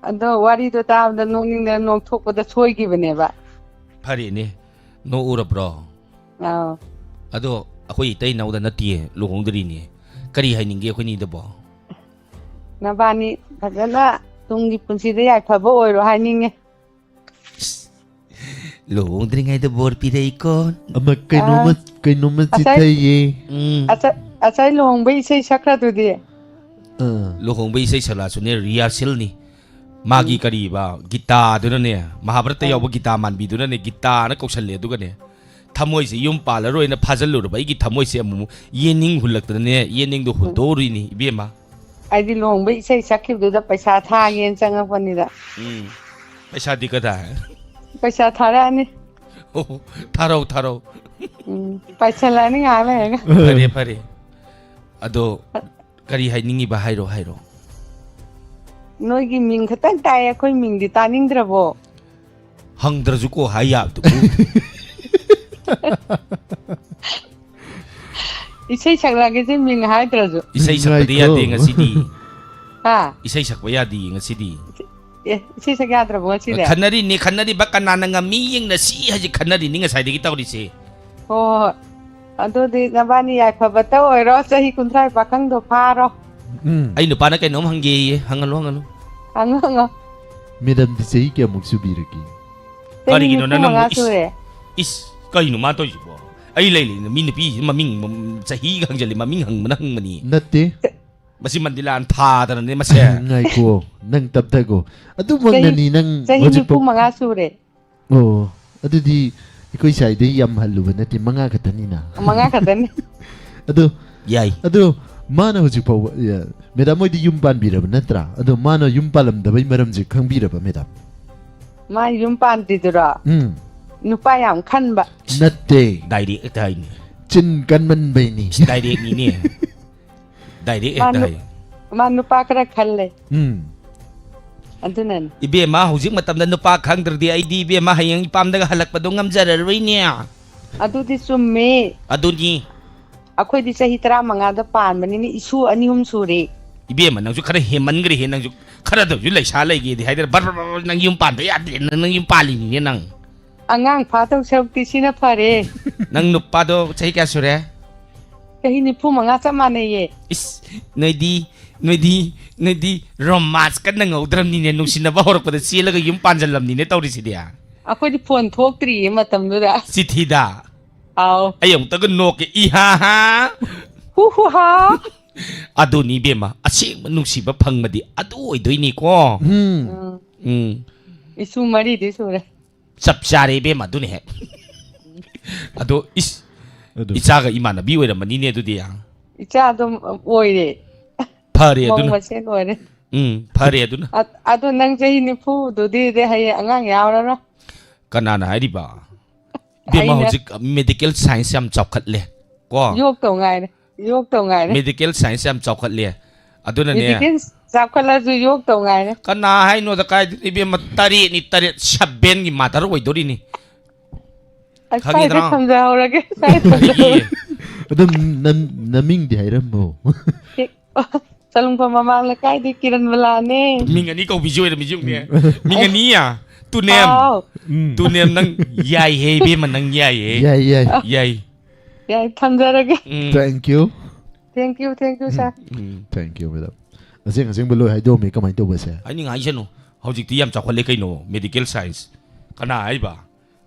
ꯑꯗꯣ ꯋꯥꯔꯤꯗꯣ ꯇꯥꯕꯗ ꯅꯣꯛꯅꯤꯡꯗꯅ ꯅꯣꯛꯊꯣꯛꯄꯗ ꯁꯣꯏꯈꯤꯕꯅꯦꯕ꯫ ꯐꯔꯦꯅꯦ, ꯅꯣꯛꯎꯔꯕ꯭ꯔꯣ? ꯑꯥꯎ꯫ ꯑꯗꯣ ꯑꯩꯈꯣꯏ ꯏꯇꯩ ꯏꯅꯥꯎꯗ ꯅꯠꯇꯤꯌꯦ, ꯂꯨꯍꯣꯡꯗ꯭ꯔꯤꯅꯦ꯫ ꯀꯔꯤ ꯍꯥꯏꯅꯤꯡꯒꯦ ꯑꯩꯈꯣꯏꯅꯤꯗꯕꯣ? ꯅꯕꯥꯅꯤ ꯐꯖꯅ ꯇꯨꯡꯒꯤ ꯄꯨꯟꯁꯤꯗ ꯌꯥꯏꯐꯕ ꯑꯣꯏꯔꯣ ꯍꯥꯏꯅꯤꯡꯉꯦ꯫ ꯂꯨꯍꯣꯡꯗ꯭ꯔꯤꯉꯩꯗ ꯕꯣꯔ ꯄꯤꯔꯛꯏꯀꯣ꯫ ꯑꯃ ꯀꯩꯅꯣꯝꯃ, ꯑꯥ꯫ ꯀꯩꯅꯣꯝꯃ ꯉꯁꯥꯏ ꯆꯤꯊꯩꯌꯦ꯫ ꯎꯝ꯫ ꯑꯁ-, ꯉꯁꯥꯏ ꯂꯨꯍꯣꯡꯕꯩ ꯏꯁꯩ ꯁꯛꯈ꯭ꯔꯗꯨꯗꯤ꯫ ꯑꯥ꯫ ꯂꯨꯍꯣꯡꯕꯩ ꯏꯁꯩ ꯁꯛꯂꯛꯑꯁꯨꯅꯦ, ꯔꯤꯍꯥꯔꯁꯦꯜꯅꯤ꯫ ꯃꯥꯒꯤ ꯎꯝ꯫ ꯀꯔꯤꯕ, ꯒꯤꯇꯥꯗꯨꯅꯅꯦ, ꯃꯍꯥꯚꯥꯔꯠꯇ ꯑꯥ꯫ ꯌꯥꯎꯕ ꯒꯤꯇꯥ ꯃꯥꯟꯕꯤꯗꯨꯅꯅꯦ, ꯒꯤꯇꯥꯅ ꯀꯧꯁꯜꯂꯦ, ꯑꯗꯨꯒꯅꯦ, ꯊꯃꯣꯏꯁꯦ ꯌꯨꯝ ꯄꯥꯜꯂꯔꯣꯏꯅ ꯐꯥꯖꯤꯜꯂꯨꯔꯕ ꯑꯩꯒꯤ ꯊꯃꯣꯏꯁꯦ ꯑꯃꯨꯛ ꯌꯦꯟꯅꯤꯡ ꯍꯨꯜꯂꯛꯇꯅꯅꯦ, ꯌꯦꯟꯅꯤꯡꯗꯣ ꯍꯨꯟꯗꯣꯛꯎꯔꯤꯅꯤ ꯏꯕꯦꯝꯃ꯫ ꯑꯩꯗꯤ ꯂꯨꯍꯣꯡꯕ ꯏꯁꯩ ꯁꯛꯈꯤꯕꯗꯨꯗ ꯄꯩꯁꯥ ꯊꯥꯒꯦꯅ ꯆꯪꯉꯛꯄꯅꯤꯗ꯫ ꯎꯝ꯫ ꯄꯩꯁꯥꯗꯤ ꯀꯗꯥꯏ? ꯄꯩꯁꯥ ꯊꯥꯔꯛꯑꯅꯤ꯫ ꯑꯣ, ꯊꯥꯔꯛꯑꯣ, ꯊꯥꯔꯛꯑꯣ꯫ ꯎꯝ, ꯄꯥꯏꯁꯜꯂꯛꯑꯅꯤ ꯉꯥꯏꯍꯥꯛ ꯂꯩꯔꯒ꯫ ꯐꯔꯦ, ꯐꯔꯦ꯫ ꯑꯗꯣ ꯀꯔꯤ ꯍꯥꯏꯅꯤꯡꯉꯤꯕ? ꯍꯥꯏꯔꯣ, ꯍꯥꯏꯔꯣ꯫ ꯅꯣꯏꯒꯤ ꯃꯤꯡ ꯈꯛꯇꯪ ꯇꯥꯏꯌꯦ, ꯑꯩꯈꯣꯏ ꯃꯤꯡꯗꯤ ꯇꯥꯅꯤꯡꯗ꯭ꯔꯕꯣ? ꯍꯪꯗ꯭ꯔꯁꯨ ꯀꯣ ꯍꯥꯏ ꯌꯥꯕꯗꯨꯕꯨ꯫ ꯏꯁꯩ ꯁꯛꯂꯛꯑꯒꯦꯁꯦ ꯃꯤꯡ ꯍꯥꯏꯗ꯭ꯔꯁꯨ꯫ ꯏꯁꯩ ꯁꯛꯄꯗꯤ ꯉꯥꯏꯈꯣ꯫ ꯌꯥꯗꯦ ꯉꯁꯤꯗꯤ꯫ ꯍꯥ? ꯏꯁꯩ ꯁꯛꯄ ꯌꯥꯗꯦ ꯉꯁꯤꯗꯤ꯫ ꯑꯦ, ꯏꯁꯩ ꯁꯛ ꯌꯥꯗ꯭ꯔꯕꯣ ꯉꯁꯤꯗꯤ? ꯈꯟꯅꯔꯤꯅꯤ, ꯈꯟꯅꯔꯤꯕ ꯀꯅꯥꯅ ꯉꯝꯃꯤ ꯌꯦꯡꯅꯁꯤ ꯍꯥꯏꯁꯤ ꯈꯟꯅꯔꯤꯅꯤ ꯉꯁꯥꯏꯗꯒꯤ ꯇꯧꯔꯤꯁꯦ꯫ ꯍꯣꯏ, ꯍꯣꯏ꯫ ꯑꯗꯨꯗꯤ ꯅꯕꯥꯅꯤ ꯌꯥꯏꯐꯕꯇ ꯑꯣꯏꯔꯣ, ꯆꯍꯤ ꯀꯨꯟꯊ꯭ꯔꯥ ꯄꯥꯈꯪꯗꯣ ꯐꯥꯔꯣ꯫ ꯎꯝ꯫ ꯑꯩ ꯅꯨꯄꯥꯅ ꯀꯩꯅꯣꯝ ꯍꯪꯒꯦꯌꯦ, ꯍꯪꯍꯜꯂꯣ, ꯍꯪꯍꯜꯂꯣ꯫ ꯍꯪꯉꯣ, ꯍꯪꯉꯣ꯫ ꯃꯦꯗꯥꯝꯗꯤ ꯆꯍꯤ ꯀꯌꯥꯃꯨꯛ ꯁꯨꯕꯤꯔꯒꯦ? ꯆꯍꯤ ꯀꯔꯤꯒꯤꯅꯣ ꯅꯪꯅ ꯅꯤꯐꯨ ꯃꯉꯥ ꯑꯃꯨꯛ, ꯏꯁ, ꯁꯨꯔꯦ꯫ ꯏꯁ, ꯀꯩꯅꯣ ꯃꯥ ꯇꯧꯔꯤꯁꯤꯕꯣ? ꯑꯩ ꯂꯩ ꯂꯩꯅ ꯃꯤ ꯅꯨꯄꯤꯁꯤ ꯃꯃꯤꯡ, ꯃꯝ-, ꯆꯍꯤꯒ ꯍꯪꯖꯜꯂꯤ, ꯃꯃꯤꯡ ꯍꯪꯕꯅ ꯍꯪꯕꯅꯤ꯫ ꯅꯠꯇꯦ꯫ ꯃꯁꯤ ꯃꯟꯗꯤꯂꯥꯟ ꯊꯥꯗꯅꯅꯦ ꯃꯁꯦ꯫ ꯉꯥꯏꯈꯣ, ꯅꯪ ꯇꯞꯊꯒꯣ꯫ ꯑꯗꯨꯃꯛꯅꯅꯤ ꯆꯍꯤ, ꯅꯪ ꯆꯍꯤ ꯍꯧꯖꯤꯛꯐꯥꯎ ꯅꯤꯐꯨ ꯃꯉꯥ ꯁꯨꯔꯦ꯫ ꯑꯣ, ꯑꯗꯨꯗꯤ ꯑꯩꯈꯣꯏ ꯁꯥꯏꯗꯩ ꯌꯥꯝ ꯍꯜꯂꯨꯕ ꯅꯠꯇꯦ, ꯃꯉꯥ ꯈꯛꯇꯅꯤꯅ꯫ ꯃꯉꯥ ꯈꯛꯇꯅꯤ꯫ ꯑꯗꯣ, ꯌꯥꯏ꯫ ꯑꯗꯣ ꯃꯥꯅ ꯍꯧꯖꯤꯛ ꯐꯥꯎꯕ, ꯑꯦ, ꯃꯦꯗꯥꯝ ꯍꯣꯏꯗꯤ ꯌꯨꯝ ꯄꯥꯟꯕꯤꯔꯕ ꯅꯠꯇ꯭ꯔꯥ? ꯑꯗꯣ ꯃꯥꯅ ꯌꯨꯝ ꯄꯥꯜꯂꯝꯗꯕꯩ ꯃꯔꯝꯁꯦ ꯈꯪꯕꯤꯔꯕ, ꯃꯦꯗꯥꯝ? ꯃꯥ ꯌꯨꯝ ꯄꯥꯟꯗ꯭ꯔꯤꯗꯨꯔꯣ? ꯎꯝ꯫ ꯅꯨꯄꯥ ꯌꯥꯝ ꯈꯟꯕ꯫ ꯅꯠꯇꯦ꯫ ꯗꯥꯏꯔꯦꯛ ꯍꯦꯛꯇ ꯍꯥꯏꯅꯤ꯫ ꯆꯤꯟ ꯀꯟꯃꯟꯕꯩꯅꯤ꯫ ꯗꯥꯏꯔꯦꯛꯅꯤꯅꯦ꯫ ꯗꯥꯏꯔꯦꯛ ꯃꯥ ꯍꯦꯛꯇ ꯅꯨ-, ꯍꯥꯏ꯫ ꯃꯥ ꯅꯨꯄꯥ ꯈꯔ ꯈꯜꯂꯦ꯫ ꯎꯝ꯫ ꯑꯗꯨꯅꯅꯤ꯫ ꯏꯕꯦꯝꯃ, ꯍꯧꯖꯤꯛ ꯃꯇꯝꯗ ꯅꯨꯄꯥ ꯈꯪꯗ꯭ꯔꯗꯤ ꯑꯩꯗꯤ, ꯏꯕꯦꯝꯃ, ꯍꯌꯦꯡ ꯏꯄꯥꯝꯗꯒ ꯍꯜꯂꯛꯄꯗꯣ ꯉꯝꯖꯔꯔꯣꯏꯅꯦ꯫ ꯑꯗꯨꯗꯤ ꯆꯨꯝꯃꯦ꯫ ꯑꯗꯨꯅꯤ꯫ ꯑꯩꯈꯣꯏꯗꯤ ꯆꯍꯤ ꯇꯔꯥꯃꯉꯥꯗ ꯄꯥꯟꯕꯅꯤꯅ ꯏꯁꯨ ꯑꯅꯤ ꯑꯍꯨꯝ ꯁꯨꯔꯦ꯫ ꯏꯕꯦꯝꯃ, ꯅꯪꯁꯨ ꯈꯔ ꯍꯦꯟꯃꯟꯈ꯭ꯔꯦꯍꯦ, ꯅꯪꯁꯨ ꯈꯔꯗꯁꯨ ꯂꯩꯁꯥ ꯂꯩꯒꯦꯗꯤ ꯍꯥꯏꯗꯅ ꯕꯔ ꯕꯔ ꯕꯔ ꯅꯪ ꯌꯨꯝ ꯄꯥꯟꯕ ꯌꯥꯗꯦ, ꯅꯪ, ꯅꯪ ꯌꯨꯝ ꯄꯥꯜꯂꯤꯅꯤꯅꯦ ꯅꯪ꯫ ꯑꯉꯥꯡ ꯐꯥꯗꯧ ꯁꯔꯨꯛꯇꯤ ꯁꯤꯅ ꯐꯔꯦ꯫ ꯅꯪ ꯅꯨꯄꯥꯗꯣ ꯆꯍꯤ ꯀꯌꯥ ꯁꯨꯔꯦ? ꯆꯍꯤ ꯅꯤꯐꯨ ꯃꯉꯥ ꯆꯞ ꯃꯥꯟꯅꯩꯌꯦ꯫ ꯏꯁ, ꯅꯣꯏꯗꯤ, ꯅꯣꯏꯗꯤ, ꯅꯣꯏꯗꯤ ꯔꯣꯃꯥꯟꯁ ꯀꯟꯅ ꯉꯧꯗ꯭ꯔꯕꯅꯤꯅꯦ, ꯅꯨꯡꯁꯤꯅꯕ ꯍꯧꯔꯛꯄꯗ ꯆꯦꯜꯂꯒ ꯌꯨꯝ ꯄꯥꯟꯖꯜꯂꯝꯅꯤꯅꯦ ꯇꯧꯔꯤꯁꯤꯗꯤ꯫ ꯑꯩꯈꯣꯏꯗꯤ ꯐꯣꯟ ꯊꯣꯛꯇ꯭ꯔꯤꯌꯦ ꯃꯇꯝꯗꯨꯗ꯫ ꯆꯤꯊꯤꯗ꯫ ꯑꯥꯎ꯫ ꯑꯩ ꯑꯃꯨꯛꯇꯒ ꯅꯣꯛꯀꯦ, ꯏꯍꯥ ꯍꯥ꯫ ꯍꯨ ꯍꯨ ꯍꯥ꯫ ꯑꯗꯨꯅꯤ ꯏꯕꯦꯝꯃ, ꯑꯁꯦꯡꯕ ꯅꯨꯡꯁꯤꯕ ꯐꯪꯕꯗꯤ ꯑꯗꯨ ꯑꯣꯏꯗꯣꯏꯅꯤꯀꯣ꯫ ꯎꯝ꯫ ꯎꯝ꯫ ꯎꯝ꯫ ꯏꯁꯨ ꯃꯔꯤꯗꯤ ꯁꯨꯔꯦ꯫ ꯆꯞ ꯆꯥꯔꯦ ꯏꯕꯦꯝꯃ, ꯑꯗꯨꯅ ꯍꯦꯛ꯫ ꯑꯗꯣ ꯏꯁ, ꯑꯗꯨ ꯏꯆꯥꯒ ꯏꯃꯥꯟꯅꯕꯤ ꯑꯣꯏꯔꯝꯃꯅꯤꯅꯦ ꯑꯗꯨꯗꯤ꯫ ꯏꯆꯥ ꯑꯗꯨꯝ ꯑꯣꯏꯔꯦ꯫ ꯐꯔꯦ ꯃꯧ ꯑꯗꯨꯅ꯫ ꯃꯁꯦꯟ ꯑꯣꯏꯔꯦ꯫ ꯎꯝ, ꯐꯔꯦ ꯑꯗꯨꯅ꯫ ꯑ- ꯑꯗꯣ ꯅꯪ ꯆꯍꯤ ꯅꯤꯐꯨꯗꯨꯗꯤ ꯍꯌꯦꯡ ꯑꯉꯥꯡ ꯌꯥꯎꯔꯔꯣꯏ꯫ ꯀꯅꯥꯅ ꯍꯥꯏꯔꯤꯕ? ꯏꯕꯦꯝꯃ, ꯑꯩꯅ- ꯍꯧꯖꯤꯛ medical science ꯌꯥꯝ ꯆꯥꯎꯈꯠꯂꯦ ꯀꯣ꯫ ꯌꯣꯛꯇꯧ ꯉꯥꯏꯔꯦ, ꯌꯣꯛꯇꯧ ꯉꯥꯏꯔꯦ꯫ Medical science ꯌꯥꯝ ꯆꯥꯎꯈꯠꯂꯦ꯫ ꯑꯗꯨꯅꯅꯦ꯫ Medical ꯆꯥꯎꯈꯠꯂꯁꯨ ꯌꯣꯛꯇꯧ ꯉꯥꯏꯔꯦ꯫ ꯀꯅꯥ ꯍꯥꯏꯅꯣꯗ, ꯀꯥꯏꯗꯩ ꯏꯕꯦꯝꯃ, ꯇꯔꯦꯠꯅꯤ, ꯇꯔꯦꯠ, seven ꯒꯤ mother ꯑꯣꯏꯗꯣꯔꯤꯅꯤ꯫ ꯑꯁ, ꯈꯪꯉꯦꯗꯅ? ꯁ꯭ꯋꯥꯏꯗ ꯊꯝꯖꯍꯧꯔꯒꯦ, ꯁ꯭ꯋꯥꯏꯗ ꯊꯝꯖꯍꯧꯔꯒꯦ꯫ ꯑꯗꯨꯝ ꯅꯝ- ꯅꯃꯤꯡꯗꯤ ꯍꯥꯏꯔꯝꯃꯣ꯫ ꯆꯂꯨꯡꯐꯝ ꯃꯃꯥꯡ ꯂꯩꯀꯥꯏꯗꯤ ꯀꯤꯔꯟ ꯕꯂꯥꯅꯦ꯫ ꯃꯤꯡ ꯑꯅꯤ ꯀꯧꯕꯤꯁꯤ ꯑꯣꯏꯔꯝꯃꯤꯁꯤ ꯌꯦꯡꯉꯨꯅꯦ꯫ ꯃꯤꯡ ꯑꯅꯤ ꯌꯥ? ꯇꯨꯅꯦꯝ꯫ ꯍꯥꯎ꯫ ꯎꯝ꯫ ꯇꯨꯅꯦꯝ, ꯅꯪ ꯌꯥꯏꯍꯦ ꯏꯕꯦꯝꯃ, ꯅꯪ ꯌꯥꯏꯍꯦ꯫ ꯌꯥꯏ, ꯌꯥꯏ꯫ ꯌꯥꯏ꯫ ꯌꯥꯏ, ꯊꯝꯖꯔꯒꯦ꯫ ꯎꯝ꯫ Thank you. Thank you, thank you, sir꯫ Um. Thank you, madam. ꯑꯁꯦꯡ ꯑꯁꯦꯡꯕ ꯂꯣꯏ ꯍꯥꯏꯗꯣꯛꯑꯝꯃꯤ, ꯀꯃꯥꯏꯅ ꯇꯧꯕꯁꯦ? ꯍꯥꯏꯅꯤꯡ ꯍꯥꯏꯁꯅꯨ꯫ ꯍꯧꯖꯤꯛꯇꯤ ꯌꯥꯝ ꯆꯥꯎꯈꯠꯂꯦ ꯀꯩꯅꯣ, medical science꯫ ꯀꯅꯥ ꯍꯥꯏꯕ?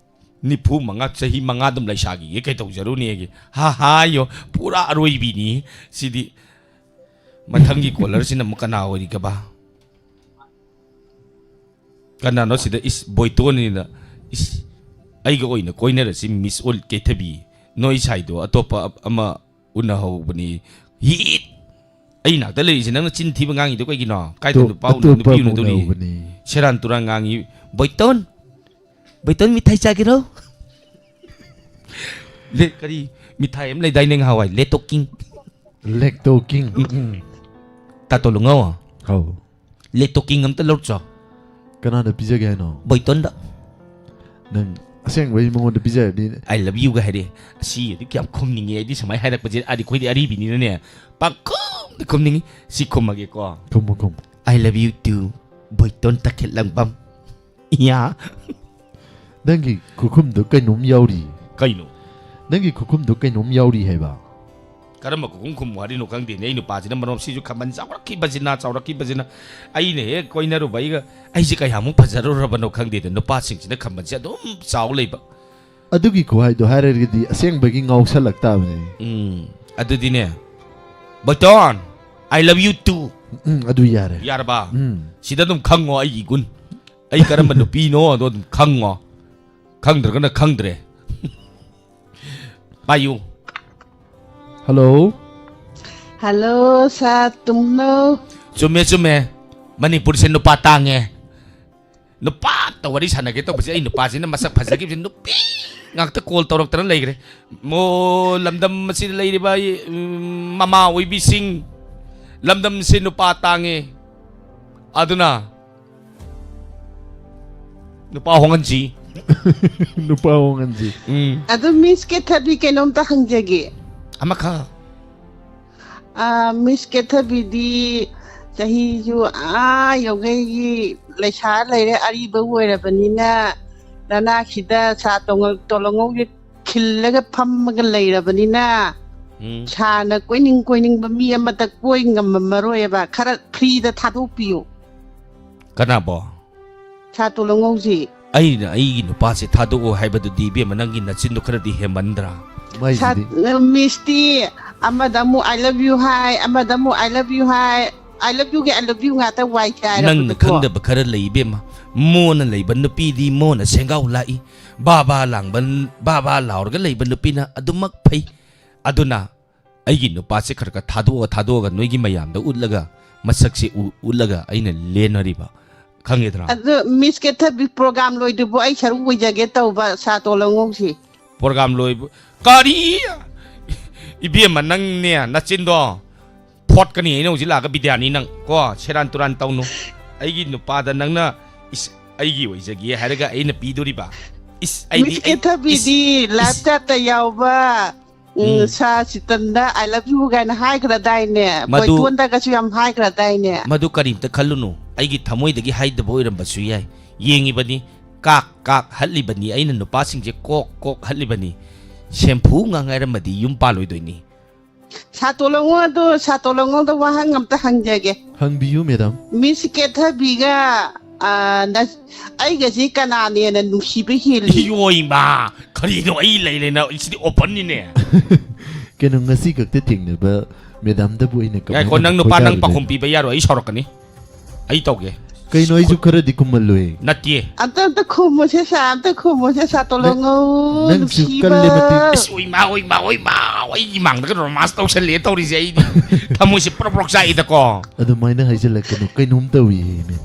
ꯅꯤꯐꯨ ꯃꯉꯥ, ꯆꯍꯤ ꯃꯉꯥ ꯑꯗꯨꯝ ꯂꯩꯁꯥꯒꯤꯒꯦ ꯀꯩ ꯇꯧꯖꯔꯨꯅꯦꯒꯦ? ꯍꯥ ꯍꯥꯏꯌꯣ, ꯄꯨꯔꯥ ꯑꯔꯣꯏꯕꯤꯅꯤ ꯁꯤꯗꯤ꯫ ꯃꯊꯪꯒꯤ caller ꯁꯤꯅ ꯑꯃꯨꯛ ꯀꯅꯥ ꯑꯣꯏꯔꯤꯒꯕ? ꯀꯅꯥꯅꯣ ꯁꯤꯗ? ꯏꯁ, ꯕꯣꯏꯇꯣꯟꯅꯤꯅ꯫ ꯏꯁ, ꯑꯩꯒ ꯑꯣꯏꯅ ꯀꯣꯏꯅꯔꯁꯤ, Miss ꯑꯣꯜ ꯀꯦꯊꯕꯤ꯫ ꯅꯣꯏ ꯁꯥꯏꯗꯣ ꯑꯇꯣꯞꯄ ꯑꯃ ꯎꯅꯍꯧꯕꯅꯤ꯫ ꯍꯤꯠ! ꯑꯩ ꯅꯥꯛꯇ ꯂꯩꯔꯤꯁꯦ ꯅꯪꯅ ꯆꯤꯟ ꯊꯤꯕ ꯉꯥꯡꯉꯤꯗꯣ ꯀꯩꯒꯤꯅꯣ? ꯀꯥꯏꯗ ꯑꯇꯣꯞ- ꯅꯨꯄꯥ ꯎꯅ-, ꯑꯇꯣꯞꯄ ꯅꯨꯄꯤ ꯑꯃ ꯎꯅꯗꯧꯔꯤ? ꯎꯅꯍꯧꯕꯅꯤ꯫ ꯁꯦꯔꯥꯟ ꯇꯨꯔꯥꯟ ꯉꯥꯡꯉꯤ꯫ ꯕꯣꯏꯇꯣꯟ! ꯕꯣꯏꯇꯣꯟ, ꯃꯤꯊꯥꯏ ꯆꯥꯒꯦꯔꯣ? ꯂꯦ, ꯀꯔꯤ ꯃꯤꯊꯥꯏ ꯑꯃ ꯂꯩꯗꯥꯏꯅꯦ ꯉꯍꯥꯟꯋꯥꯏ? ꯂꯦꯇꯣꯀꯤꯡ꯫ Lacto King. ꯎꯝ꯫ ꯇꯥꯇꯣ ꯂꯨꯉꯥꯎ꯫ ꯍꯥꯎ꯫ ꯂꯦꯇꯣꯀꯤꯡ ꯑꯝꯇ ꯂꯧꯔꯨꯆꯣ꯫ ꯀꯅꯥꯗ ꯄꯤꯖꯒꯦ ꯍꯥꯏꯅꯣ? ꯕꯣꯏꯇꯣꯟꯗ꯫ ꯅꯪ ꯑꯁꯦꯡꯕꯩ ꯃꯉꯣꯟꯗ ꯄꯤꯖꯔꯗꯤ? "I love you" ꯒ ꯍꯥꯏꯔꯦ꯫ ꯑꯁꯤ ꯑꯗꯨ ꯀꯌꯥꯝ ꯈꯨꯝꯅꯤꯡꯉꯦ ꯑꯩꯗꯤ, ꯁꯨꯃꯥꯏꯅ ꯍꯥꯏꯔꯛꯄꯁꯦ꯫ ꯑꯗꯤ ꯑꯩꯈꯣꯏꯗꯤ ꯑꯔꯤꯕꯤꯅꯤꯅꯅꯦ, ꯄꯪꯈꯨꯝꯗ ꯈꯨꯝꯅꯤꯡꯉꯤ꯫ ꯁꯤ ꯈꯨꯝꯃꯒꯦꯀꯣ꯫ ꯈꯨꯝꯃꯨ, ꯈꯨꯝꯃꯨ꯫ "I love you too, ꯕꯣꯏꯇꯣꯟ ꯇꯈꯦꯠꯂꯝꯕꯝ"꯫ ꯏꯌꯥ꯫ ꯅꯪꯒꯤ ꯈꯨꯈꯨꯝꯗꯨ ꯀꯩꯅꯣꯝ ꯌꯥꯎꯔꯤ꯫ ꯀꯩꯅꯣ? ꯅꯪꯒꯤ ꯈꯨꯈꯨꯝꯗꯨ ꯀꯩꯅꯣꯝ ꯌꯥꯎꯔꯤ ꯍꯥꯏꯕ꯫ ꯀꯔꯝꯕ ꯈꯨꯈꯨꯝ ꯈꯨꯝꯃꯨ ꯍꯥꯏꯔꯤꯅꯣ ꯈꯪꯗꯦꯅꯦ꯫ ꯑꯩ ꯅꯨꯄꯥꯁꯤꯅ ꯃꯔꯣꯝ ꯁꯤꯁꯨ ꯈꯝꯕꯟ ꯆꯥꯎꯔꯛꯈꯤꯕꯁꯤꯅ, ꯆꯥꯎꯔꯛꯈꯤꯕꯁꯤꯅ꯫ ꯑꯩꯅ ꯍꯦꯛ ꯀꯣꯏꯅꯔꯨꯕ ꯑꯩꯒ, ꯑꯩꯁꯦ ꯀꯌꯥꯃꯨꯛ ꯐꯖꯔꯨꯔꯕꯅꯣ ꯈꯪꯗꯦꯗ꯫ ꯅꯨꯄꯥꯁꯤꯡꯁꯤꯅ ꯈꯝꯕꯟꯁꯦ ꯑꯗꯨꯝ ꯆꯥꯎ ꯂꯩꯕ꯫ ꯑꯗꯨꯒꯤ ꯈꯨꯍꯥꯏꯗꯣ ꯍꯥꯏꯔꯒꯗꯤ ꯑꯁꯦꯡꯕꯒꯤ ꯉꯥꯎꯁꯜꯂꯛ ꯇꯥꯕꯅꯤ꯫ ꯎꯝ, ꯑꯗꯨꯗꯤꯅꯦ, "ꯕꯣꯏꯇꯣꯟ, I love you too"꯫ ꯎꯝ, ꯑꯗꯨ ꯌꯥꯔꯦ꯫ ꯌꯥꯔꯕ? ꯎꯝ꯫ ꯁꯤꯗ ꯑꯗꯨꯝ ꯈꯪꯉꯣ ꯑꯩꯒꯤ ꯏꯒꯨꯟ꯫ ꯑꯩ ꯀꯔꯝꯕ ꯅꯨꯄꯤꯅꯣ ꯑꯗꯣ ꯑꯗꯨꯝ ꯈꯪꯉꯣ꯫ ꯈꯪꯗ꯭ꯔꯒꯅ ꯈꯪꯗ꯭ꯔꯦ꯫ ꯄꯥꯏꯌꯨ꯫ ꯍꯜꯂꯣ꯫ ꯍꯜꯂꯣ, ꯁꯥꯔ ꯇꯨꯝꯅꯧ꯫ ꯆꯨꯝꯃꯦ, ꯆꯨꯝꯃꯦ꯫ ꯃꯅꯤꯄꯨꯔꯁꯦ ꯅꯨꯄꯥ ꯇꯥꯡꯉꯦ꯫ ꯅꯨꯄꯥ ꯑꯝꯇ ꯋꯥꯔꯤ ꯁꯥꯟꯅꯒꯦ ꯇꯧꯕꯁꯦ, ꯑꯩ ꯅꯨꯄꯥꯁꯤꯅ ꯃꯁꯛ ꯐꯖꯈꯤꯕꯁꯦ ꯅꯨꯄꯤ ꯉꯥꯛꯇ ꯀꯣꯜ ꯇꯧꯔꯛꯇꯅ ꯂꯩꯈ꯭ꯔꯦ꯫ ꯃꯣ, ꯂꯝꯗꯝ ꯑꯁꯤꯗ ꯂꯩꯔꯤꯕ, ꯎꯝ, ꯃꯃꯥ ꯑꯣꯏꯕꯤꯁꯤꯡ, ꯂꯝꯗꯝꯁꯦ ꯅꯨꯄꯥ ꯇꯥꯡꯉꯦ꯫ ꯑꯗꯨꯅ ꯅꯨꯄꯥ ꯍꯣꯡꯍꯟꯁꯤ꯫ ꯅꯨꯄꯥ ꯍꯣꯡꯍꯟꯁꯤ꯫ ꯎꯝ꯫ ꯑꯗꯨ ꯃꯤꯁ ꯀꯦꯊꯕꯤ, ꯀꯩꯅꯣꯝꯇ ꯍꯪꯖꯒꯦ꯫ ꯑꯃꯈꯛ꯫ ꯑꯥ, ꯃꯤꯁ ꯀꯦꯊꯕꯤꯗꯤ ꯆꯍꯤꯁꯨ ꯑꯥ ꯌꯧꯒꯩꯒꯤ ꯂꯩꯁꯥ ꯂꯩꯔꯦ, ꯑꯔꯤꯕ ꯑꯣꯏꯔꯕꯅꯤꯅ, ꯅꯅꯥꯛꯁꯤꯗ ꯁꯥ ꯇꯣꯉ-, ꯇꯣꯂꯉꯧꯁꯦ ꯈꯤꯜꯂꯒ ꯐꯝꯃꯒ ꯂꯩꯔꯕꯅꯤꯅ, ꯎꯝ꯫ ꯁꯥꯔꯅ ꯀꯣꯏꯅꯤꯡ ꯀꯣꯏꯅꯤꯡꯕ ꯃꯤ ꯑꯃꯠꯇ ꯀꯣꯏ ꯉꯝꯃꯝꯃꯔꯣꯏꯕ꯫ ꯈꯔ ꯐ꯭ꯔꯤꯗ ꯊꯥꯗꯣꯛꯄꯤꯌꯨ꯫ ꯀꯅꯥꯕꯣ? ꯁꯥ ꯇꯣꯂꯉꯧꯁꯤ꯫ ꯑꯩꯅ ꯑꯩꯒꯤ ꯅꯨꯄꯥꯁꯦ ꯊꯥꯗꯣꯛꯑꯣ ꯍꯥꯏꯕꯗꯨꯗꯤ, ꯏꯕꯦꯝꯃ, ꯅꯪꯒꯤ ꯅꯆꯤꯟꯗꯣ ꯈꯔꯗꯤ ꯍꯦꯟꯃꯟꯗ꯭ꯔꯥ? ꯃꯥꯏꯁꯤꯗꯤ꯫ ꯁꯥ-, ꯃꯤꯁꯇꯤ ꯑꯃꯗ ꯑꯃꯨꯛ "I love you" ꯍꯥꯏ, ꯑꯃꯗ ꯑꯃꯨꯛ "I love you" high. "I love you" ꯒꯤ "I love you" ꯉꯥꯛꯇ ꯋꯥꯏ ꯆꯥꯏꯔꯕꯗꯨꯕꯣ꯫ ꯅꯪꯅ ꯈꯪꯗꯕ ꯈꯔ ꯂꯩ, ꯏꯕꯦꯝꯃ꯫ ꯃꯣꯅ ꯂꯩꯕ ꯅꯨꯄꯤꯗꯤ ꯃꯣꯅ ꯁꯦꯡꯒꯥꯎ ꯂꯥꯛꯏ꯫ ꯕꯥ ꯕꯥ ꯂꯥꯡꯕ, ꯕꯥ ꯕꯥ ꯂꯥꯎꯔꯒ ꯂꯩꯕ ꯅꯨꯄꯤꯅ ꯑꯗꯨꯃꯛ ꯐꯩ꯫ ꯑꯗꯨꯅ ꯑꯩꯒꯤ ꯅꯨꯄꯥꯁꯦ ꯈꯔ ꯈꯔ ꯊꯥꯗꯣꯛꯑ ꯊꯥꯗꯣꯛꯑꯒ ꯅꯣꯏꯒꯤ ꯃꯌꯥꯝꯗ ꯎꯠꯂꯒ, ꯃꯁꯛꯁꯦ ꯎ-, ꯎꯠꯂꯒ ꯑꯩꯅ ꯂꯦꯟꯅꯔꯤꯕ꯫ ꯈꯪꯉꯦꯗ꯭ꯔꯥ? ꯑꯗꯨ ꯃꯤꯁ ꯀꯦꯊꯕꯤ, ꯄ꯭ꯔꯣꯒꯥꯝ ꯂꯣꯏꯗ꯭ꯔꯤꯕꯣ ꯑꯩ ꯁꯔꯨꯛ ꯑꯣꯏꯖꯒꯦ ꯇꯧꯕ, ꯁꯥ ꯇꯣꯂꯉꯧꯁꯤ꯫ ꯄ꯭ꯔꯣꯒꯥꯝ ꯂꯣꯏꯕ? ꯀꯔꯤ? ꯏꯕꯦꯝꯃ, ꯅꯪꯅꯦ, ꯅꯆꯤꯟꯗꯣ ꯐꯣꯠꯀꯅꯤ꯫ ꯑꯩꯅ ꯍꯧꯖꯤꯛ ꯂꯥꯛꯑꯒ, ꯕꯤꯗ꯭ꯌꯥꯅꯤ, ꯅꯪ ꯀꯣ, ꯁꯦꯔꯥꯟ ꯇꯨꯔꯥꯟ ꯇꯧꯅꯨ꯫ ꯑꯩꯒꯤ ꯅꯨꯄꯥꯗ ꯅꯪꯅ, "ꯏꯁ, ꯑꯩꯒꯤ ꯑꯣꯏꯖꯒꯦ" ꯍꯥꯏꯔꯒ ꯑꯩꯅ ꯄꯤꯗꯣꯔꯤꯕ? ꯏꯁ, ꯑꯩꯗꯤ, ꯃꯤꯁ ꯑꯩ, ꯀꯦꯊꯕꯤꯗꯤ ꯏꯁ꯫ ꯂꯥꯏꯐ ꯆꯥꯠꯇ ꯌꯥꯎꯕ, ꯎꯝ, ꯎꯝ꯫ ꯁꯥ ꯁꯤꯇꯟꯗ "I love you" ꯀꯥꯏꯅ ꯍꯥꯏꯈ꯭ꯔꯗꯥꯏꯅꯦ? ꯃꯗꯨ ꯕꯣꯏꯇꯣꯟꯗꯒꯁꯨ ꯌꯥꯝ ꯍꯥꯏꯈ꯭ꯔꯗꯥꯏꯅꯦ? ꯃꯗꯨ ꯀꯔꯤꯝꯇ ꯈꯜꯂꯨꯅꯨ, ꯑꯩꯒꯤ ꯊꯃꯣꯏꯗꯒꯤ ꯍꯥꯏꯗꯕ ꯑꯣꯏꯔꯝꯕꯁꯨ ꯌꯥꯏ꯫ ꯌꯦꯡꯉꯤꯕꯅꯤ, ꯀꯥꯛ ꯀꯥꯛ ꯍꯠꯂꯤꯕꯅꯤ, ꯑꯩꯅ ꯅꯨꯄꯥꯁꯤꯡꯁꯦ ꯀꯣꯛ ꯀꯣꯛ ꯍꯠꯂꯤꯕꯅꯤ꯫ ꯁꯦꯝꯐꯨ ꯉꯥꯛ ꯉꯥꯏꯔꯝꯃꯗꯤ ꯌꯨꯝ ꯄꯥꯜꯂꯣꯏꯗꯣꯏꯅꯤ꯫ ꯁꯥ ꯇꯣꯂꯉꯧ ꯑꯗꯣ, ꯁꯥ ꯇꯣꯂꯉꯧꯗ ꯋꯥꯍꯪ ꯑꯝꯇ ꯍꯪꯖꯒꯦ꯫ ꯍꯪꯕꯤꯌꯨ, ꯃꯦꯗꯥꯝ꯫ ꯃꯤꯁ ꯀꯦꯊꯕꯤꯒ, ꯑ, ꯅ-, ꯑꯩꯒꯁꯤ ꯀꯅꯥꯅ ꯍꯦꯟꯅ ꯅꯨꯡꯁꯤꯕ ꯍꯦꯜꯂꯤ? ꯏꯌꯣ ꯏꯃꯥ, ꯀꯔꯤꯅꯣ ꯑꯩ ꯂꯩ ꯂꯩꯅ, ꯁꯤꯗꯤ open ꯅꯤꯅꯦ꯫ ꯀꯩꯅꯣ, ꯉꯁꯤ ꯈꯛꯇ ꯊꯦꯡꯅꯕ ꯃꯦꯗꯥꯝꯗꯕꯨ ꯑꯩꯅ ꯀꯃꯥꯏꯅ ꯉꯥꯏꯈꯣ, ꯅꯪ ꯅꯨꯄꯥ ꯅꯪ ꯈꯣꯏꯗꯥꯔꯨꯗꯣꯏꯅꯣ? ꯄꯥꯎꯈꯨꯝ ꯄꯤꯕ ꯌꯥꯔꯣꯏ, ꯑꯩ ꯁꯥꯎꯔꯛꯀꯅꯤ꯫ ꯑꯩ ꯇꯧꯒꯦ꯫ ꯀꯩꯅꯣ, ꯑꯩꯁꯨ ꯈꯔꯗꯤ ꯈꯨꯝꯍꯜꯂꯨꯏ꯫ ꯅꯠꯇꯦ꯫ ꯑꯝꯇ, ꯑꯝꯇ ꯈꯨꯝꯃꯨꯁꯦ ꯁꯥꯔ, ꯑꯝꯇ ꯈꯨꯝꯃꯨꯁꯦ ꯁꯥꯔ ꯇꯣꯂꯣꯉꯧ, ꯅꯪꯁꯨ ꯅꯨꯡꯁꯤꯕ꯫ ꯀꯜꯂꯦ ꯃꯇꯤꯛ꯫ ꯑꯁ, ꯑꯣꯏꯃꯥ, ꯑꯣꯏꯃꯥ, ꯑꯣꯏꯃꯥ, ꯑꯩꯒꯤ ꯃꯥꯡꯗꯒ ꯔꯣꯃꯥꯟꯁ ꯇꯧꯁꯜꯂꯦ ꯇꯧꯔꯤꯁꯦ꯫ ꯑꯩꯗꯤ ꯊꯃꯣꯏꯁꯦ ꯄ꯭ꯔꯣꯛ ꯄ꯭ꯔꯣꯛ ꯆꯥꯛꯏꯗꯀꯣ꯫ ꯑꯗꯨꯃꯥꯏꯅ ꯍꯥꯏꯖꯜꯂꯛꯀꯅꯨ, ꯀꯩꯅꯣꯝ ꯇꯧꯏ ꯃꯦꯝ꯫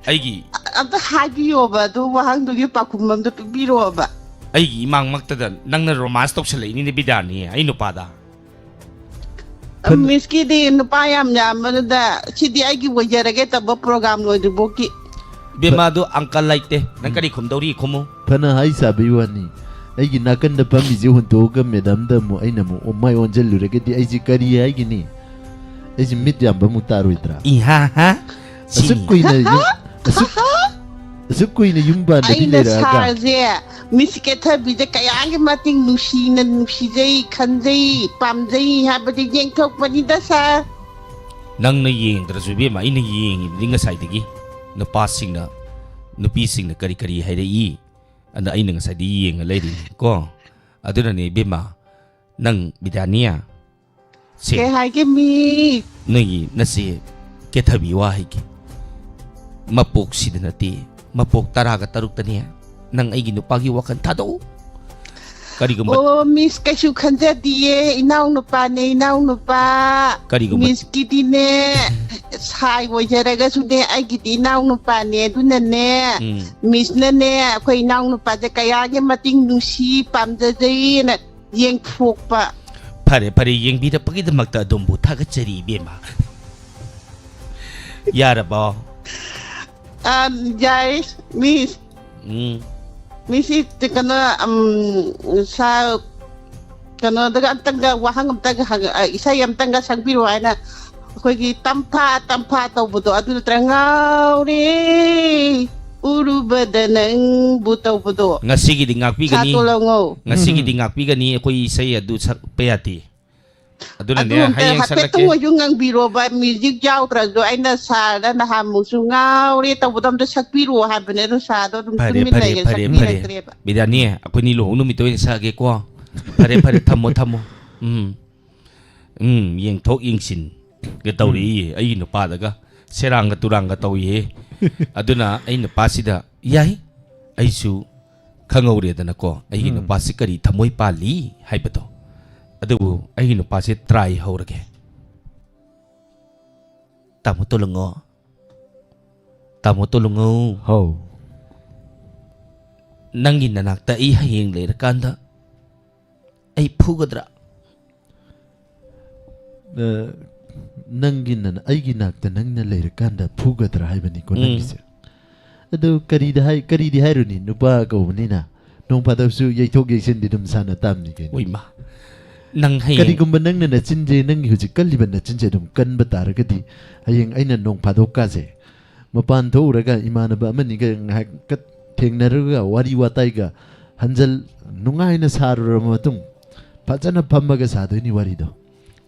ꯑꯩꯒꯤ ꯑꯝꯇ ꯍꯥꯏꯕꯤꯌꯣꯕ, ꯑꯗꯨ ꯋꯥꯍꯪꯗꯨꯒꯤ ꯄꯥꯎꯈꯨꯝ ꯑꯝꯇ ꯄꯤꯕꯤꯔꯛꯑꯣꯕ꯫ ꯑꯩꯒꯤ ꯏꯃꯥꯡꯃꯛꯇꯗ ꯅꯪꯅ ꯔꯣꯃꯥꯟꯁ ꯇꯧꯁꯜꯂꯛꯏꯅꯤꯅꯦ ꯕꯤꯗ꯭ꯌꯥꯅꯤ, ꯑꯩ ꯅꯨꯄꯥꯗ꯫ ꯈꯟ- ꯃꯤꯁꯀꯤꯗꯤ ꯅꯨꯄꯥ ꯌꯥꯝ ꯌꯥꯝꯕꯗꯨꯗ ꯁꯤꯗꯤ ꯑꯩꯒꯤ ꯑꯣꯏꯖꯔꯒꯦ ꯇꯧꯕ ꯄ꯭ꯔꯣꯒꯥꯝ ꯂꯣꯏꯗ꯭ꯔꯤꯕꯣꯛꯀꯤ꯫ ꯏꯕꯦꯝꯃ, ꯑꯗꯨ ꯑꯪꯀꯜ ꯂꯩꯇꯦ꯫ ꯅꯪ ꯀꯔꯤ ꯈꯨꯝꯗꯧꯔꯤ? ꯈꯨꯝꯃꯨ꯫ ꯐꯅ ꯍꯥꯏ ꯁꯥꯕꯩ ꯋꯥꯅꯤ, ꯑꯩꯒꯤ ꯅꯥꯀꯟꯗ ꯐꯝꯃꯤꯁꯦ ꯍꯨꯟꯇꯣꯛꯑꯒ ꯃꯦꯗꯥꯝꯗ ꯑꯃꯨꯛ ꯑꯩꯅ ꯑꯃꯨꯛ ꯃꯥꯏ ꯑꯣꯟꯁꯤꯜꯂꯨꯔꯒꯗꯤ ꯑꯩꯁꯦ ꯀꯔꯤ ꯍꯥꯏꯒꯅꯤ? ꯑꯩꯁꯦ ꯃꯤꯠ ꯌꯥꯝꯕ ꯑꯃꯨꯛ ꯇꯥꯔꯣꯏꯗ꯭ꯔꯥ? ꯏꯍꯥ ꯍꯥ꯫ ꯑꯁꯨꯛ ꯀꯨꯏꯅ ꯌꯨꯝ ꯑꯁꯨꯛ ꯑꯁꯨꯛ ꯀꯨꯏꯅ ꯌꯨꯝ ꯄꯥꯟꯗꯕꯤ ꯑꯩꯅ ꯂꯩꯔꯛꯑꯒ ꯁꯥꯔꯁꯦ ꯃꯤꯁ ꯀꯦꯊꯕꯤꯗ ꯀꯌꯥꯒꯤ ꯃꯇꯤꯛ ꯅꯨꯡꯁꯤꯅ ꯅꯨꯡꯁꯤꯖꯩ, ꯈꯟꯖꯩ, ꯄꯥꯝꯖꯩ ꯍꯥꯏꯕꯗꯤ ꯌꯦꯡꯊꯣꯛꯄꯅꯤꯗ ꯁꯥꯔ꯫ ꯅꯪꯅ ꯌꯦꯡꯗ꯭ꯔꯁꯨ ꯏꯕꯦꯝꯃ, ꯑꯩꯅ ꯌꯦꯡꯉꯤꯕꯅꯤ ꯉꯁꯥꯏꯗꯒꯤ꯫ ꯅꯨꯄꯥꯁꯤꯡꯅ, ꯅꯨꯄꯤꯁꯤꯡꯅ ꯀꯔꯤ ꯀꯔꯤ ꯍꯥꯏꯔꯛꯏ ꯑꯗ ꯑꯩꯅ ꯉꯁꯥꯏꯗꯒꯤ ꯌꯦꯡꯉ ꯂꯩꯔꯤꯅꯤ ꯀꯣ꯫ ꯑꯗꯨꯅꯅꯦ ꯏꯕꯦꯝꯃ, ꯅꯪ ꯕꯤꯗ꯭ꯌꯥꯅꯤ ꯁꯦ, ꯀꯩ ꯍꯥꯏꯒꯦ ꯃꯤ? ꯅꯣꯏꯒꯤ ꯅꯆꯦ ꯀꯦꯊꯕꯤ ꯋꯥ ꯍꯥꯏꯒꯦ꯫ ꯃꯄꯣꯛ ꯁꯤꯗ ꯅꯠꯇꯦ, ꯃꯄꯣꯛ ꯇꯔꯥꯒ ꯇꯔꯨꯛꯇꯅꯦ꯫ ꯅꯪ ꯑꯩꯒꯤ ꯅꯨꯄꯥꯒꯤ ꯋꯥꯈꯜ ꯊꯥꯗꯣꯛꯎ꯫ ꯀꯔꯤꯒꯨꯝꯕ ꯑꯣ ꯃꯤꯁ, ꯀꯩꯁꯨ ꯈꯟꯖꯗꯤꯌꯦ, ꯏꯅꯥꯎ ꯅꯨꯄꯥꯅꯦ, ꯏꯅꯥꯎ ꯅꯨꯄꯥ꯫ ꯀꯔꯤꯒꯨꯝꯕ ꯃꯤꯁꯀꯤꯗꯤꯅꯦ, ꯁꯥꯏ ꯑꯣꯏꯖꯔꯒꯁꯨꯅꯦ, ꯑꯩꯒꯤꯗꯤ ꯏꯅꯥꯎ ꯅꯨꯄꯥꯅꯦ꯫ ꯑꯗꯨꯅꯅꯦ ꯎꯝ꯫ ꯃꯤꯁꯅꯅꯦ ꯑꯩꯈꯣꯏ ꯏꯅꯥꯎ ꯅꯨꯄꯥꯁꯦ ꯀꯌꯥꯒꯤ ꯃꯇꯤꯛ ꯅꯨꯡꯁꯤ, ꯄꯥꯝꯖꯖꯩꯅ ꯌꯦꯡꯊꯣꯛꯄ꯫ ꯐꯔꯦ ꯐꯔꯦ, ꯌꯦꯡꯕꯤꯔꯛꯄꯒꯤꯗꯃꯛꯇ ꯑꯗꯣꯝꯕꯨ ꯊꯥꯒꯠꯆꯔꯤ ꯏꯕꯦꯝꯃ꯫ ꯌꯥꯔꯕꯣ? ꯑꯥ, ꯌꯥꯏ ꯃꯤꯁ꯫ ꯎꯝ꯫ ꯃꯤꯁꯤ ꯀꯩꯅꯣ, ꯎꯝ, ꯁꯥ-, ꯀꯩꯅꯣꯗꯒ ꯑꯝꯇꯪꯒ ꯋꯥꯍꯪ ꯑꯝꯇꯪꯒ ꯍꯪ-, ꯑ, ꯏꯁꯩ ꯑꯝꯇꯪꯒ ꯁꯛꯄꯤꯔꯣ ꯍꯥꯏꯅ ꯑꯩꯈꯣꯏꯒꯤ ꯇꯝꯐꯥ ꯇꯝꯐꯥ ꯇꯧꯕꯗꯣ ꯑꯗꯨ ꯅꯠꯇ꯭ꯔꯒ "ꯉꯥꯎꯔꯦ ꯎꯔꯨꯕꯗ ꯅꯪꯕꯨ" ꯇꯧꯕꯗꯣ꯫ ꯉꯁꯤꯒꯤꯗꯤ ꯉꯥꯛꯄꯤꯒꯅꯤ꯫ ꯁꯥꯇꯣ ꯂꯧꯉꯧ꯫ ꯉꯁꯤꯒꯤꯗꯤ ꯉꯥꯛꯄꯤꯒꯅꯤ, ꯑꯩꯈꯣꯏ ꯏꯁꯩ ꯑꯗꯨ ꯁꯛꯄ ꯌꯥꯗꯦ꯫ ꯑꯗꯨꯅꯅꯦ, ꯑꯗꯨ ꯑꯝꯇ ꯍꯌꯦꯡ ꯍꯥꯏꯐꯦꯠꯇꯪ ꯁꯛꯂꯛꯀꯦ꯫ ꯑꯣꯏꯁꯨ ꯉꯪꯕꯤꯔꯣꯕ, ꯃ꯭ꯌꯨꯖꯤꯛ ꯌꯥꯎꯗ꯭ꯔꯁꯨ꯫ ꯑꯩꯅ ꯁꯥꯔꯗ ꯅꯍꯥꯟꯃꯨꯛꯁꯨ "ꯉꯥꯎꯔꯦ" ꯇꯧꯕꯗꯣ ꯑꯝꯇ ꯁꯛꯄꯤꯔꯛꯑꯣ ꯍꯥꯏꯕꯅꯦ, ꯑꯗꯨ ꯁꯥꯔꯗꯣ ꯑꯗꯨꯝ ꯐꯔꯦ ꯇꯨꯃꯤꯟ ꯐꯔꯦ ꯂꯩꯔꯦ, ꯐꯔꯦ ꯐꯔꯦ꯫ ꯁꯛꯄꯤꯔꯛꯇ꯭ꯔꯦꯕ꯫ ꯕꯤꯗ꯭ꯌꯥꯅꯤ, ꯑꯩꯈꯣꯏꯅꯤ ꯂꯨꯍꯣꯡ ꯅꯨꯃꯤꯠꯇ ꯑꯣꯏꯅ ꯁꯛꯑꯒꯦꯀꯣ꯫ ꯐꯔꯦ ꯐꯔꯦ, ꯊꯝꯃꯣ ꯊꯝꯃꯣ꯫ ꯎꯝ꯫ ꯎꯝ, ꯌꯦꯡꯊꯣꯛ ꯌꯦꯡꯁꯤꯟꯒ ꯇꯧꯔꯛꯏ ꯑꯩꯒꯤ ꯅꯨꯄꯥꯗꯒ꯫ ꯁꯦꯔꯥꯡꯒ ꯇꯨꯔꯥꯡꯒ ꯇꯧꯏꯍꯦ꯫ ꯑꯗꯨꯅ ꯑꯩ ꯅꯨꯄꯥꯁꯤꯗ, "ꯌꯥꯏ, ꯑꯩꯁꯨ ꯈꯪꯍꯧꯔꯦꯗꯅꯀꯣ, ꯑꯩꯒꯤ ꯎꯝ꯫ ꯅꯨꯄꯥꯁꯤ ꯀꯔꯤ ꯊꯃꯣꯏ ꯄꯥꯜꯂꯤ ꯍꯥꯏꯕꯗꯣ꯫ ꯑꯗꯨꯕꯨ ꯑꯩꯒꯤ ꯅꯨꯄꯥꯁꯦ ꯇ꯭ꯔꯥꯏ ꯍꯧꯔꯒꯦ꯫" ꯇꯥꯃꯣ ꯇꯣꯂꯨꯉꯣ, ꯇꯥꯃꯣ ꯇꯣꯂꯨꯉꯣ, ꯍꯥꯎ꯫ ꯅꯪꯒꯤ ꯅꯅꯥꯛꯇ ꯑꯩ ꯍꯌꯦꯡ ꯂꯩꯔꯀꯥꯟꯗ ꯑꯩ ꯐꯨꯒꯗ꯭ꯔꯥ? ꯑ, ꯅꯪꯒꯤ ꯅꯅ-, ꯑꯩꯒꯤ ꯅꯥꯛꯇ ꯅꯪꯅ ꯂꯩꯔꯀꯥꯟꯗ ꯐꯨꯒꯗ꯭ꯔꯥ ꯍꯥꯏꯕꯅꯤꯀꯣ ꯎꯝ꯫ ꯅꯪꯒꯤꯁꯦ꯫ ꯑꯗꯨ ꯀꯔꯤꯗ ꯍꯥꯏ-, ꯀꯔꯤꯗꯤ ꯍꯥꯏꯔꯨꯅꯤ, ꯅꯨꯄꯥ ꯀꯧꯕꯅꯤꯅ ꯅꯣꯡ ꯐꯥꯗꯣꯛꯁꯨ ꯌꯩꯊꯣꯛ ꯌꯩꯁꯤꯟꯗꯤ ꯑꯗꯨꯝ ꯁꯥꯟꯅ ꯇꯥꯕꯅꯤ ꯀꯩꯅꯣ꯫ ꯎꯏꯃꯥ, ꯅꯪ ꯍꯌꯦꯡ ꯀꯔꯤꯒꯨꯝꯕ ꯅꯪꯅ ꯅꯆꯤꯟꯁꯦ, ꯅꯪꯒꯤ ꯍꯧꯖꯤꯛ ꯀꯜꯂꯤꯕ ꯅꯆꯤꯟꯁꯦ ꯑꯗꯨꯝ ꯀꯟꯕ ꯇꯥꯔꯒꯗꯤ, ꯍꯌꯦꯡ ꯑꯩꯅ ꯅꯣꯡ ꯐꯥꯗꯣꯛꯀꯥꯁꯦ ꯃꯄꯥꯟ ꯊꯣꯛꯎꯔꯒ ꯏꯃꯥꯟꯅꯕ ꯑꯃꯅꯤꯒ ꯉꯥꯏꯍꯥꯛꯀ ꯊꯦꯡꯅꯔꯒ ꯋꯥꯔꯤ ꯋꯥꯇꯥꯏꯒ ꯍꯟꯖꯜ-, ꯅꯨꯡꯉꯥꯏꯅ ꯁꯥꯔꯨꯔꯕ ꯃꯇꯨꯡ ꯐꯖꯅ ꯐꯝꯃꯒ ꯁꯥꯗꯣꯏꯅꯤ ꯋꯥꯔꯤꯗꯣ꯫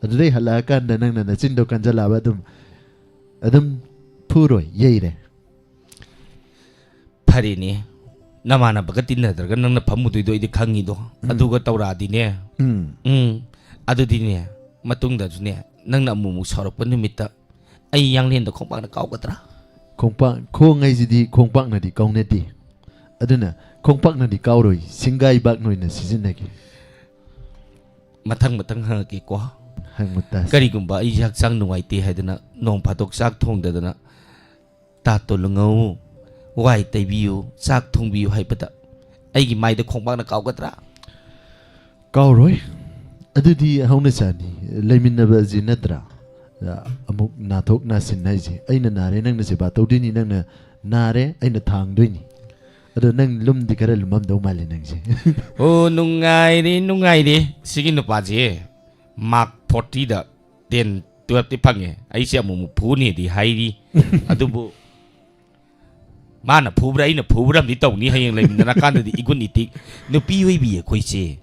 ꯑꯗꯨꯗꯩ ꯍꯜꯂꯛꯑꯀꯥꯟꯗ ꯅꯪꯅ ꯅꯆꯤꯟꯗꯣ ꯀꯟꯖꯜꯂꯛꯑꯕ ꯑꯗꯨꯝ, ꯑꯗꯨꯝ ꯐꯨꯔꯣꯏ, ꯌꯩꯔꯦ꯫ ꯐꯔꯦꯅꯦ, ꯅꯃꯥꯟꯅꯕꯒ ꯇꯤꯟꯅꯗ꯭ꯔꯒ ꯅꯪꯅ ꯐꯝꯃꯨꯗꯣꯏꯗꯣ ꯑꯩꯗꯤ ꯈꯪꯉꯤꯗꯣ꯫ ꯎꯝ꯫ ꯑꯗꯨꯒ ꯇꯧꯔꯛꯑꯗꯤꯅꯦ, ꯎꯝ꯫ ꯎꯝ, ꯑꯗꯨꯗꯤꯅꯦ, ꯃꯇꯨꯡꯗꯁꯨꯅꯦ, ꯅꯪꯅ ꯑꯃꯨꯛ ꯑꯃꯨꯛ ꯁꯥꯎꯔꯛꯄ ꯅꯨꯃꯤꯠꯇ ꯑꯩ ꯌꯥꯡꯂꯦꯟꯗ ꯈꯣꯡꯄꯥꯛꯅ ꯀꯥꯎꯒꯗ꯭ꯔꯥ? ꯈꯣꯡꯄꯥꯛ, ꯈꯣꯡ ꯍꯥꯏꯁꯤꯗꯤ ꯈꯣꯡꯄꯥꯛꯅꯗꯤ ꯀꯥꯎꯅꯗꯦ꯫ ꯑꯗꯨꯅ ꯈꯣꯡꯄꯥꯛꯅꯗꯤ ꯀꯥꯎꯔꯣꯏ, ꯁꯤꯡꯒꯥꯏꯕꯥꯛꯅ ꯑꯣꯏꯅ ꯁꯤꯖꯤꯟꯅꯒꯦ꯫ ꯃꯊꯪ ꯃꯊꯪ ꯍꯪꯉꯛꯀꯦꯀꯣ꯫ ꯍꯪꯉꯨ ꯇꯥꯁꯤ꯫ ꯀꯔꯤꯒꯨꯝꯕ ꯑꯩꯁꯦ ꯍꯛꯆꯥꯡ ꯅꯨꯡꯉꯥꯏꯇꯦ ꯍꯥꯏꯗꯅ ꯅꯣꯡ ꯐꯥꯗꯣꯛ ꯆꯥꯛ ꯊꯣꯡꯗꯗꯅ, "ꯇꯥ ꯇꯣꯂꯨꯉꯧ, ꯋꯥꯏ ꯇꯩꯕꯤꯌꯨ, ꯆꯥꯛ ꯊꯣꯡꯕꯤꯌꯨ" ꯍꯥꯏꯕꯗ ꯑꯩꯒꯤ ꯃꯥꯏꯗ ꯈꯣꯡꯄꯥꯛꯅ ꯀꯥꯎꯒꯗ꯭ꯔꯥ? ꯀꯥꯎꯔꯣꯏ꯫ ꯑꯗꯨꯗꯤ ꯍꯧꯅ ꯁꯥꯅꯤ, ꯂꯩꯃꯤꯟꯅꯕ ꯑꯁꯤ ꯅꯠꯇ꯭ꯔꯥ? ꯑꯃꯨꯛ ꯅꯥꯊꯣꯛ ꯅꯥꯁꯤꯟ ꯍꯥꯏꯁꯦ, ꯑꯩꯅ ꯅꯥꯔꯦ, ꯅꯪꯅ ꯁꯦꯕꯥ ꯇꯧꯗꯣꯏꯅꯤ, ꯅꯪꯅ ꯅꯥꯔꯦ, ꯑꯩꯅ ꯊꯥꯡꯗꯣꯏꯅꯤ꯫ ꯑꯗꯣ ꯅꯪ ꯂꯨꯝꯗꯤ ꯈꯔ ꯂꯨꯝꯃꯝꯗꯧ ꯃꯥꯜꯂꯦ ꯅꯪꯁꯦ꯫ ꯑꯣ, ꯅꯨꯡꯉꯥꯏꯔꯦ, ꯅꯨꯡꯉꯥꯏꯔꯦ꯫ ꯁꯤꯒꯤ ꯅꯨꯄꯥꯁꯦ ꯃꯥꯔꯛ ꯐꯣꯔꯇꯤꯗ ꯇꯦꯟ, ꯇꯨꯋꯦꯜꯐꯇꯤ ꯐꯪꯉꯦ꯫ ꯑꯩꯁꯦ ꯑꯃꯨꯛ ꯑꯃꯨꯛ ꯐꯨꯅꯦꯗꯤ ꯍꯥꯏꯔꯤ꯫ ꯑꯗꯨꯕꯨ ꯃꯥꯅ ꯐꯨꯕ꯭ꯔꯥ, ꯑꯩꯅ ꯐꯨꯕ꯭ꯔꯥ ꯑꯃꯗꯤ ꯇꯧꯅꯤ ꯍꯌꯦꯡ ꯂꯩꯃꯤꯟꯅꯔꯀꯥꯟꯗꯗꯤ, ꯏꯒꯨꯟ ꯏꯇꯤꯛ꯫ ꯅꯨꯄꯤ ꯑꯣꯏꯕꯤ ꯑꯩꯈꯣꯏꯁꯦ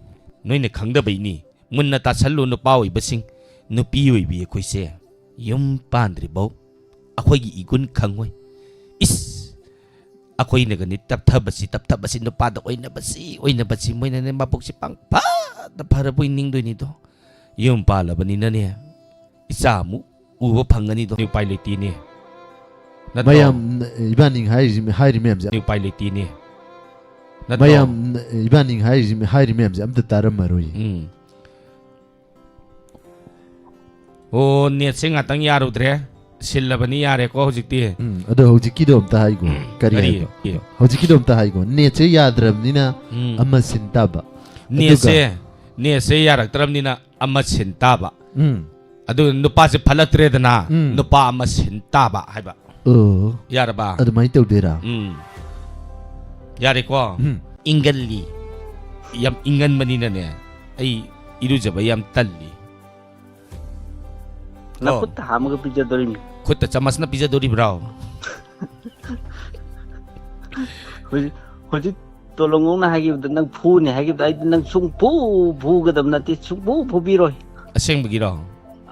ꯅꯣꯏꯅ ꯈꯪꯗꯕꯩꯅꯤ꯫ ꯃꯨꯟꯅ ꯇꯥꯁꯜꯂꯨ, ꯅꯨꯄꯥ ꯑꯣꯏꯕꯁꯤꯡ, ꯅꯨꯄꯤ ꯑꯣꯏꯕꯤ ꯑꯩꯈꯣꯏꯁꯦ ꯌꯨꯝ ꯄꯥꯟꯗ꯭ꯔꯤꯕꯧ ꯑꯩꯈꯣꯏꯒꯤ ꯏꯒꯨꯟ ꯈꯪꯉꯣꯏ꯫ ꯏꯁ! ꯑꯩꯈꯣꯏꯅꯒꯅꯤ ꯇꯞꯊꯕꯁꯤ, ꯇꯞꯊꯕꯁꯤ, ꯅꯨꯄꯥꯗ ꯑꯣꯏꯅꯕꯁꯤ, ꯑꯣꯏꯅꯕꯁꯤ, ꯃꯣꯏꯅꯅꯦ ꯃꯕꯨꯛꯁꯤ ꯄꯪꯐꯗ ꯐꯔꯕꯣꯏ ꯅꯤꯡꯗꯣꯏꯅꯤꯗꯣ꯫ ꯌꯨꯝ ꯄꯥꯜꯂꯕꯅꯤꯅꯅꯦ, ꯏꯆꯥ ꯑꯃꯨꯛ ꯎꯕ ꯐꯪꯒꯅꯤꯗꯣ꯫ ꯎꯄꯥꯏ ꯂꯩꯇꯦꯅꯦ꯫ ꯅꯠꯇ꯭ꯔꯣ? ꯃꯌꯥꯝ, ꯏꯕꯥꯅꯤ ꯍꯥꯏꯔꯤꯁꯤ, ꯍꯥꯏꯔꯤ ꯃꯌꯥꯝꯁꯦ, ꯎꯄꯥꯏ ꯂꯩꯇꯦꯅꯦ꯫ ꯅꯠꯇ꯭ꯔꯣ? ꯃꯌꯥꯝ, ꯏꯕꯥꯅꯤ ꯍꯥꯏꯔꯤꯁꯤ, ꯍꯥꯏꯔꯤ ꯃꯌꯥꯝꯁꯦ ꯑꯝꯇ ꯇꯥꯔꯝꯃꯔꯣꯏ꯫ ꯎꯝ꯫ ꯑꯣ, ꯅꯦꯠꯁꯦ ꯉꯥꯛꯇꯪ ꯌꯥꯔꯨꯗ꯭ꯔꯦ꯫ ꯁꯤꯜꯂꯕꯅꯤ, ꯌꯥꯔꯦꯀꯣ ꯍꯧꯖꯤꯛꯇꯤ꯫ ꯎꯝ, ꯑꯗꯣ ꯍꯧꯖꯤꯛꯀꯤꯗꯣ ꯑꯝꯇ ꯍꯥꯏꯒꯣ꯫ ꯀꯔꯤ ꯀꯔꯤ? ꯍꯥꯏꯕ? ꯀꯔꯤ? ꯍꯧꯖꯤꯛꯀꯤꯗꯣ ꯑꯝꯇ ꯍꯥꯏꯒꯣ꯫ ꯅꯦꯠꯁꯦ ꯌꯥꯗ꯭ꯔꯕꯅꯤꯅ ꯎꯝ꯫ ꯑꯃ ꯁꯤꯟ ꯇꯥꯕ꯫ ꯅꯦꯠꯁꯦ, ꯑꯗꯨꯒ ꯅꯦꯠꯁꯦ ꯌꯥꯔꯛꯇ꯭ꯔꯕꯅꯤꯅ ꯑꯃ ꯁꯤꯟ ꯇꯥꯕ꯫ ꯎꯝ꯫ ꯑꯗꯨ ꯅꯨꯄꯥꯁꯦ ꯐꯠꯂꯛꯇ꯭ꯔꯦꯗꯅ, ꯎꯝ꯫ ꯅꯨꯄꯥ ꯑꯃ ꯁꯤꯟ ꯇꯥꯕ ꯍꯥꯏꯕ꯫ ꯑꯣ꯫ ꯌꯥꯔꯕ? ꯑꯗꯨꯃꯥꯏꯅ ꯇꯧꯗꯣꯏꯔꯥ? ꯎꯝ꯫ ꯌꯥꯔꯦꯀꯣ? ꯎꯝ꯫ ꯏꯪꯒꯜꯂꯤ꯫ ꯌꯥꯝ ꯏꯪꯒꯟꯕꯅꯤꯅꯅꯦ, ꯑꯩ ꯏꯔꯨꯖꯕ ꯌꯥꯝ ꯇꯜꯂꯤ꯫ ꯀꯣ? ꯅꯈꯨꯠꯇ ꯍꯥꯝꯃꯒ ꯄꯤꯖꯗꯣꯔꯤꯃꯤ꯫ ꯈꯨꯠꯇ ꯆꯃꯁꯅ ꯄꯤꯖꯗꯣꯔꯤꯕ꯭ꯔꯣ? ꯍꯧꯖꯤꯛ, ꯍꯧꯖꯤꯛ ꯇꯣꯂꯣꯡꯉꯧꯅ ꯍꯥꯏꯈꯤꯕꯗ ꯅꯪ ꯐꯨꯅꯤ ꯍꯥꯏꯈꯤꯕꯗ ꯑꯩꯗꯤ ꯅꯪ ꯁꯨꯡꯐꯨ ꯐꯨꯒꯗꯕ ꯅꯠꯇꯦ, ꯁꯨꯡꯐꯨ ꯐꯨꯕꯤꯔꯣꯏ꯫ ꯑꯁꯦꯡꯕꯒꯤꯔꯣ?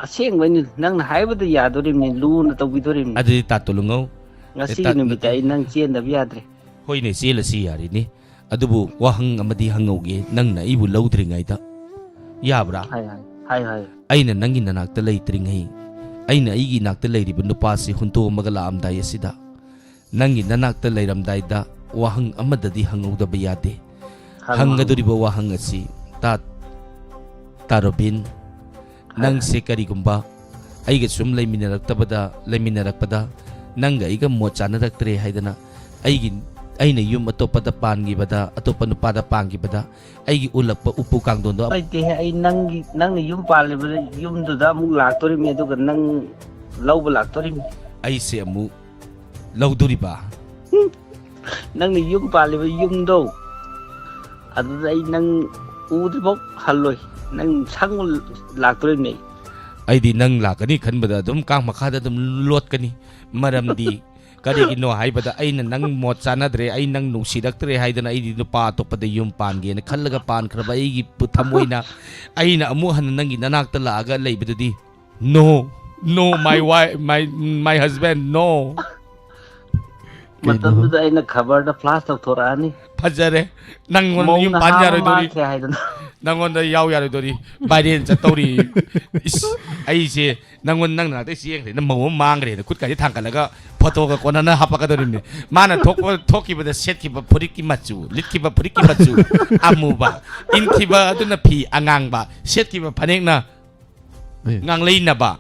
ꯑꯁꯦꯡꯕꯩꯅꯤ, ꯅꯪꯅ ꯍꯥꯏꯕꯗ ꯌꯥꯗꯣꯔꯤꯕꯅꯤ, ꯂꯨꯅ ꯇꯧꯕꯤꯗꯣꯔꯤꯕꯅꯤ꯫ ꯑꯗꯨꯗꯤ ꯇꯥ ꯇꯣꯂꯣꯡꯉꯧ, ꯉꯁꯤꯒꯤ ꯑꯦ, ꯇꯥ-, ꯅꯨꯃꯤꯠꯇ ꯑꯩ ꯅꯪ ꯆꯦꯟꯗꯕ ꯌꯥꯗ꯭ꯔꯦ꯫ ꯍꯣꯏꯅꯦ, ꯆꯦꯜꯂꯁꯤ ꯌꯥꯔꯤꯅꯤ꯫ ꯑꯗꯨꯕꯨ ꯋꯥꯍꯪ ꯑꯃꯗꯤ ꯍꯪꯍꯧꯒꯦ, ꯅꯪꯅ ꯑꯩꯕꯨ ꯂꯧꯗ꯭ꯔꯤꯉꯩꯗ꯫ ꯌꯥꯕ꯭ꯔꯥ? ꯍꯥꯏ, ꯍꯥꯏ, ꯍꯥꯏ, ꯍꯥꯏ꯫ ꯑꯩꯅ ꯅꯪꯒꯤ ꯅꯅꯥꯛꯇ ꯂꯩꯇ꯭ꯔꯤꯉꯩ, ꯑꯩꯅ ꯑꯩꯒꯤ ꯅꯥꯛꯇ ꯂꯩꯔꯤꯕ ꯅꯨꯄꯥꯁꯤ ꯍꯨꯟꯇꯣꯛꯑꯝꯃꯒ ꯂꯥꯛꯑꯝꯗꯥꯏ ꯑꯁꯤꯗ, ꯅꯪꯒꯤ ꯅꯅꯥꯛꯇ ꯂꯩꯔꯝꯗꯥꯏꯗ ꯋꯥꯍꯪ ꯑꯃꯗꯗꯤ ꯍꯪꯍꯧꯗꯕ ꯌꯥꯗꯦ꯫ ꯍꯪꯉꯣ, ꯍꯪꯒꯗꯧꯔꯤꯕ ꯋꯥꯍꯪ ꯑꯁꯤ, ꯇꯥ-, ꯇꯥ ꯔꯣꯕꯤꯟ, ꯍꯥꯏ, ꯅꯪꯁꯦ ꯍꯥꯏ꯫ ꯀꯔꯤꯒꯨꯝꯕ ꯑꯩꯒ ꯁꯨꯝ ꯂꯩꯃꯤꯟꯅꯔꯛꯇꯕꯗ, ꯂꯩꯃꯤꯟꯅꯔꯛꯄꯗ, ꯅꯪꯒ ꯑꯩꯒ ꯃꯣꯠ ꯆꯥꯅꯔꯛꯇ꯭ꯔꯦ ꯍꯥꯏꯗꯅ, ꯑꯩꯒꯤ, ꯑꯩꯅ ꯌꯨꯝ ꯑꯇꯣꯞꯄꯗ ꯄꯥꯟꯈꯤꯕꯗ, ꯑꯇꯣꯞꯄ ꯅꯨꯄꯥꯗ ꯄꯥꯟꯈꯤꯕꯗ, ꯑꯩꯒꯤ ꯎꯂꯛꯄ ꯎꯄꯨ ꯀꯥꯡꯊꯣꯟꯗꯣ ꯑꯝ- ꯂꯩꯇꯦꯍꯦ, ꯑꯩ ꯅꯪꯒꯤ, ꯅꯪꯅ ꯌꯨꯝ ꯄꯥꯜꯂꯤꯕ ꯌꯨꯝꯗꯨꯗ ꯑꯃꯨꯛ ꯂꯥꯛꯇꯣꯔꯤꯕꯅꯤ, ꯑꯗꯨꯒ ꯅꯪ ꯂꯧꯕ ꯂꯥꯛꯇꯣꯔꯤꯕꯅꯤ꯫ ꯑꯩꯁꯦ ꯑꯃꯨꯛ ꯂꯧꯗꯣꯔꯤꯕ? ꯅꯪꯅ ꯌꯨꯝ ꯄꯥꯜꯂꯤꯕ ꯌꯨꯝꯗꯣ, ꯑꯗꯨꯗ ꯑꯩ ꯅꯪ ꯎꯗ꯭ꯔꯤꯐꯥꯎ ꯍꯜꯂꯣꯏ, ꯅꯪ ꯁꯪꯉꯨ ꯂꯥꯛꯇꯣꯔꯤꯕꯅꯤ ꯑꯩ꯫ ꯑꯩꯗꯤ ꯅꯪ ꯂꯥꯛꯀꯅꯤ ꯈꯟꯕꯗ ꯑꯗꯨꯝ ꯀꯥꯡ ꯃꯈꯥꯗ ꯑꯗꯨꯝ ꯂꯣꯠꯀꯅꯤ, ꯃꯔꯝꯗꯤ ꯀꯔꯤꯒꯤꯅꯣ ꯍꯥꯏꯕꯗ ꯑꯩꯅ ꯅꯪ ꯃꯣꯠ ꯆꯥꯅꯗ꯭ꯔꯦ, ꯑꯩ ꯅꯪ ꯅꯨꯡꯁꯤꯔꯛꯇ꯭ꯔꯦ ꯍꯥꯏꯗꯅ ꯑꯩꯗꯤ ꯅꯨꯄꯥ ꯑꯇꯣꯞꯄꯗ ꯌꯨꯝ ꯄꯥꯟꯒꯦꯅ ꯈꯜꯂꯒ ꯄꯥꯟꯈ꯭ꯔꯕ ꯑꯩꯒꯤ ꯄꯨ-, ꯊꯃꯣꯏꯅ ꯑꯩꯅ ꯑꯃꯨꯛ ꯍꯟꯅ ꯅꯪꯒꯤ ꯅꯅꯥꯛꯇ ꯂꯥꯛꯑꯒ ꯂꯩꯕꯗꯨꯗꯤ꯫ No, no, my wife, my, my husband, no. ꯀꯩꯅꯣ? ꯃꯇꯝꯗꯨꯗ ꯑꯩꯅ ꯈꯕꯔꯗ flash ꯇꯧꯊꯣꯔꯛꯑꯅꯤ꯫ ꯐꯖꯔꯦ꯫ ꯅꯪꯉꯣꯟꯗ ꯌꯨꯝ ꯃꯧꯅ ꯄꯥꯟ ꯍꯥ ꯑꯃ ꯌꯥꯔꯣꯏꯗꯧꯔꯤ꯫ ꯃꯥꯡꯈ꯭ꯔꯦ ꯍꯥꯏꯗꯅ꯫ ꯅꯪꯉꯣꯟꯗ ꯌꯥꯎ ꯌꯥꯔꯣꯏꯗꯣꯔꯤ, ꯚꯥꯏꯔꯦꯟ ꯆꯠꯇꯧꯔꯤ꯫ ꯏꯁ, ꯑꯩꯁꯦ ꯅꯪꯉꯣꯟ, ꯅꯪ ꯅꯥꯛꯇ ꯆꯦꯟꯈ꯭ꯔꯦꯅ, ꯃꯧ ꯑꯃ ꯃꯥꯡꯈ꯭ꯔꯦꯅ ꯈꯨꯠꯀꯥꯁꯦ ꯊꯥꯡꯒꯠꯂꯒ ꯐꯣꯇꯣꯒ ꯀꯣꯟꯅꯅ ꯍꯥꯞꯄꯛꯀꯗꯧꯔꯤꯕꯅꯤ꯫ ꯃꯥꯅ ꯊꯣꯛꯄ, ꯊꯣꯛꯈꯤꯕꯗ ꯁꯦꯠꯈꯤꯕ ꯐꯨꯔꯤꯠꯀꯤ ꯃꯆꯨ, ꯂꯤꯠꯈꯤꯕ ꯐꯨꯔꯤꯠꯀꯤ ꯃꯆꯨ ꯑꯃꯨꯕ, ꯏꯟꯈꯤꯕ ꯑꯗꯨꯅ ꯐꯤ ꯑꯉꯥꯡꯕ, ꯁꯦꯠꯈꯤꯕ ꯐꯅꯦꯛꯅ ꯑꯦ꯫ ꯉꯥꯡꯂꯩꯅꯕ,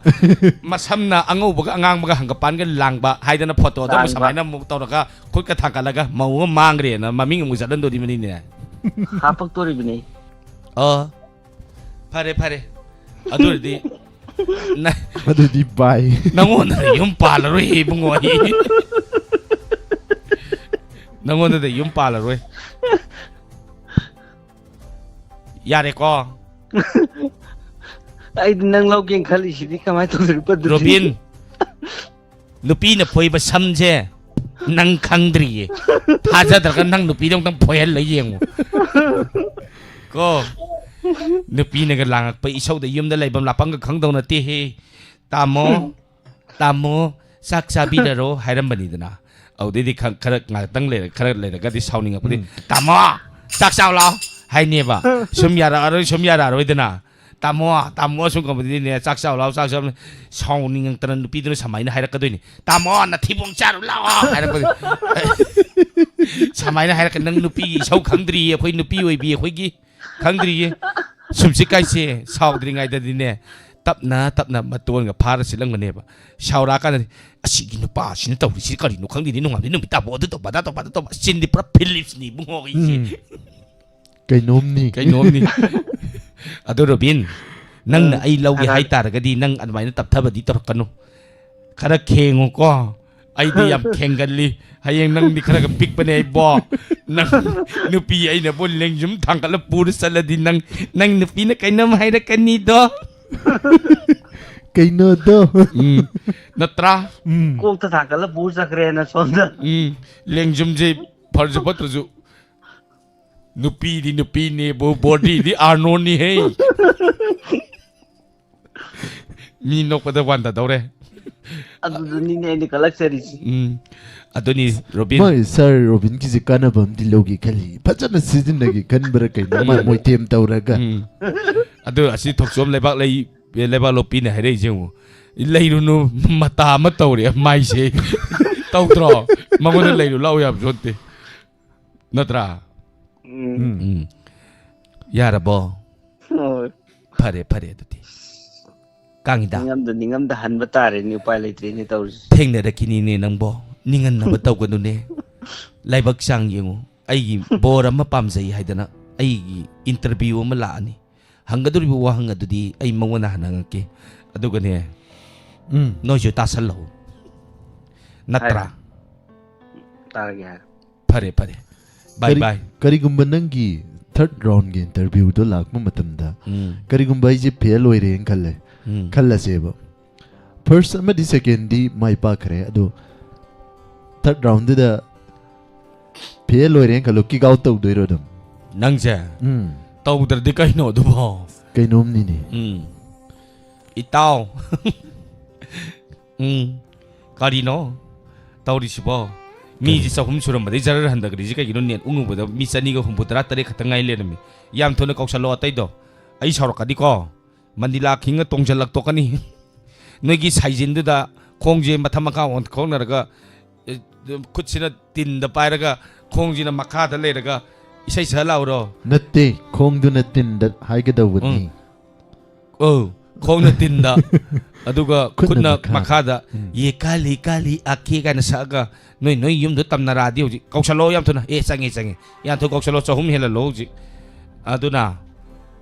ꯃꯁꯝꯅ ꯑꯉꯧꯕꯒ ꯑꯉꯥꯡꯕꯒ ꯍꯪꯒꯄꯥꯟꯒ ꯂꯥꯡꯕ ꯍꯥꯏꯗꯅ ꯐꯣꯇꯣꯗ ꯑꯃꯨꯛ ꯂꯥꯡꯕ꯫ ꯁꯨꯃꯥꯏꯅ ꯑꯃꯨꯛ ꯇꯧꯔꯒ ꯈꯨꯠꯀ ꯊꯥꯡꯒꯠꯂꯒ ꯃꯧ ꯑꯃ ꯃꯥꯡꯈ꯭ꯔꯦꯅ ꯃꯃꯤꯡ ꯑꯃꯨꯛ ꯆꯠꯍꯟꯗꯣꯔꯤꯕꯅꯤꯅꯦ꯫ ꯍꯥꯞꯄꯛꯇꯣꯔꯤꯕꯅꯤ꯫ ꯑꯣ, ꯐꯔꯦ, ꯐꯔꯦ꯫ ꯑꯗꯨ ꯑꯣꯏꯔꯗꯤ ꯅ-, ꯑꯗꯨꯗꯤ ꯕꯥꯏ꯫ ꯅꯪꯉꯣꯟꯗ ꯌꯨꯝ ꯄꯥꯜꯂꯔꯣꯏ ꯏꯕꯨꯡꯉꯣ ꯑꯩ꯫ ꯅꯪꯉꯣꯟꯗꯗꯤ ꯌꯨꯝ ꯄꯥꯜꯂꯔꯣꯏ꯫ ꯌꯥꯔꯦꯀꯣ? ꯑꯩꯗꯤ ꯅꯪ ꯂꯧꯒꯦꯅ ꯈꯜꯂꯤꯁꯤꯗꯤ ꯀꯃꯥꯏꯅ ꯇꯧꯗꯣꯔꯤꯕ ꯑꯗꯨꯗꯤ? ꯔꯣꯕꯤꯟ, ꯅꯨꯄꯤꯅ ꯐꯣꯏꯕ ꯁꯝꯁꯦ ꯅꯪ ꯈꯪꯗ꯭ꯔꯤꯌꯦ꯫ ꯊꯥꯖꯗ꯭ꯔꯒ ꯅꯪ ꯅꯨꯄꯤꯗ ꯑꯃꯨꯛꯇꯪ ꯐꯣꯏꯍꯜꯂ ꯌꯦꯡꯉꯨ꯫ ꯀꯣ, ꯅꯨꯄꯤꯅꯒ ꯂꯥꯡꯉꯛꯄ ꯏꯁꯧꯗ ꯌꯨꯝꯗ ꯂꯩꯐꯝ ꯂꯥꯛꯐꯝꯒ ꯈꯪꯗꯧ ꯅꯠꯇꯦꯍꯦ꯫ "ꯇꯥꯃꯣ, ꯇꯥꯃꯣ, ꯆꯥꯛ ꯆꯥꯕꯤꯔꯔꯣ" ꯍꯥꯏꯔꯝꯕꯅꯤꯗꯅ꯫ ꯑꯗꯨꯗꯩꯗꯤ ꯈ-, ꯈꯔ ꯉꯥꯏꯍꯥꯛꯇꯪ ꯂꯩꯔ-, ꯈꯔ ꯂꯩꯔꯒꯗꯤ ꯁꯥꯎꯅꯤꯡꯉꯛꯄꯗꯤ, ꯎꯝ꯫ "ꯇꯥꯃꯣ, ꯆꯥꯛ ꯆꯥꯎ ꯂꯥꯎ" ꯍꯥꯏꯅꯦꯕ꯫ ꯁꯨꯝ ꯌꯥꯔꯛꯑꯔꯣꯏ, ꯁꯨꯝ ꯌꯥꯔꯛꯑꯔꯣꯏꯗꯅ꯫ "ꯇꯥꯃꯣ, ꯇꯥꯃꯣ" ꯁꯨꯝ ꯀꯧꯕꯗꯗꯤꯅꯦ, "ꯆꯥꯛ ꯆꯥꯎ ꯂꯥꯎ, ꯆꯥꯛ ꯆꯥꯎ"꯫ ꯁꯥꯎꯅꯤꯡꯉꯛꯇꯅ ꯅꯨꯄꯤꯗꯨꯅ ꯁꯨꯃꯥꯏꯅ ꯍꯥꯏꯔꯛꯀꯗꯣꯏꯅꯤ, "ꯇꯥꯃꯣ, ꯅꯊꯤꯕꯣꯡ ꯆꯥꯔꯨ ꯂꯥꯛꯑꯣ" ꯍꯥꯏꯔꯛꯄꯗꯤ꯫ ꯁꯨꯃꯥꯏꯅ ꯍꯥꯏꯔꯛꯀꯅꯤ, "ꯅꯪ ꯅꯨꯄꯤꯒꯤ ꯏꯁꯧ ꯈꯪꯗ꯭ꯔꯤꯌꯦ, ꯑꯩꯈꯣꯏ ꯅꯨꯄꯤ ꯑꯣꯏꯕꯤ ꯑꯩꯈꯣꯏꯒꯤ ꯈꯪꯗ꯭ꯔꯤꯌꯦ"꯫ ꯁꯨꯝꯁꯤ ꯀꯥꯏꯁꯦ ꯁꯥꯎꯗ꯭ꯔꯤꯉꯩꯗꯗꯤꯅꯦ, ꯇꯞꯅ ꯇꯞꯅ ꯃꯇꯣꯟꯒ ꯐꯥꯔ ꯆꯤꯜꯂꯝꯒꯅꯦꯕ꯫ ꯁꯥꯎꯔꯛꯑꯀꯥꯟꯗꯗꯤ, "ꯑꯁꯤꯒꯤ ꯅꯨꯄꯥꯁꯤꯅ ꯇꯧꯔꯤꯁꯤ ꯀꯔꯤꯅꯣ ꯈꯪꯗꯦꯅꯦ, ꯅꯣꯡꯉꯥꯟꯕꯗꯩ ꯅꯨꯃꯤꯠ ꯇꯥꯕꯣ ꯑꯗꯨ ꯇꯧꯕ, ꯑꯗꯥ ꯇꯧꯕ, ꯑꯗꯥ ꯇꯧꯕ"꯫ ꯆꯤꯟꯗꯤ ꯄꯨꯔꯥ ꯐꯤꯂꯤꯞꯁꯅꯤ ꯏꯕꯨꯡꯉꯣ ꯑꯩꯁꯦ꯫ ꯎꯝ꯫ ꯀꯩꯅꯣꯝꯅꯤ꯫ ꯀꯩꯅꯣꯝꯅꯤ꯫ ꯑꯗꯣ ꯔꯣꯕꯤꯟ, ꯅꯪꯅ ꯑ, ꯑꯩ ꯂꯧꯒꯦ ꯍꯥꯏꯔꯣ꯫ ꯍꯥꯏꯇꯥꯔꯒꯗꯤ ꯅꯪ ꯑꯗꯨꯃꯥꯏꯅ ꯇꯞꯊꯕꯗꯤ ꯇꯧꯔꯛꯀꯅꯨ꯫ ꯈꯔ ꯈꯦꯡꯉꯨꯀꯣ꯫ ꯑꯩꯗꯤ ꯌꯥꯝ ꯈꯦꯡꯒꯜꯂꯤ꯫ ꯍꯌꯦꯡ ꯅꯪꯗꯤ ꯈꯔꯒ ꯄꯤꯛꯄꯅꯦ ꯑꯩꯕꯣ꯫ ꯅꯪ ꯅꯨꯄꯤ ꯑꯩꯅꯕꯨ ꯂꯦꯡꯖꯨꯝ ꯊꯥꯡꯒꯠꯂ ꯄꯨꯔ ꯆꯠꯂꯗꯤ ꯅꯪ, ꯅꯪ ꯅꯨꯄꯤꯅ ꯀꯩꯅꯣꯝ ꯍꯥꯏꯔꯛꯀꯅꯤꯗꯣ꯫ ꯀꯩꯅꯣꯗꯣ꯫ ꯎꯝ꯫ ꯅꯠꯇ꯭ꯔꯥ? ꯎꯝ꯫ ꯀꯣꯛꯇ ꯊꯥꯡꯒꯠꯂ ꯄꯨꯔ ꯆꯠꯈ꯭ꯔꯦꯅ ꯁꯣꯝꯗ꯫ ꯎꯝ꯫ ꯂꯦꯡꯖꯨꯝꯁꯦ ꯐꯔꯁꯨ ꯐꯠꯇ꯭ꯔꯁꯨ ꯅꯨꯄꯤꯗꯤ ꯅꯨꯄꯤꯅꯦꯕꯨ, ꯕꯣꯗꯤꯗꯤ ꯑꯥꯔꯅꯣꯅꯤꯍꯦ꯫ ꯃꯤ ꯅꯣꯛꯄꯗ ꯋꯥꯟꯊꯗꯧꯔꯦ꯫ ꯑꯗꯨꯗꯨꯅꯤꯅꯦ ꯑꯩꯅ ꯀꯜꯂꯛꯆꯔꯤꯁꯤ꯫ ꯎꯝ, ꯑꯗꯨꯅꯤ, ꯔꯣꯕꯤꯟ꯫ ꯃꯣꯏ ꯁꯥꯔ ꯔꯣꯕꯤꯟꯒꯤꯁꯦ ꯀꯥꯟꯅꯕ ꯑꯃꯗꯤ ꯂꯧꯒꯦ ꯈꯜꯂꯤ, ꯐꯖꯅ ꯁꯤꯖꯤꯟꯅꯒꯦ ꯈꯟꯕ꯭ꯔꯥ ꯀꯩꯅꯣ, ꯃꯥ ꯃꯣꯏꯊꯦꯝ ꯇꯧꯔꯒ꯫ ꯎꯝ. ꯑꯗꯨ ꯑꯁꯤ ꯊꯣꯛꯆꯣꯝ ꯂꯩꯕꯥꯛ ꯂꯩ, ꯂꯩꯕꯥꯛ ꯂꯣꯛꯄꯤꯅ ꯍꯥꯏꯔꯛꯏꯁꯦ ꯌꯦꯡꯉꯨ, "ꯂꯩꯔꯨꯅꯨ, ꯃꯇꯥ ꯑꯃ ꯇꯧꯔꯦ ꯃꯥꯏꯁꯦ", ꯇꯧꯗ꯭ꯔꯣ? ꯃꯉꯣꯟꯗ ꯂꯩꯔꯨ ꯂꯥꯎ ꯌꯥꯕꯁꯨ ꯅꯠꯇꯦ, ꯅꯠꯇ꯭ꯔꯥ? ꯎꯝ. ꯎꯝ. ꯌꯥꯔꯕꯣ? ꯍꯣꯏ. ꯐꯔꯦ, ꯐꯔꯦ, ꯑꯗꯨꯗꯤ ꯀꯥꯡꯉꯤꯗ, ꯅꯤꯡꯉꯝꯗ ꯅꯤꯡꯉꯝꯗ ꯍꯟꯕ ꯇꯥꯔꯦꯅꯦ, ꯎꯄꯥꯏ ꯂꯩꯇ꯭ꯔꯦꯅꯦ ꯇꯧꯔꯤꯁꯦ꯫ ꯊꯦꯡꯅꯔꯛꯈꯤꯅꯤꯅꯦ ꯅꯪꯕꯣ꯫ ꯅꯤꯡꯍꯟꯅꯕ ꯇꯧꯒꯅꯨꯅꯦ꯫ ꯂꯥꯏꯕꯛ ꯆꯥꯡ ꯌꯦꯡꯉꯨ, ꯑꯩꯒꯤ ꯕꯣꯔ ꯑꯃ ꯄꯥꯝꯖꯩ ꯍꯥꯏꯗꯅ ꯑꯩꯒꯤ ꯏꯟꯇꯔꯚꯤꯌꯨ ꯑꯃ ꯂꯥꯛꯑꯅꯤ꯫ ꯍꯪꯒꯗꯧꯔꯤꯕ ꯋꯥꯍꯪ ꯑꯗꯨꯗꯤ ꯑꯩ ꯃꯉꯣꯟꯗ ꯍꯥꯟꯅ ꯍꯪꯉꯛꯀꯦ, ꯑꯗꯨꯒꯅꯦ, ꯎꯝ. ꯅꯣꯏꯁꯨ ꯇꯥꯁꯜꯂꯧ, ꯅꯠꯇ꯭ꯔꯥ? ꯇꯥꯔꯒꯦ ꯍꯥꯏꯔꯣ꯫ ꯐꯔꯦ, ꯐꯔꯦ, ꯕꯥꯏ ꯀꯔꯤ- ꯕꯥꯏ꯫ ꯀꯔꯤꯒꯨꯝꯕ ꯅꯪꯒꯤ ꯊꯥꯔꯠ ꯔꯥꯎꯟꯒꯤ ꯏꯟꯇꯔꯚꯤꯌꯨꯗꯣ ꯂꯥꯛꯄ ꯃꯇꯝꯗ ꯎꯝ. ꯀꯔꯤꯒꯨꯝꯕ ꯑꯩꯁꯦ ꯐꯦꯜ ꯑꯣꯏꯔꯦꯅ ꯈꯜꯂꯦ, ꯎꯝ. ꯈꯜꯂꯁꯦꯕ, ꯐꯥꯔꯁ ꯑꯃꯗꯤ ꯁꯦꯀꯦꯟꯗꯤ ꯃꯥꯏ ꯄꯥꯛꯈ꯭ꯔꯦ, ꯑꯗꯣ ꯊꯥꯔꯠ ꯔꯥꯎꯟꯗꯨꯗ ꯐꯦꯜ ꯑꯣꯏꯔꯦꯅ ꯈꯜꯂꯣ, ꯀꯤꯛ ꯑꯥꯎꯠ ꯇꯧꯗꯣꯏꯔꯣ ꯑꯗꯨꯝ? ꯅꯪꯁꯦ ꯎꯝ. ꯇꯧꯗ꯭ꯔꯗꯤ ꯀꯩꯅꯣ ꯑꯗꯨꯕꯣ? ꯀꯩꯅꯣꯝꯅꯤꯅꯦ. ꯎꯝ. ꯏꯇꯥꯎ꯫ ꯎꯝ. ꯀꯔꯤꯅꯣ ꯇꯧꯔꯤꯁꯤꯕꯣ? ꯃꯤꯁꯤ ꯆꯍꯨꯝ ꯁꯨꯔꯝꯕꯗꯩ ꯖꯔ ꯍꯟꯊꯈ꯭ꯔꯤꯁꯤ ꯀꯩꯒꯤꯅꯣ? ꯅꯦꯠ ꯎꯪꯉꯨꯕꯗ ꯃꯤ ꯆꯅꯤꯒ ꯍꯨꯝꯐꯨ ꯇꯔꯥ ꯇꯔꯦꯠ ꯈꯛꯇ ꯉꯥꯏ ꯂꯩꯔꯝꯃꯤ꯫ ꯌꯥꯝ ꯊꯨꯅ ꯀꯧꯁꯜꯂꯣ ꯑꯇꯩꯗꯣ, ꯑꯩ ꯁꯥꯎꯔꯛꯀꯅꯤꯀꯣ꯫ ꯃꯟꯗꯤꯂꯥ ꯈꯤꯡꯉ ꯇꯣꯡꯁꯤꯜꯂꯛꯇꯣꯛꯀꯅꯤ꯫ ꯅꯣꯏꯒꯤ ꯁꯥꯏꯖꯤꯟꯗꯨꯗ ꯈꯣꯡꯁꯦ ꯃꯊꯛ ꯃꯈꯥ ꯑꯣꯟꯊꯣꯛꯅꯔꯒ, ꯑꯦ, ꯈꯨꯠꯁꯤꯅ ꯇꯤꯟꯗ ꯄꯥꯏꯔꯒ ꯈꯣꯡꯁꯤꯅ ꯃꯈꯥꯗ ꯂꯩꯔꯒ ꯏꯁꯩ ꯁꯛ ꯂꯥꯎꯔꯣ꯫ ꯅꯠꯇꯦ, ꯈꯣꯡꯗꯨꯅ ꯇꯤꯟꯗ ꯍꯥꯏꯒꯗꯧꯕꯅꯤ. ꯎꯝ. ꯑꯧ, ꯈꯣꯡꯅ ꯇꯤꯟꯗ, ꯑꯗꯨꯒ ꯈꯨꯠꯅ ꯈꯨꯠꯅ ꯃꯈꯥꯗ. ꯃꯈꯥꯗ, "ꯌꯦ ꯀꯥꯂꯤ ꯀꯥꯂꯤ ꯑꯥꯀꯦ" ꯀꯥꯏꯅ ꯁꯛꯑꯒ ꯅꯣꯏ ꯅꯣꯏ ꯌꯨꯝꯗꯣ ꯇꯝꯅꯔꯛꯑꯗꯤ ꯍꯧꯖꯤꯛ ꯀꯧꯁꯜꯂꯣ ꯌꯥꯝ ꯊꯨꯅ꯫ "ꯑꯦ, ꯆꯪꯉꯦ, ꯆꯪꯉꯦ, ꯌꯥꯝ ꯊꯨꯅ ꯀꯧꯁꯜꯂꯣ, ꯆꯍꯨꯝ ꯍꯦꯜꯍꯜꯂꯣ ꯍꯧꯖꯤꯛ"꯫ ꯑꯗꯨꯅ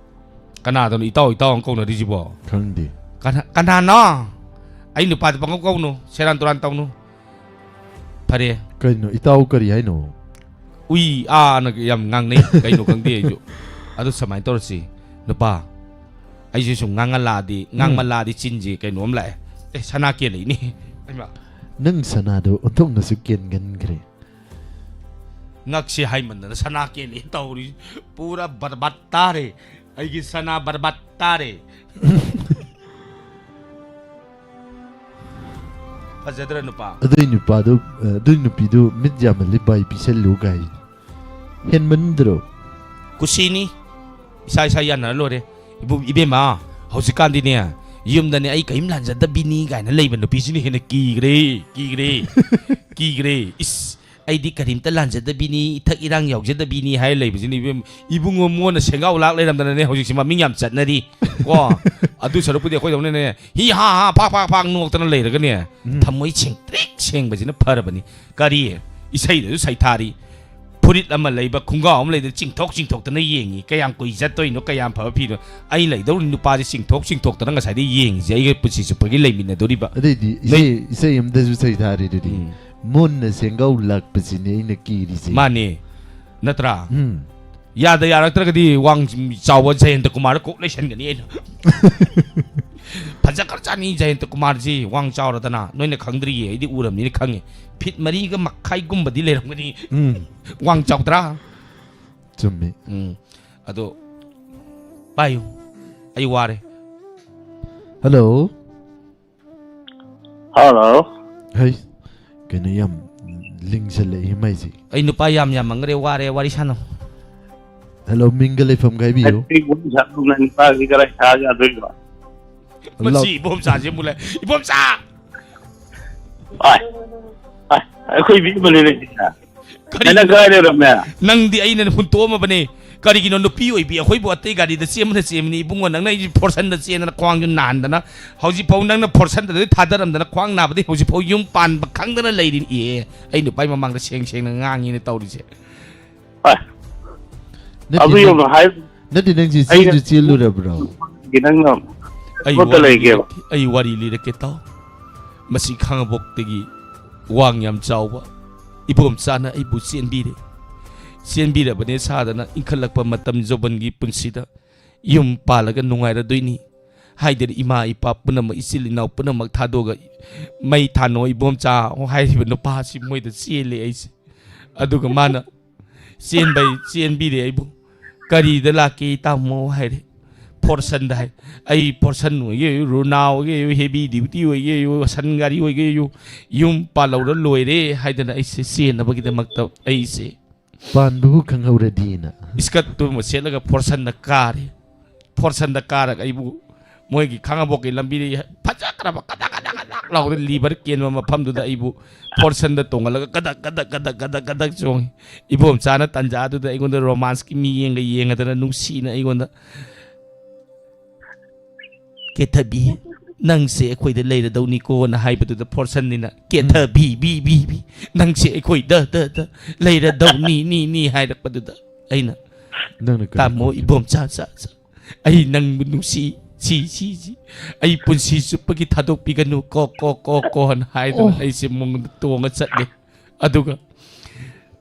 ꯀꯅꯥꯗꯅꯣ ꯏꯇꯥꯎ ꯏꯇꯥꯎ ꯑꯃ ꯀꯧꯅꯔꯤꯁꯤꯕꯣ? ꯈꯪꯗꯦ. ꯀꯅꯥ, ꯀꯅꯥꯅꯣ? ꯑꯩ ꯅꯨꯄꯥꯗ ꯄꯪꯀꯧ ꯀꯧꯅꯨ, ꯁꯦꯔꯥꯟ ꯇꯨꯔꯥꯟ ꯇꯧꯅꯨ꯫ ꯐꯔꯦ꯫ ꯀꯩꯅꯣ ꯏꯇꯥꯎ, ꯀꯔꯤ ꯍꯥꯏꯅꯣ? "ꯎꯏ ꯑꯥꯅ" ꯌꯥꯝ ꯉꯥꯡꯅꯩ, ꯀꯩꯅꯣ ꯈꯪꯗꯦ ꯑꯩꯁꯨ꯫ ꯑꯗꯨ ꯁꯨꯃꯥꯏꯅ ꯇꯧꯔꯁꯤ, ꯅꯨꯄꯥ, ꯑꯩꯁꯨ ꯁꯨꯝ ꯉꯥꯡꯍꯜꯂꯛꯑꯗꯤ, ꯉꯥꯡꯃꯜꯂꯛꯑꯗꯤ ꯆꯤꯟꯁꯤ ꯀꯩꯅꯣꯝ ꯂꯥꯛꯑꯦ꯫ ꯑꯦ, ꯁꯅꯥ ꯀꯦꯜꯂꯛꯏꯅꯦ꯫ ꯍꯩꯃꯥ꯫ ꯅꯪ ꯁꯅꯥꯗꯣ ꯑꯣꯟꯊꯣꯛꯅꯁꯨ ꯀꯦꯟꯒꯟꯈ꯭ꯔꯦ. ꯉꯛꯁꯤ ꯍꯥꯏꯃꯟꯗꯅ ꯁꯅꯥ ꯀꯦꯜꯂꯛꯑꯦ ꯇꯧꯔꯤ꯫ ꯄꯨꯔꯥ ꯕꯔꯕꯥꯠ ꯇꯥꯔꯦ꯫ ꯑꯩꯒꯤ ꯁꯅꯥ ꯕꯔꯕꯥꯠ ꯇꯥꯔꯦ꯫ ꯐꯖꯗ꯭ꯔ ꯅꯨꯄꯥ? ꯑꯗꯨꯏ ꯅꯨꯄꯥꯗꯨ ꯑꯗꯨꯏ ꯅꯨꯄꯤꯗꯨ ꯃꯤꯠ ꯌꯥꯝꯃꯜꯂꯤ ꯚꯥꯏ, ꯄꯤꯁꯜꯂꯨ ꯀꯥꯏ꯫ ꯍꯦꯟꯃꯟꯗ꯭ꯔꯣ? ꯀꯨꯁꯤꯅꯤ, ꯏꯁꯥ ꯏꯁꯥ ꯌꯥꯅꯔ ꯂꯣꯏꯔꯦ꯫ ꯏꯕꯨ ꯏꯕꯦꯝꯃ, ꯍꯧꯖꯤꯛꯀꯥꯟꯗꯤꯅꯦ, ꯌꯨꯝꯗꯅꯦ ꯑꯩ ꯀꯔꯤꯝ ꯂꯥꯟꯖꯗꯕꯤꯅꯤ ꯀꯥꯏꯅ ꯂꯩꯕ ꯅꯨꯄꯤꯁꯤꯅ ꯍꯦꯟꯅ ꯀꯤꯈ꯭ꯔꯦ, ꯀꯤꯈ꯭ꯔꯦ, ꯀꯤꯈ꯭ꯔꯦ꯫ ꯏꯁ, ꯑꯩꯗꯤ ꯀꯔꯤꯝꯇ ꯂꯥꯟꯖꯗꯕꯤꯅꯤ, ꯏꯊꯛ ꯏꯔꯥꯡ ꯌꯥꯎꯖꯗꯕꯤꯅꯤ ꯍꯥꯏꯔ ꯂꯩꯕꯁꯤꯅ ꯏꯕꯦꯝ, ꯏꯕꯨꯡꯉꯣ ꯃꯣꯟꯅ ꯁꯦꯡꯒꯥꯎ ꯂꯥꯛ ꯂꯩꯔꯝꯗꯅꯅꯦ ꯍꯧꯖꯤꯛꯁꯤ ꯃꯃꯤꯡ ꯌꯥꯝ ꯆꯠꯅꯔꯤ꯫ ꯀꯣ, ꯑꯗꯨ ꯁꯔꯨꯛꯄꯨꯗꯤ ꯑꯩꯈꯣꯏꯗꯧꯅꯅꯦ ꯍꯤ ꯍꯥ ꯍꯥ ꯐꯥꯛ ꯐꯥꯛ ꯐꯥꯛ ꯅꯣꯛꯇꯅ ꯂꯩꯔꯒꯅꯦ, ꯎꯝ꯫ ꯊꯃꯣꯏ ꯁꯦꯡꯇ꯭ꯔꯤꯛ ꯁꯦꯡꯕꯁꯤꯅ ꯐꯔꯕꯅꯤ꯫ ꯀꯔꯤ? ꯏꯁꯩꯗꯁꯨ ꯁꯩꯊꯥꯔꯤ, ꯐꯨꯔꯤꯠ ꯑꯃ ꯂꯩꯕ, ꯈꯣꯡꯒ꯭ꯔꯥꯎ ꯑꯃ ꯂꯩꯗ ꯆꯤꯡꯊꯣꯛ ꯆꯤꯡꯊꯣꯛꯇꯅ ꯌꯦꯡꯉꯤ꯫ ꯀꯌꯥꯝ ꯀꯨꯏ ꯆꯠꯇꯣꯏꯅꯣ, ꯀꯌꯥꯝ ꯐꯕ ꯐꯤꯅꯣ? ꯑꯩ ꯂꯩꯗꯧꯔꯤ ꯅꯨꯄꯥꯁꯦ ꯆꯤꯡꯊꯣꯛ ꯆꯤꯡꯊꯣꯛꯇꯅ ꯉꯁꯥꯏꯗꯩ ꯌꯦꯡꯉꯤꯁꯦ, ꯑꯩꯒ ꯄꯨꯟꯁꯤ ꯆꯨꯞꯄꯒꯤ ꯂꯩꯃꯤꯟꯅꯗꯣꯔꯤꯕ꯫ ꯑꯗꯩꯗꯤ ꯅꯣꯏ- ꯏꯁꯩ ꯏꯁꯩ ꯑꯃꯗꯁꯨ ꯁꯩꯊꯥꯔꯤꯗꯨꯗꯤ, ꯎꯝ. ꯃꯨꯟꯅ ꯁꯦꯡꯒꯧ ꯂꯥꯛꯄꯁꯤꯅꯦ ꯑꯩꯅ ꯀꯤꯔꯤꯁꯦ꯫ ꯃꯥꯅꯦ, ꯅꯠꯇ꯭ꯔꯥ? ꯎꯝ. ꯌꯥꯗ ꯌꯥꯔꯛꯇ꯭ꯔꯒꯗꯤ ꯋꯥꯡ ꯆꯥꯎꯕ ꯖꯌꯟꯇ ꯀꯨꯃꯥꯔꯗ ꯀꯣꯛ ꯂꯩꯁꯟꯒꯅꯤ ꯑꯩꯅ꯫ ꯐꯖꯈ꯭ꯔꯖꯥꯠꯅꯤ ꯖꯌꯟꯇ ꯀꯨꯃꯥꯔꯁꯤ, ꯋꯥꯡ ꯆꯥꯎꯔꯗꯅ, ꯅꯣꯏꯅ ꯈꯪꯗ꯭ꯔꯤꯌꯦ, ꯑꯩꯗꯤ ꯎꯔꯕꯅꯤꯅ ꯈꯪꯉꯦ꯫ ꯐꯤꯠ ꯃꯔꯤꯒ ꯃꯈꯥꯏꯒꯨꯝꯕꯗꯤ ꯂꯩꯔꯝꯒꯅꯤ꯫ ꯎꯝ. ꯋꯥꯡ ꯆꯥꯎꯗ꯭ꯔꯥ? ꯆꯨꯝꯃꯤ. ꯎꯝ. ꯑꯗꯣ ꯄꯥꯏꯌꯨ, ꯑꯩ ꯋꯥꯔꯦ꯫ ꯍꯜꯂꯣ. ꯍꯜꯂꯣ. ꯍꯩ, ꯀꯩꯅꯣ ꯌꯥꯝ ꯂꯤꯡꯁꯜꯂꯛꯏ ꯃꯩꯁꯤ. ꯑꯩ ꯅꯨꯄꯥ ꯌꯥꯝ ꯌꯥꯝꯃꯟꯈ꯭ꯔꯦ, ꯋꯥꯔꯦ, ꯋꯥꯔꯤ ꯁꯥꯟꯅꯧ꯫ ꯍꯜꯂꯣ, ꯃꯤꯡꯒ ꯂꯩꯐꯝꯒ ꯍꯥꯏꯕꯤꯌꯨ. ꯑꯩ ꯋꯥꯔꯤ ꯁꯥꯟꯅꯕ ꯅꯨꯄꯥꯒꯤ ꯀꯗꯥꯏ ꯁꯥ ꯌꯥꯗꯣꯏꯕ? ꯃꯁꯤ ꯏꯕꯣꯝꯆꯥꯁꯦ ꯑꯃꯨꯛ ꯂꯩ꯫ ꯏꯕꯣꯝꯆꯥ! ꯑꯥꯏ, ꯑꯥꯏ, ꯑꯩꯈꯣꯏ ꯏꯕꯦꯝꯃꯅꯤꯅꯦ ꯁꯤꯅ꯫ ꯀꯔꯤ? ꯅꯪ ꯀꯥꯏ ꯂꯩꯔꯝꯃꯦ? ꯅꯪꯗꯤ ꯑꯩꯅ ꯍꯨꯟꯇꯣꯛꯑꯝꯃꯕꯅꯦ꯫ ꯀꯔꯤꯒꯤꯅꯣ ꯅꯨꯄꯤ ꯑꯣꯏꯕꯤ ꯑꯩꯈꯣꯏꯕꯨ ꯑꯇꯩ ꯒꯥꯔꯤꯗ ꯆꯦꯟꯕꯅ ꯆꯦꯟꯕꯅꯤ ꯏꯕꯨꯡꯉꯣ, ꯅꯪꯅ ꯑꯩꯁꯦ ꯐꯣꯔꯁꯟꯗ ꯆꯦꯟꯗꯅ ꯈ꯭ꯋꯥꯡꯁꯨ ꯅꯥꯍꯟꯗꯅ ꯍꯧꯖꯤꯛꯐꯥꯎ ꯅꯪꯅ ꯐꯣꯔꯁꯟꯗꯗꯤ ꯊꯥꯗꯔꯝꯗꯅ ꯈ꯭ꯋꯥꯡ ꯅꯥꯕꯗꯤ ꯍꯧꯖꯤꯛꯐꯥꯎ ꯌꯨꯝ ꯄꯥꯟꯕ ꯈꯪꯗꯅ ꯂꯩꯔꯤꯅꯤ꯫ ꯑꯦ, ꯑꯩ ꯅꯨꯄꯥꯒꯤ ꯃꯃꯥꯡꯗ ꯁꯦꯡ ꯁꯦꯡꯅ ꯉꯥꯡꯉꯤꯅ ꯇꯧꯔꯤꯁꯦ꯫ ꯑꯥꯏ, ꯅꯠꯇꯦ, ꯑꯗꯨ ꯅꯪ- ꯌꯧꯅ ꯍꯥꯏ ꯅꯠꯇꯦ, ꯅꯪꯁꯤ ꯑꯩꯅ- ꯆꯦꯟꯁꯨ ꯆꯦꯜꯂꯨꯔꯕ꯭ꯔꯣ? ꯅꯪꯅ ꯑꯩ ꯄꯣꯠꯇ ꯋꯥꯔꯤ ꯂꯩꯒꯦꯕ꯫ ꯂꯤꯔꯛꯀꯦ, ꯑꯩ ꯋꯥꯔꯤ ꯂꯤꯔꯛꯀꯦ ꯇꯥꯎ꯫ ꯃꯁꯤ ꯈꯥꯉꯕꯣꯛꯇꯒꯤ ꯋꯥꯡ ꯌꯥꯝ ꯆꯥꯎꯕ ꯏꯕꯣꯝꯆꯥꯅ ꯑꯩꯕꯨ ꯆꯦꯟꯕꯤꯔꯦ꯫ ꯆꯦꯟꯕꯤꯔꯕꯅꯦ ꯁꯥꯗꯅ ꯏꯟꯈꯠꯂꯛꯄ ꯃꯇꯝ ꯌꯧꯕꯟꯒꯤ ꯄꯨꯟꯁꯤꯗ ꯌꯨꯝ ꯄꯥꯜꯂꯒ ꯅꯨꯡꯉꯥꯏꯔꯗꯣꯏꯅꯤ ꯍꯥꯏꯗꯅ ꯏꯃꯥ ꯏꯄꯥ ꯄꯨꯝꯅꯃꯛ, ꯏꯆꯤꯜ ꯏꯅꯥꯎ ꯄꯨꯝꯅꯃꯛ ꯊꯥꯗꯣꯛꯑꯒ ꯃꯩ ꯊꯥꯅꯣ ꯏꯕꯣꯝꯆꯥ ꯍꯥꯏꯔꯤꯕ ꯅꯨꯄꯥꯁꯤ ꯃꯣꯏꯗ ꯆꯦꯜꯂꯦ ꯑꯩꯁꯦ꯫ ꯑꯗꯨꯒ ꯃꯥꯅ ꯆꯦꯟꯕꯩ ꯆꯦꯟꯕꯤꯔꯦ ꯑꯩꯕꯨ꯫ "ꯀꯔꯤꯗ ꯂꯥꯛꯀꯦ ꯏꯇꯥꯃꯣ?" ꯍꯥꯏꯔꯦ꯫ ꯐꯣꯔꯁꯟꯗ ꯍꯥꯏ, "ꯑꯩ ꯐꯣꯔꯁꯟ ꯑꯣꯏꯒꯦ ꯑꯣꯏꯌꯨ, ꯔꯨꯅꯥ ꯑꯣꯏꯒꯦ ꯑꯣꯏꯌꯨ, ꯍꯦꯚꯤ ꯗ꯭ꯌꯨꯇꯤ ꯑꯣꯏꯒꯦ ꯑꯣꯏꯌꯨ, ꯁꯟ ꯒꯥꯔꯤ ꯑꯣꯏꯒꯦ ꯑꯣꯏꯌꯨ, ꯌꯨꯝ ꯄꯥꯜꯍꯧꯔ ꯂꯣꯏꯔꯦ" ꯍꯥꯏꯗꯅ ꯑꯩꯁꯦ ꯆꯦꯟꯅꯕꯒꯤꯗꯃꯛꯇ ꯑꯩꯁꯦ ꯄꯥꯟꯕꯕꯨ ꯈꯪꯍꯧꯔꯗꯤꯅ꯫ ꯏꯁꯀꯠꯇꯨꯃ ꯁꯦꯠꯂꯒ ꯐꯣꯔꯁꯟꯗ ꯀꯥꯔꯦ꯫ ꯐꯣꯔꯁꯟꯗ ꯀꯥꯔꯒ ꯑꯩꯕꯨ ꯃꯣꯏꯒꯤ ꯈꯥꯉꯕꯣꯛꯀꯤ ꯂꯝꯕꯤꯗ ꯐꯖꯈ꯭ꯔꯕ ꯀꯗꯛ ꯀꯗꯛ ꯀꯗꯛ ꯂꯥꯎꯗꯅ ꯂꯤꯚꯔ ꯀꯦꯟꯕ ꯃꯐꯝꯗꯨꯗ ꯑꯩꯕꯨ ꯐꯣꯔꯁꯟꯗ ꯇꯣꯡꯍꯜꯂꯒ ꯀꯗꯛ ꯀꯗꯛ ꯀꯗꯛ ꯀꯗꯛ ꯀꯗꯛ ꯆꯣꯡꯉꯤ꯫ ꯏꯕꯣꯝꯆꯥꯅ ꯇꯟꯖꯥꯗꯨꯗ ꯑꯩꯉꯣꯟꯗ ꯔꯣꯃꯥꯟꯁꯀꯤ ꯃꯤꯠꯌꯦꯡꯒ ꯌꯦꯡꯉꯗꯅ ꯅꯨꯡꯁꯤꯅ ꯑꯩꯉꯣꯟꯗ "ꯀꯦꯊꯕꯤ, ꯅꯪꯁꯦ ꯑꯩꯈꯣꯏꯗ ꯂꯩꯔꯗꯧꯅꯤꯀꯣꯅ" ꯍꯥꯏꯕꯗꯨꯗ ꯐꯣꯔꯁꯟꯅꯤꯅ "ꯀꯦꯊꯕꯤ, ꯕꯤ, ꯕꯤ, ꯕꯤ, ꯅꯪꯁꯦ ꯑꯩꯈꯣꯏꯗ, ꯗ, ꯗ, ꯂꯩꯔꯗꯧꯅꯤ, ꯅꯤ, ꯅꯤ" ꯍꯥꯏꯔꯛꯄꯗꯨꯗ ꯑꯩꯅ, ꯅꯪꯅ ꯀꯔꯤ "ꯇꯥꯃꯣ ꯈꯨꯝꯈꯤ? ꯏꯕꯣꯝꯆꯥ, ꯆꯥ, ꯆꯥ, ꯑꯩ ꯅꯪꯕꯨ ꯅꯨꯡꯁꯤ, ꯁꯤ, ꯁꯤ, ꯁꯤ, ꯑꯩ ꯄꯨꯟꯁꯤ ꯆꯨꯞꯄꯒꯤ ꯊꯥꯗꯣꯛꯄꯤꯒꯅꯨ ꯀꯣ, ꯀꯣ, ꯀꯣ, ꯀꯣꯅ" ꯍꯥꯏꯗꯅ ꯑꯣ꯫ ꯑꯩꯁꯦ ꯃꯉꯣꯟꯗ ꯇꯣꯡꯉ ꯆꯠꯂꯦ꯫ ꯑꯗꯨꯒ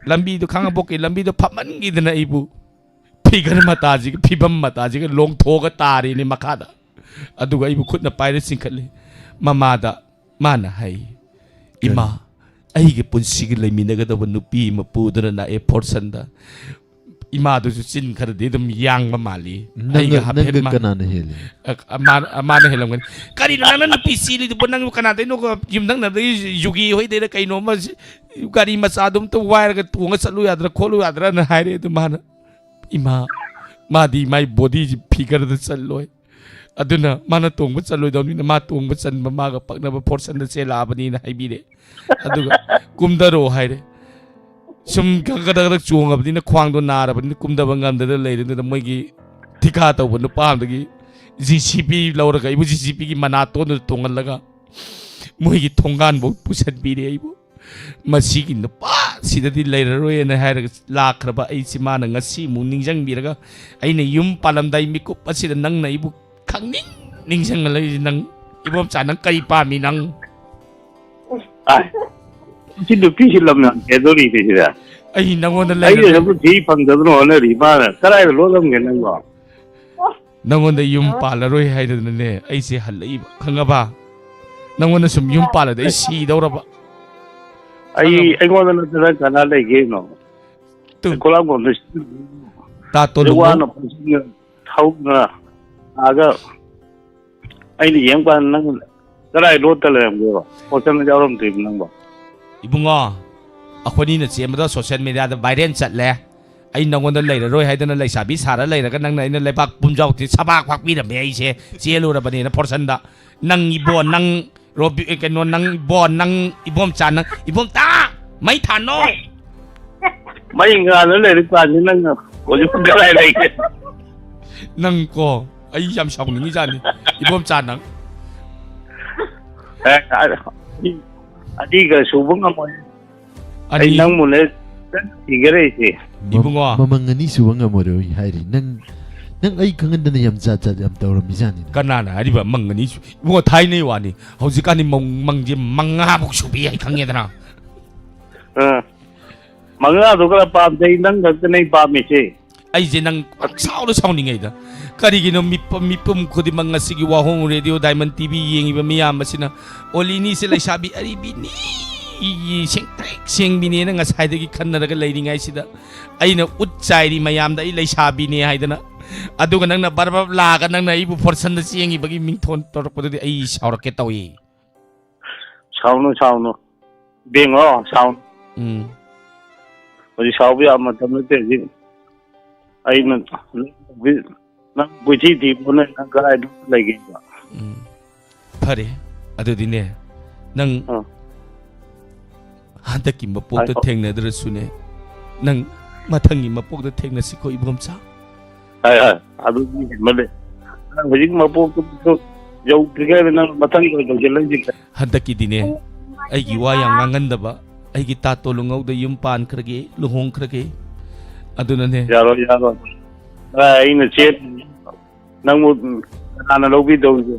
ꯂꯝꯕꯤꯗꯣ, ꯈꯥꯉꯕꯣꯛꯀꯤ ꯂꯝꯕꯤꯗꯣ ꯐꯝꯃꯟꯈꯤꯗꯅ ꯑꯩꯕꯨ ꯐꯤꯒꯔ ꯃꯇꯥꯁꯤꯒ, ꯐꯤꯕꯝ ꯃꯇꯥꯁꯤꯒ ꯂꯣꯡꯊꯣꯛꯑꯒ ꯇꯥꯔꯤꯅꯤ ꯃꯈꯥꯗ꯫ ꯑꯗꯨꯒ ꯑꯩꯕꯨ ꯈꯨꯠꯅ ꯄꯥꯏꯔ ꯆꯤꯡꯈꯠꯂꯤ꯫ ꯃꯃꯥꯗ ꯃꯥꯅ ꯍꯥꯏ, ꯀꯔꯤ? "ꯏꯃꯥ, ꯑꯩꯒꯤ ꯄꯨꯟꯁꯤꯒꯤ ꯂꯩꯃꯤꯟꯅꯒꯗꯕ ꯅꯨꯄꯤ ꯑꯃ ꯄꯨꯗꯨꯅ ꯂꯥꯛꯑꯦ ꯐꯣꯔꯁꯟꯗ"꯫ ꯏꯃꯥꯗꯨꯁꯨ ꯆꯤꯟ ꯈꯔꯗꯤ ꯑꯗꯨꯝ ꯌꯥꯡꯕ ꯃꯥꯜꯂꯤ꯫ ꯅꯪꯒ, ꯑꯩꯒ ꯍꯥꯐꯦꯠ ꯅꯪꯒ ꯃꯥ-, ꯀꯅꯥꯅ ꯍꯦꯜꯂꯤ? ꯑ, ꯑ, ꯃꯥꯅ, ꯑ, ꯃꯥꯅ ꯍꯦꯜꯂꯝꯒꯅꯤ꯫ "ꯀꯔꯤꯅꯣ ꯅꯪꯅ ꯅꯨꯄꯤ ꯆꯦꯜꯂꯤꯗꯨꯕꯨ? ꯅꯪꯕꯨ ꯀꯅꯥꯗꯩꯅꯣ? ꯌꯨꯝꯊꯪꯅꯕꯗꯒꯤ ꯌꯨꯒꯤ ꯍꯣꯏꯗꯩꯔ ꯀꯩꯅꯣ ꯑꯃ ꯁꯤ-, ꯒꯥꯔꯤ ꯃꯆꯥꯗꯨ ꯑꯝꯇ ꯋꯥꯏꯔꯒ ꯇꯣꯡꯉ ꯆꯠꯂꯨ ꯌꯥꯗ꯭ꯔꯥ, ꯈꯣꯠꯂꯨ ꯌꯥꯗ꯭ꯔꯥꯅ" ꯍꯥꯏꯔꯦ꯫ ꯑꯗꯨ ꯃꯥꯅ, "ꯏꯃꯥ, ꯃꯥꯗꯤ ꯃꯥꯏ ꯕꯣꯗꯤꯁꯤ ꯐꯤꯒꯔꯗ ꯆꯜꯂꯣꯏ, ꯑꯗꯨꯅ ꯃꯥꯅ ꯇꯣꯡꯕ ꯆꯜꯂꯣꯏꯗꯧꯅꯤꯅ ꯃꯥ ꯇꯣꯡꯕ ꯆꯟꯕ ꯃꯥꯒ ꯄꯛꯅꯕ ꯐꯣꯔꯁꯟꯗ ꯆꯦꯜꯂꯛꯑꯕꯅꯤꯅ" ꯍꯥꯏꯕꯤꯔꯦ꯫ ꯑꯗꯨꯒ "ꯀꯨꯝꯊꯔꯣ" ꯍꯥꯏꯔꯦ꯫ ꯁꯨꯝ ꯀꯗꯛ ꯀꯗꯛ ꯆꯣꯡꯉꯕꯅꯤꯅ ꯈ꯭ꯋꯥꯡꯗꯣ ꯅꯥꯔꯕꯅꯤꯅ ꯀꯨꯝꯊꯕ ꯉꯝꯗꯗꯅ ꯂꯩꯔꯦ꯫ ꯑꯗꯨꯅ ꯃꯣꯏꯒꯤ ꯊꯤꯀꯥ ꯇꯧꯕ ꯅꯨꯄꯥ ꯑꯃꯗꯒꯤ ꯖꯤ ꯁꯤ ꯕꯤ ꯂꯧꯔꯒ ꯑꯩꯕꯨ ꯖꯤ ꯁꯤ ꯕꯤꯒꯤ ꯃꯅꯥꯇꯣꯟꯗꯨꯗ ꯇꯣꯡꯍꯜꯂꯒ ꯃꯣꯏꯒꯤ ꯊꯣꯡꯒꯥꯟꯐꯥꯎ ꯄꯨꯁꯟꯕꯤꯔꯦ ꯑꯩꯕꯨ꯫ "ꯃꯁꯤꯒꯤ ꯅꯨꯄꯥꯁꯤꯗꯗꯤ ꯂꯩꯔꯔꯣꯏꯅ" ꯍꯥꯏꯔꯒ ꯂꯥꯛꯈ꯭ꯔꯕ ꯑꯩꯁꯤ ꯃꯥꯅ ꯉꯁꯤꯃꯨꯛ ꯅꯤꯡꯁꯤꯡꯕꯤꯔꯒ, ꯑꯩꯅ ꯌꯨꯝ ꯄꯥꯜꯂꯝꯗꯥꯏ ꯃꯤꯀꯨꯞ ꯑꯁꯤꯗ ꯅꯪꯅ ꯑꯩꯕꯨ ꯈꯪꯅꯤꯡ ꯅꯤꯡꯁꯤꯡꯉ ꯂꯩꯔꯤꯁꯤ ꯅꯪ, ꯏꯕꯣꯝꯆꯥ, ꯅꯪ ꯀꯔꯤ ꯄꯥꯝꯃꯤ ꯅꯪ? ꯑꯥꯏ, ꯁꯤ ꯅꯨꯄꯤꯁꯤ ꯂꯝ ꯌꯥꯝ ꯍꯦꯟꯗꯣꯔꯤꯅꯦ ꯁꯤꯗ꯫ ꯑꯩ ꯅꯪꯉꯣꯟꯗ ꯑꯩꯅ ꯂꯩꯔꯔꯣꯏ꯫ ꯅꯪꯕꯨ ꯊꯤ ꯐꯪꯗꯗꯅ ꯍꯣꯠꯅꯔꯤ, ꯃꯥꯅ ꯀꯗꯥꯏꯗ ꯂꯣꯠꯂꯝꯒꯦ ꯅꯪꯕꯣ? ꯅꯪꯉꯣꯟꯗ ꯌꯨꯝ ꯄꯥꯜꯂꯔꯣꯏ ꯍꯥꯏꯗꯅꯅꯦ ꯑꯩꯁꯦ ꯍꯜꯂꯛꯏꯕ, ꯈꯪꯉꯕ? ꯅꯪꯉꯣꯟꯗ ꯁꯨꯝ ꯌꯨꯝ ꯄꯥꯜꯂꯗꯤ ꯑꯩ ꯁꯤꯗꯧꯔꯕ꯫ ꯑꯩ, ꯈꯪꯉꯕ? ꯑꯩꯉꯣꯟꯗ ꯅꯠꯇꯅ ꯀꯅꯥ ꯂꯩꯒꯦꯅꯣ? ꯇꯨ꯫ ꯈꯣꯂꯥꯡꯈꯣꯡꯗ ꯇꯥ ꯇꯣꯟꯗꯨ ꯋꯥꯅ ꯄꯨꯟꯁꯤꯅ ꯊꯧꯅ ꯂꯥꯛꯑꯒ ꯑꯩꯅ ꯌꯦꯡꯕ ꯀꯥꯟꯗ ꯅꯪ ꯀꯗꯥꯏ ꯂꯣꯠꯇ ꯂꯩꯔꯝꯒꯦꯕ? ꯍꯣꯁꯇꯦꯜꯗ ꯌꯥꯎꯔꯝꯗ꯭ꯔꯤꯕ ꯅꯪꯕꯣ? ꯏꯕꯨꯡꯉꯣ, ꯑꯩꯈꯣꯏꯅꯤꯅ ꯆꯦꯟꯕꯗꯣ ꯁꯣꯁꯤꯌꯦꯜ ꯃꯦꯗꯤꯌꯥꯗ ꯚꯥꯏꯔꯦꯜ ꯆꯠꯂꯦ꯫ ꯑꯩ ꯅꯉꯣꯟꯗ ꯂꯩꯔꯔꯣꯏ ꯍꯥꯏꯗꯅ ꯂꯩꯁꯥꯕꯤ ꯁꯥꯔ ꯂꯩꯔꯒ ꯅꯪꯅ ꯑꯩꯅ ꯂꯩꯕꯥꯛ ꯄꯨꯝꯖꯥꯎ ꯊꯤ ꯁꯕꯥꯛ ꯐꯥꯛꯄꯤꯔꯝꯃꯦ ꯑꯩꯁꯦ ꯆꯦꯜꯂꯨꯔꯕꯅꯦꯅ ꯐꯣꯔꯁꯟꯗ꯫ ꯅꯪ ꯏꯕꯣ, ꯅꯪ ꯔꯣꯕꯤ-, ꯑꯦ, ꯀꯩꯅꯣ, ꯅꯪ ꯏꯕꯣ, ꯅꯪ ꯏꯕꯣꯝꯆꯥ, ꯅꯪ ꯏꯕꯣꯝꯆꯥ, ꯃꯩ ꯊꯥꯟꯅꯣ꯫ ꯃꯩ ꯉꯥꯜꯂ ꯂꯩꯔꯤ ꯀꯥꯟꯁꯤ ꯅꯪ ꯍꯧꯖꯤꯛ ꯄꯨꯡ ꯀꯗꯥꯏ ꯂꯩꯒꯦ? ꯅꯪ ꯀꯣ, ꯑꯩ ꯌꯥꯝ ꯁꯥꯎꯅꯤꯡꯉꯤꯖꯥꯠꯅꯤ, ꯏꯕꯣꯝꯆꯥ, ꯅꯪ꯫ ꯑꯦ, ꯑ-, ꯑꯅꯤꯒ ꯁꯨꯕ ꯉꯝꯃꯣꯏ꯫ ꯑꯩ ꯑꯅꯤ? ꯅꯪꯕꯨꯅꯦ ꯊꯤꯒꯔꯦ ꯑꯩꯁꯦ꯫ ꯏꯕꯨꯡꯉꯣ꯫ ꯃꯃꯪ ꯑꯅꯤ ꯁꯨꯕ ꯉꯝꯃꯔꯣꯏ ꯍꯥꯏꯔꯤ꯫ ꯅꯪ, ꯅꯪ ꯑꯩ ꯈꯪꯍꯟꯗꯅ ꯌꯥꯝ ꯖꯥꯠ ꯖꯥꯠ ꯌꯥꯝ ꯇꯧꯔꯝꯃꯤꯖꯥꯠꯅꯤ꯫ ꯀꯅꯥꯅ ꯍꯥꯏꯔꯤꯕ ꯃꯪ ꯑꯅꯤ ꯁꯨ-, ꯏꯕꯨꯡꯉꯣ, ꯊꯥꯏꯅꯩ ꯋꯥꯅꯤ꯫ ꯍꯧꯖꯤꯛꯀꯥꯟꯗꯤ ꯃꯪ, ꯃꯪꯁꯦ ꯃꯉꯥꯃꯨꯛ ꯁꯨꯕꯤ ꯍꯥꯏ ꯈꯪꯉꯦꯗꯅ꯫ ꯑ, ꯃꯉꯥꯗꯣ ꯈꯔ ꯄꯥꯝꯖꯩ, ꯅꯪ ꯈꯛꯇꯅꯦ ꯑꯩ ꯄꯥꯝꯃꯤꯁꯦ꯫ ꯑꯩꯁꯦ ꯅꯪ ꯄꯪꯁꯥꯎꯗ ꯁꯥꯎꯅꯤꯡꯉꯩꯗ꯫ ꯀꯔꯤꯒꯤꯅꯣ ꯃꯤꯄ-, ꯃꯤꯄꯨꯝ ꯈꯨꯗꯤꯡꯃꯛ ꯉꯁꯤꯒꯤ ꯋꯥꯍꯣꯡ ꯔꯦꯗꯤꯑꯣ ꯗꯥꯏꯃꯟ ꯇꯤ ꯚꯤ ꯌꯦꯡꯉꯤꯕ ꯃꯤꯌꯥꯝ ꯑꯁꯤꯅ ꯑꯣꯂꯤꯅꯤꯁꯦ ꯂꯩꯁꯥꯕꯤ ꯑꯔꯤꯕꯤꯅꯤ, ꯁꯦꯡꯇ꯭ꯔꯤꯛ ꯁꯦꯡꯕꯤꯅꯦꯅ ꯉꯁꯥꯏꯗꯒꯤ ꯈꯟꯅꯔꯒ ꯂꯩꯔꯤꯉꯩꯁꯤꯗ ꯑꯩꯅ ꯎꯠ ꯆꯥꯏꯔꯤ ꯃꯌꯥꯝꯗ ꯑꯩ ꯂꯩꯁꯥꯕꯤꯅꯦ ꯍꯥꯏꯗꯅ꯫ ꯑꯗꯨꯒ ꯅꯪꯅ ꯕꯔ ꯕꯔ ꯂꯥꯛꯑꯒ ꯅꯪꯅ ꯑꯩꯕꯨ ꯐꯣꯔꯁꯟꯗ ꯆꯦꯡꯉꯤꯕꯒꯤ ꯃꯤꯡꯊꯣꯟ ꯇꯧꯔꯛꯄꯗꯨꯗꯤ ꯑꯩ ꯁꯥꯎꯔꯛꯀꯦ ꯇꯧꯏ꯫ ꯁꯥꯎꯅꯨ, ꯁꯥꯎꯅꯨ꯫ ꯕꯦꯡꯉꯣ, ꯁꯥꯎꯅꯨ꯫ ꯎꯝ꯫ ꯍꯧꯖꯤꯛ ꯁꯥꯎꯕ ꯌꯥꯕ ꯃꯇꯝ ꯅꯠꯇꯦ ꯍꯧꯖꯤꯛ꯫ ꯑꯩꯅ ꯅꯪ ꯀꯣꯏꯊꯤ ꯊꯤꯕꯅꯦ, ꯅꯪ ꯀꯗꯥꯏꯗ ꯂꯩꯒꯦꯕ? ꯎꯝ꯫ ꯐꯔꯦ, ꯑꯗꯨꯗꯤꯅꯦ, ꯅꯪ ꯑꯥ꯫ ꯍꯟꯗꯛꯀꯤ ꯃꯄꯣꯛꯇ ꯍꯥꯏꯌꯣ꯫ ꯊꯦꯡꯅꯗ꯭ꯔꯁꯨꯅꯦ, ꯅꯪ ꯃꯊꯪꯒꯤ ꯃꯄꯣꯛꯇ ꯊꯦꯡꯅꯁꯤꯀꯣ, ꯏꯕꯣꯝꯆꯥ꯫ ꯍꯥꯏ, ꯍꯥꯏ, ꯑꯗꯨꯗꯤ ꯍꯦꯟꯃꯜꯂꯦ꯫ ꯅꯪ ꯍꯧꯖꯤꯛ ꯃꯄꯣꯛꯇ ꯌꯧꯗ꯭ꯔꯤꯉꯩꯗ ꯅꯪ ꯃꯊꯪꯒꯤ ꯑꯣꯏꯅ ꯇꯧꯁꯤꯜꯂꯛꯏꯁꯦ꯫ ꯍꯟꯗꯛꯀꯤꯗꯤꯅꯦ, ꯑꯩꯒꯤ ꯋꯥ ꯌꯥꯝ ꯉꯥꯡꯍꯟꯗꯕ, ꯑꯩꯒꯤ ꯇꯥ ꯇꯣꯂꯨꯉꯧꯗ ꯌꯨꯝ ꯄꯥꯟꯈ꯭ꯔꯒꯦ, ꯂꯨꯍꯣꯡꯈ꯭ꯔꯒꯦ꯫ ꯑꯗꯨꯅꯅꯦ꯫ ꯌꯥꯔꯣꯏ, ꯌꯥꯔꯣꯏ꯫ ꯑ, ꯑꯩꯅ ꯆꯦꯟ-, ꯅꯪꯕꯨ ꯀꯅꯥꯅ ꯂꯧꯕꯤꯗꯧꯔꯤꯒꯦ?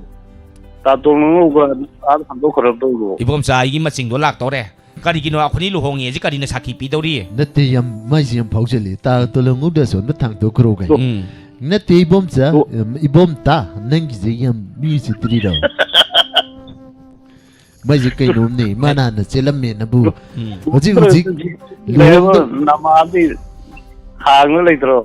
ꯇꯥ ꯇꯣꯂꯨꯉꯧꯒ ꯑꯥꯗ ꯍꯟꯗꯣꯛꯈ꯭ꯔꯗꯧꯗꯣ꯫ ꯏꯕꯣꯝꯆꯥ, ꯑꯩꯒꯤ ꯃꯆꯤꯡꯗꯣ ꯂꯥꯛꯇꯧꯔꯦ꯫ ꯀꯔꯤꯒꯤꯅꯣ ꯑꯩꯈꯣꯏꯅꯤ ꯂꯨꯍꯣꯡꯉꯦꯁꯦ ꯀꯔꯤꯅ ꯁꯥꯈꯤ ꯄꯤꯗꯧꯔꯤ? ꯅꯠꯇꯦ, ꯌꯥꯝ, ꯃꯥꯏꯁꯦ ꯌꯥꯝ ꯐꯥꯎꯖꯜꯂꯦ꯫ ꯇꯥ ꯇꯣꯂꯨꯉꯧꯗ ꯑꯁꯣꯟꯕ ꯊꯥꯡꯗꯣꯛꯈ꯭ꯔꯣ ꯀꯥꯏ꯫ ꯎꯝ꯫ ꯅꯠꯇꯦ, ꯏꯕꯣꯝꯆꯥ, ꯑꯣ꯫ ꯏꯕꯣꯝꯇ, ꯅꯪꯒꯤꯁꯦ ꯌꯥꯝ ꯃꯤ ꯎꯁꯤꯠꯇ꯭ꯔꯤꯔꯣ? ꯃꯥꯏꯁꯦ ꯀꯩꯅꯣꯝꯅꯦ, ꯃꯥꯅ ꯍꯥꯟꯅ ꯆꯦꯜꯂꯝꯃꯦꯅꯕꯨ꯫ ꯎꯝ꯫ ꯍꯧꯖꯤꯛ, ꯍꯧꯖꯤꯛ ꯂꯩꯔꯕ ꯂꯨꯍꯣꯡꯗ- ꯅꯃꯥꯗꯤ ꯍꯥꯡꯅ ꯂꯩꯇ꯭ꯔꯣ?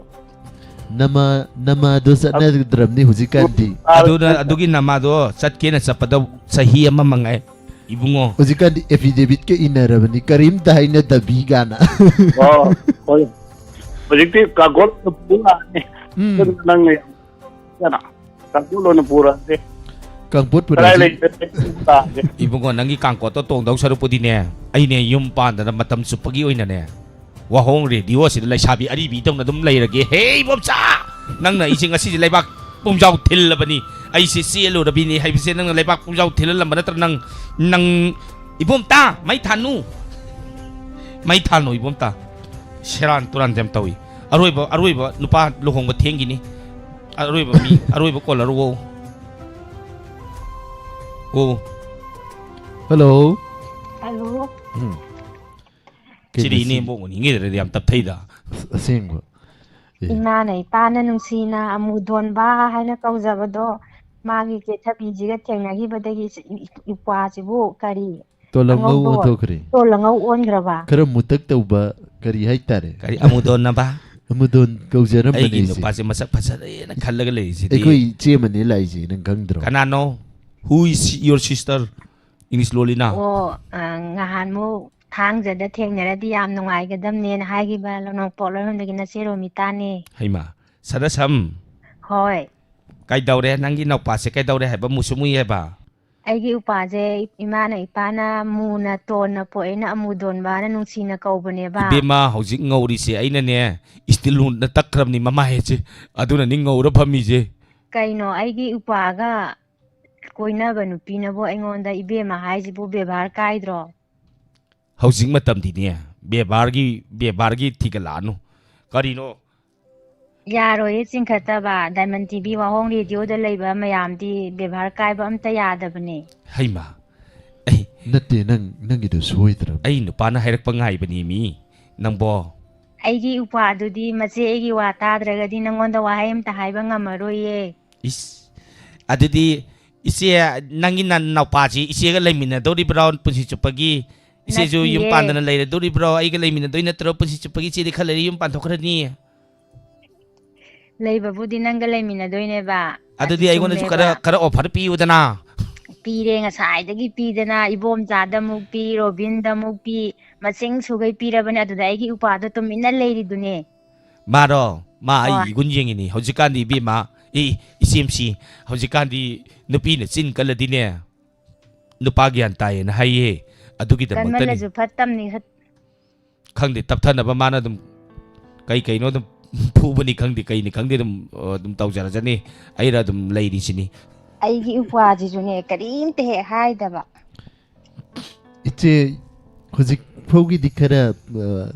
ꯅꯃꯥ, ꯅꯃꯥꯗꯣ ꯆꯠꯅꯗ꯭ꯔꯕꯅꯤ ꯍꯧꯖꯤꯛꯀꯥꯟꯗꯤ꯫ ꯑꯗꯨꯅ, ꯑꯗꯨꯒꯤ ꯅꯃꯥꯗꯣ ꯆꯠꯀꯦꯅ ꯆꯠꯄꯗ ꯆꯍꯤ ꯑꯃ ꯃꯉꯥꯏ, ꯏꯕꯨꯡꯉꯣ꯫ ꯍꯧꯖꯤꯛꯀꯥꯟꯗꯤ affidavitꯀ ꯏꯅꯔꯕꯅꯤ, ꯀꯔꯤꯝꯇ ꯍꯥꯏꯅꯗꯕꯤ ꯒꯥꯅ꯫ ꯑꯣ, ꯍꯣꯏ꯫ ꯍꯧꯖꯤꯛꯇꯤ ꯀꯥꯡꯈꯣꯜ ꯄꯨꯔꯛꯑꯅꯤ꯫ ꯎꯝ꯫ ꯑꯗꯨꯅ ꯅꯪꯅ ꯌꯥꯝ ꯀꯥꯡꯈꯣꯜ ꯑꯣꯏꯅ ꯄꯨꯔꯛꯑꯁꯦ꯫ ꯀꯥꯡꯄꯣꯠ ꯀꯗꯥꯏ ꯄꯨꯔꯛꯑꯁꯤ꯫ ꯂꯩꯔꯦ? ꯏꯕꯨꯡꯉꯣ, ꯅꯪꯒꯤ ꯀꯥꯡꯀꯣꯠꯇꯣ ꯇꯣꯡꯗꯧ ꯁꯔꯨꯛꯄꯨꯗꯤꯅꯦ, ꯑꯩꯅꯦ ꯌꯨꯝ ꯄꯥꯟꯗꯅ ꯃꯇꯝ ꯆꯨꯞꯄꯒꯤ ꯑꯣꯏꯅꯅꯦ, ꯋꯥꯍꯣꯡ ꯔꯦꯗꯤꯑꯣꯁꯤꯗ ꯂꯩꯁꯥꯕꯤ ꯑꯔꯤꯕꯤꯗꯧꯅ ꯑꯗꯨꯝ ꯂꯩꯔꯒꯦ꯫ ꯍꯦ ꯏꯕꯣꯝꯆꯥ! ꯅꯪꯅ ꯑꯩꯁꯦ ꯉꯁꯤꯁꯦ ꯂꯩꯕꯥꯛ ꯄꯨꯝꯖꯥꯎ ꯊꯤꯜꯂꯕꯅꯤ꯫ ꯑꯩꯁꯦ ꯆꯦꯜꯂꯨꯔꯕꯤꯅꯤ ꯍꯥꯏꯕꯁꯦ ꯅꯪꯅ ꯂꯩꯕꯥꯛ ꯄꯨꯝꯖꯥꯎ ꯊꯤꯜꯍꯜꯂꯝꯕ ꯅꯠꯇ꯭ꯔ? ꯅꯪ, ꯅꯪ, ꯏꯕꯣꯝꯇꯥ! ꯃꯩ ꯊꯥꯅꯨ! ꯃꯩ ꯊꯥꯅꯨ, ꯏꯕꯣꯝꯇꯥ! ꯁꯦꯔꯥꯟ ꯇꯨꯔꯥꯟ ꯌꯥꯝ ꯇꯧꯏ꯫ ꯑꯔꯣꯏꯕ, ꯑꯔꯣꯏꯕ ꯅꯨꯄꯥ ꯂꯨꯍꯣꯡꯕ ꯊꯦꯡꯈꯤꯅꯤ꯫ ꯑꯔꯣꯏꯕ ꯃꯤ, ꯑꯔꯣꯏꯕ caller ꯋꯣ꯫ ꯋꯣ꯫ Hello꯫ Hello꯫ ꯎꯝ꯫ ꯁꯤꯗꯤ ꯀꯩꯅꯣ ꯁꯤ? ꯏꯅꯦꯝꯕꯣꯛ ꯎꯅꯤꯡꯉꯤꯗ꯭ꯔꯗꯤ ꯌꯥꯝ ꯇꯞꯊꯩꯗ꯫ ꯑꯁ-, ꯑꯁꯦꯡꯕ꯫ ꯑꯦ꯫ ꯏꯃꯥꯅ ꯏꯄꯥꯅ ꯅꯨꯡꯁꯤꯅ ꯑꯃꯨꯗꯣꯟꯕ ꯍꯥꯏꯅ ꯀꯧꯖꯕꯗꯣ, ꯃꯥꯒꯤ ꯀꯦꯊꯕꯤꯁꯤꯒ ꯊꯦꯡꯅꯈꯤꯕꯗꯒꯤ ꯏ-, ꯏ-, ꯏꯄ꯭ꯋꯥꯁꯤꯕꯨ ꯀꯔꯤ ꯇꯣꯜꯂꯝꯉꯧ ꯑꯉꯧꯕ ꯑꯣꯟꯊꯣꯛꯈ꯭ꯔꯦ꯫ ꯇꯣꯜꯂꯉꯧ ꯑꯣꯟꯈ꯭ꯔꯕ? ꯈꯔ ꯃꯨꯇꯛ ꯇꯧꯕ ꯀꯔꯤ ꯍꯥꯏꯇꯥꯔꯦ? ꯀꯔꯤ ꯑꯃꯨꯗꯣꯟꯅꯕ? ꯑꯃꯨꯗꯣꯟ ꯀꯧꯖꯔꯝꯕꯅꯦ ꯑꯩꯒꯤ ꯑꯩꯁꯦ꯫ ꯅꯨꯄꯥꯁꯦ ꯃꯁꯛ ꯐꯖꯔꯦꯅ ꯈꯜꯂꯒ ꯂꯩꯔꯤꯁꯤꯗꯤ꯫ ꯑꯩꯈꯣꯏ ꯏꯆꯦ ꯑꯃꯅꯦ ꯂꯥꯛꯏꯁꯦ, ꯅꯪ ꯈꯪꯗ꯭ꯔꯣ? ꯀꯅꯥꯅꯣ? Who is your sister? English ꯂꯣꯜꯂꯤꯅ? ꯑꯣ, ꯑ, ꯉꯍꯥꯟꯃꯨꯛ ꯊꯥꯡꯖꯗ ꯊꯦꯡꯅꯔꯗꯤ ꯌꯥꯝ ꯅꯨꯡꯉꯥꯏꯒꯗꯕꯅꯦꯅ ꯍꯥꯏꯈꯤꯕ ꯂꯧꯅꯧ ꯄꯣꯠꯂꯣꯏꯔꯣꯝꯗꯒꯤ ꯅꯆꯦ ꯔꯣꯃꯤꯇꯥꯅꯦ꯫ ꯍꯩꯃꯥ, ꯁꯗꯥ ꯁꯝ? ꯍꯣꯏ꯫ ꯀꯩꯗꯧꯔꯦ? ꯅꯪꯒꯤ ꯅꯧꯄꯥꯁꯦ ꯀꯩꯗꯧꯔꯦ ꯍꯥꯏꯕ? ꯃꯨꯁꯨ ꯃꯨꯏ ꯍꯥꯏꯕ? ꯑꯩꯒꯤ ꯎꯄꯥꯁꯦ ꯏꯃꯥꯅ ꯏꯄꯥꯅ ꯃꯨꯅ ꯇꯣꯟꯅ ꯄꯣꯛꯑꯦꯅ ꯑꯃꯨꯗꯣꯟꯕꯅ ꯅꯨꯡꯁꯤꯅ ꯀꯧꯕꯅꯦꯕ꯫ ꯏꯕꯦꯝꯃ, ꯍꯧꯖꯤꯛ ꯉꯧꯔꯤꯁꯦ ꯑꯩꯅꯅꯦ, steel woolꯅ ꯇꯛꯈ꯭ꯔꯕꯅꯤ ꯃꯃꯥꯏꯁꯦ꯫ ꯑꯗꯨꯅꯅꯤ ꯉꯧꯔ ꯐꯝꯃꯤꯁꯦ꯫ ꯀꯩꯅꯣ, ꯑꯩꯒꯤ ꯎꯄꯥꯒ ꯀꯣꯏꯅꯕ ꯅꯨꯄꯤꯅꯕꯨ ꯑꯩꯉꯣꯟꯗ ꯏꯕꯦꯝꯃ ꯍꯥꯏꯁꯤꯕꯨ ꯕꯦꯕꯥꯔ ꯀꯥꯏꯗ꯭ꯔꯣ? ꯍꯧꯖꯤꯛ ꯃꯇꯝꯗꯤꯅꯦ, ꯕꯦꯕꯥꯔꯒꯤ, ꯕꯦꯕꯥꯔꯒꯤ ꯊꯤꯒꯠꯂꯛꯑꯅꯨ꯫ ꯀꯔꯤꯅꯣ? ꯌꯥꯔꯣꯏꯌꯦ ꯆꯤꯡꯈꯠꯇꯕ꯫ Diamond TV ꯋꯥꯍꯣꯡ radioꯗ ꯂꯩꯕ ꯃꯌꯥꯝꯗꯤ ꯕꯦꯕꯥꯔ ꯀꯥꯏꯕ ꯑꯝꯇ ꯌꯥꯗꯕꯅꯦ꯫ ꯍꯩꯃꯥ! ꯑꯩ ꯅꯠꯇꯦ, ꯅꯪ, ꯅꯪꯒꯤꯗꯣ ꯁꯣꯏꯗ꯭ꯔꯕ? ꯑꯩ ꯅꯨꯄꯥꯅ ꯍꯥꯏꯔꯛꯄ ꯉꯥꯏꯕꯅꯦꯃꯤ, ꯅꯪꯕꯣ꯫ ꯑꯩꯒꯤ ꯎꯄꯥꯗꯨꯗꯤ ꯃꯆꯦ ꯑꯩꯒꯤ ꯋꯥ ꯇꯥꯗ꯭ꯔꯒꯗꯤ ꯅꯪꯉꯣꯟꯗ ꯋꯥꯍꯩ ꯑꯝꯇ ꯍꯥꯏꯕ ꯉꯝꯃꯔꯣꯏꯌꯦ꯫ ꯏꯁ! ꯑꯗꯨꯗꯤ ꯏꯆꯦ, ꯅꯪꯒꯤ ꯅꯅꯥꯎꯄꯥꯁꯤ ꯏꯆꯦꯒ ꯂꯩꯃꯤꯟꯅꯗꯧꯔꯤꯕ꯭ꯔꯣ ꯄꯨꯟꯁꯤ ꯆꯨꯞꯄꯒꯤ? ꯏꯆꯦꯁꯨ ꯌꯨꯝ ꯅꯠꯇꯤꯌꯦ꯫ ꯄꯥꯟꯗꯅ ꯂꯩꯔꯗꯧꯔꯤꯕ꯭ꯔꯣ? ꯑꯩꯒ ꯂꯩꯃꯤꯟꯅꯗꯣꯏ ꯅꯠꯇ꯭ꯔꯣ ꯄꯨꯟꯁꯤ ꯆꯨꯞꯄꯒꯤ? ꯏꯆꯦꯗꯤ ꯈꯔ ꯂꯩꯔ ꯌꯨꯝ ꯄꯥꯟꯊꯣꯛꯈ꯭ꯔꯅꯤ꯫ ꯂꯩꯕꯕꯨꯗꯤ ꯅꯪꯒ ꯂꯩꯃꯤꯟꯅꯗꯣꯏꯅꯦꯕ꯫ ꯑꯗꯨꯗꯤ ꯑꯩꯉꯣꯟꯗꯁꯨ ꯈꯔ ꯈꯔ ꯑꯣꯐꯔ ꯄꯤꯌꯨꯗꯅ꯫ ꯄꯤꯔꯦ, ꯉꯁꯥꯏꯗꯒꯤ ꯄꯤꯗꯅ, ꯏꯕꯣꯝꯆꯥꯗ ꯑꯃꯨꯛ ꯄꯤ, ꯔꯣꯕꯤꯟꯗ ꯑꯃꯨꯛ ꯄꯤ, ꯃꯁꯤꯡ ꯁꯨꯒꯩ ꯄꯤꯔꯕꯅꯦ꯫ ꯑꯗꯨꯗ ꯑꯩꯒꯤ ꯏꯄ꯭ꯋꯥꯗꯣ ꯇꯨꯃꯤꯟꯅ ꯂꯩꯔꯤꯗꯨꯅꯦ꯫ ꯃꯥꯔꯣ? ꯃꯥ ꯑꯩ ꯍꯣꯏ꯫ ꯏꯒꯨꯟ ꯌꯦꯡꯉꯤꯅꯤ ꯍꯧꯖꯤꯛꯀꯥꯟꯗꯤ ꯏꯕꯦꯝꯃ꯫ ꯑꯦ, ꯏꯆꯦꯝꯁꯤ, ꯍꯧꯖꯤꯛꯀꯥꯟꯗꯤ ꯅꯨꯄꯤꯅ ꯆꯤꯟ ꯀꯜꯂꯗꯤꯅꯦ, ꯅꯨꯄꯥ ꯒ꯭ꯌꯥꯟ ꯇꯥꯏꯌꯦꯅ ꯍꯥꯏꯌꯦ꯫ ꯑꯗꯨꯒꯤꯗꯃꯛꯇꯅꯤ꯫ ꯀꯟꯃꯜꯂꯁꯨ ꯐꯠꯇꯝꯅꯤ꯫ ꯈꯪꯗꯦ, ꯇꯞꯊꯅꯕ ꯃꯥꯅ ꯑꯗꯨꯝ ꯀꯩ ꯀꯩꯅꯣ ꯑꯗꯨꯝ ꯐꯨꯕꯅꯤ ꯈꯪꯗꯦ, ꯀꯩꯅꯤ ꯈꯪꯗꯦ, ꯑꯗꯨꯝ, ꯑ, ꯑꯗꯨꯝ ꯇꯧꯖꯔꯖꯅꯤ꯫ ꯑꯩꯅ ꯑꯗꯨꯝ ꯂꯩꯔꯤꯁꯤꯅꯤ꯫ ꯑꯩꯒꯤ ꯏꯄ꯭ꯋꯥꯁꯤꯁꯨꯅꯦ, ꯀꯔꯤꯝꯇ ꯍꯦꯛ ꯍꯥꯏꯗꯕ꯫ ꯏꯆꯦ, ꯍꯧꯖꯤꯛ ꯐꯥꯎꯒꯤꯗꯤ ꯈꯔ, ꯑ,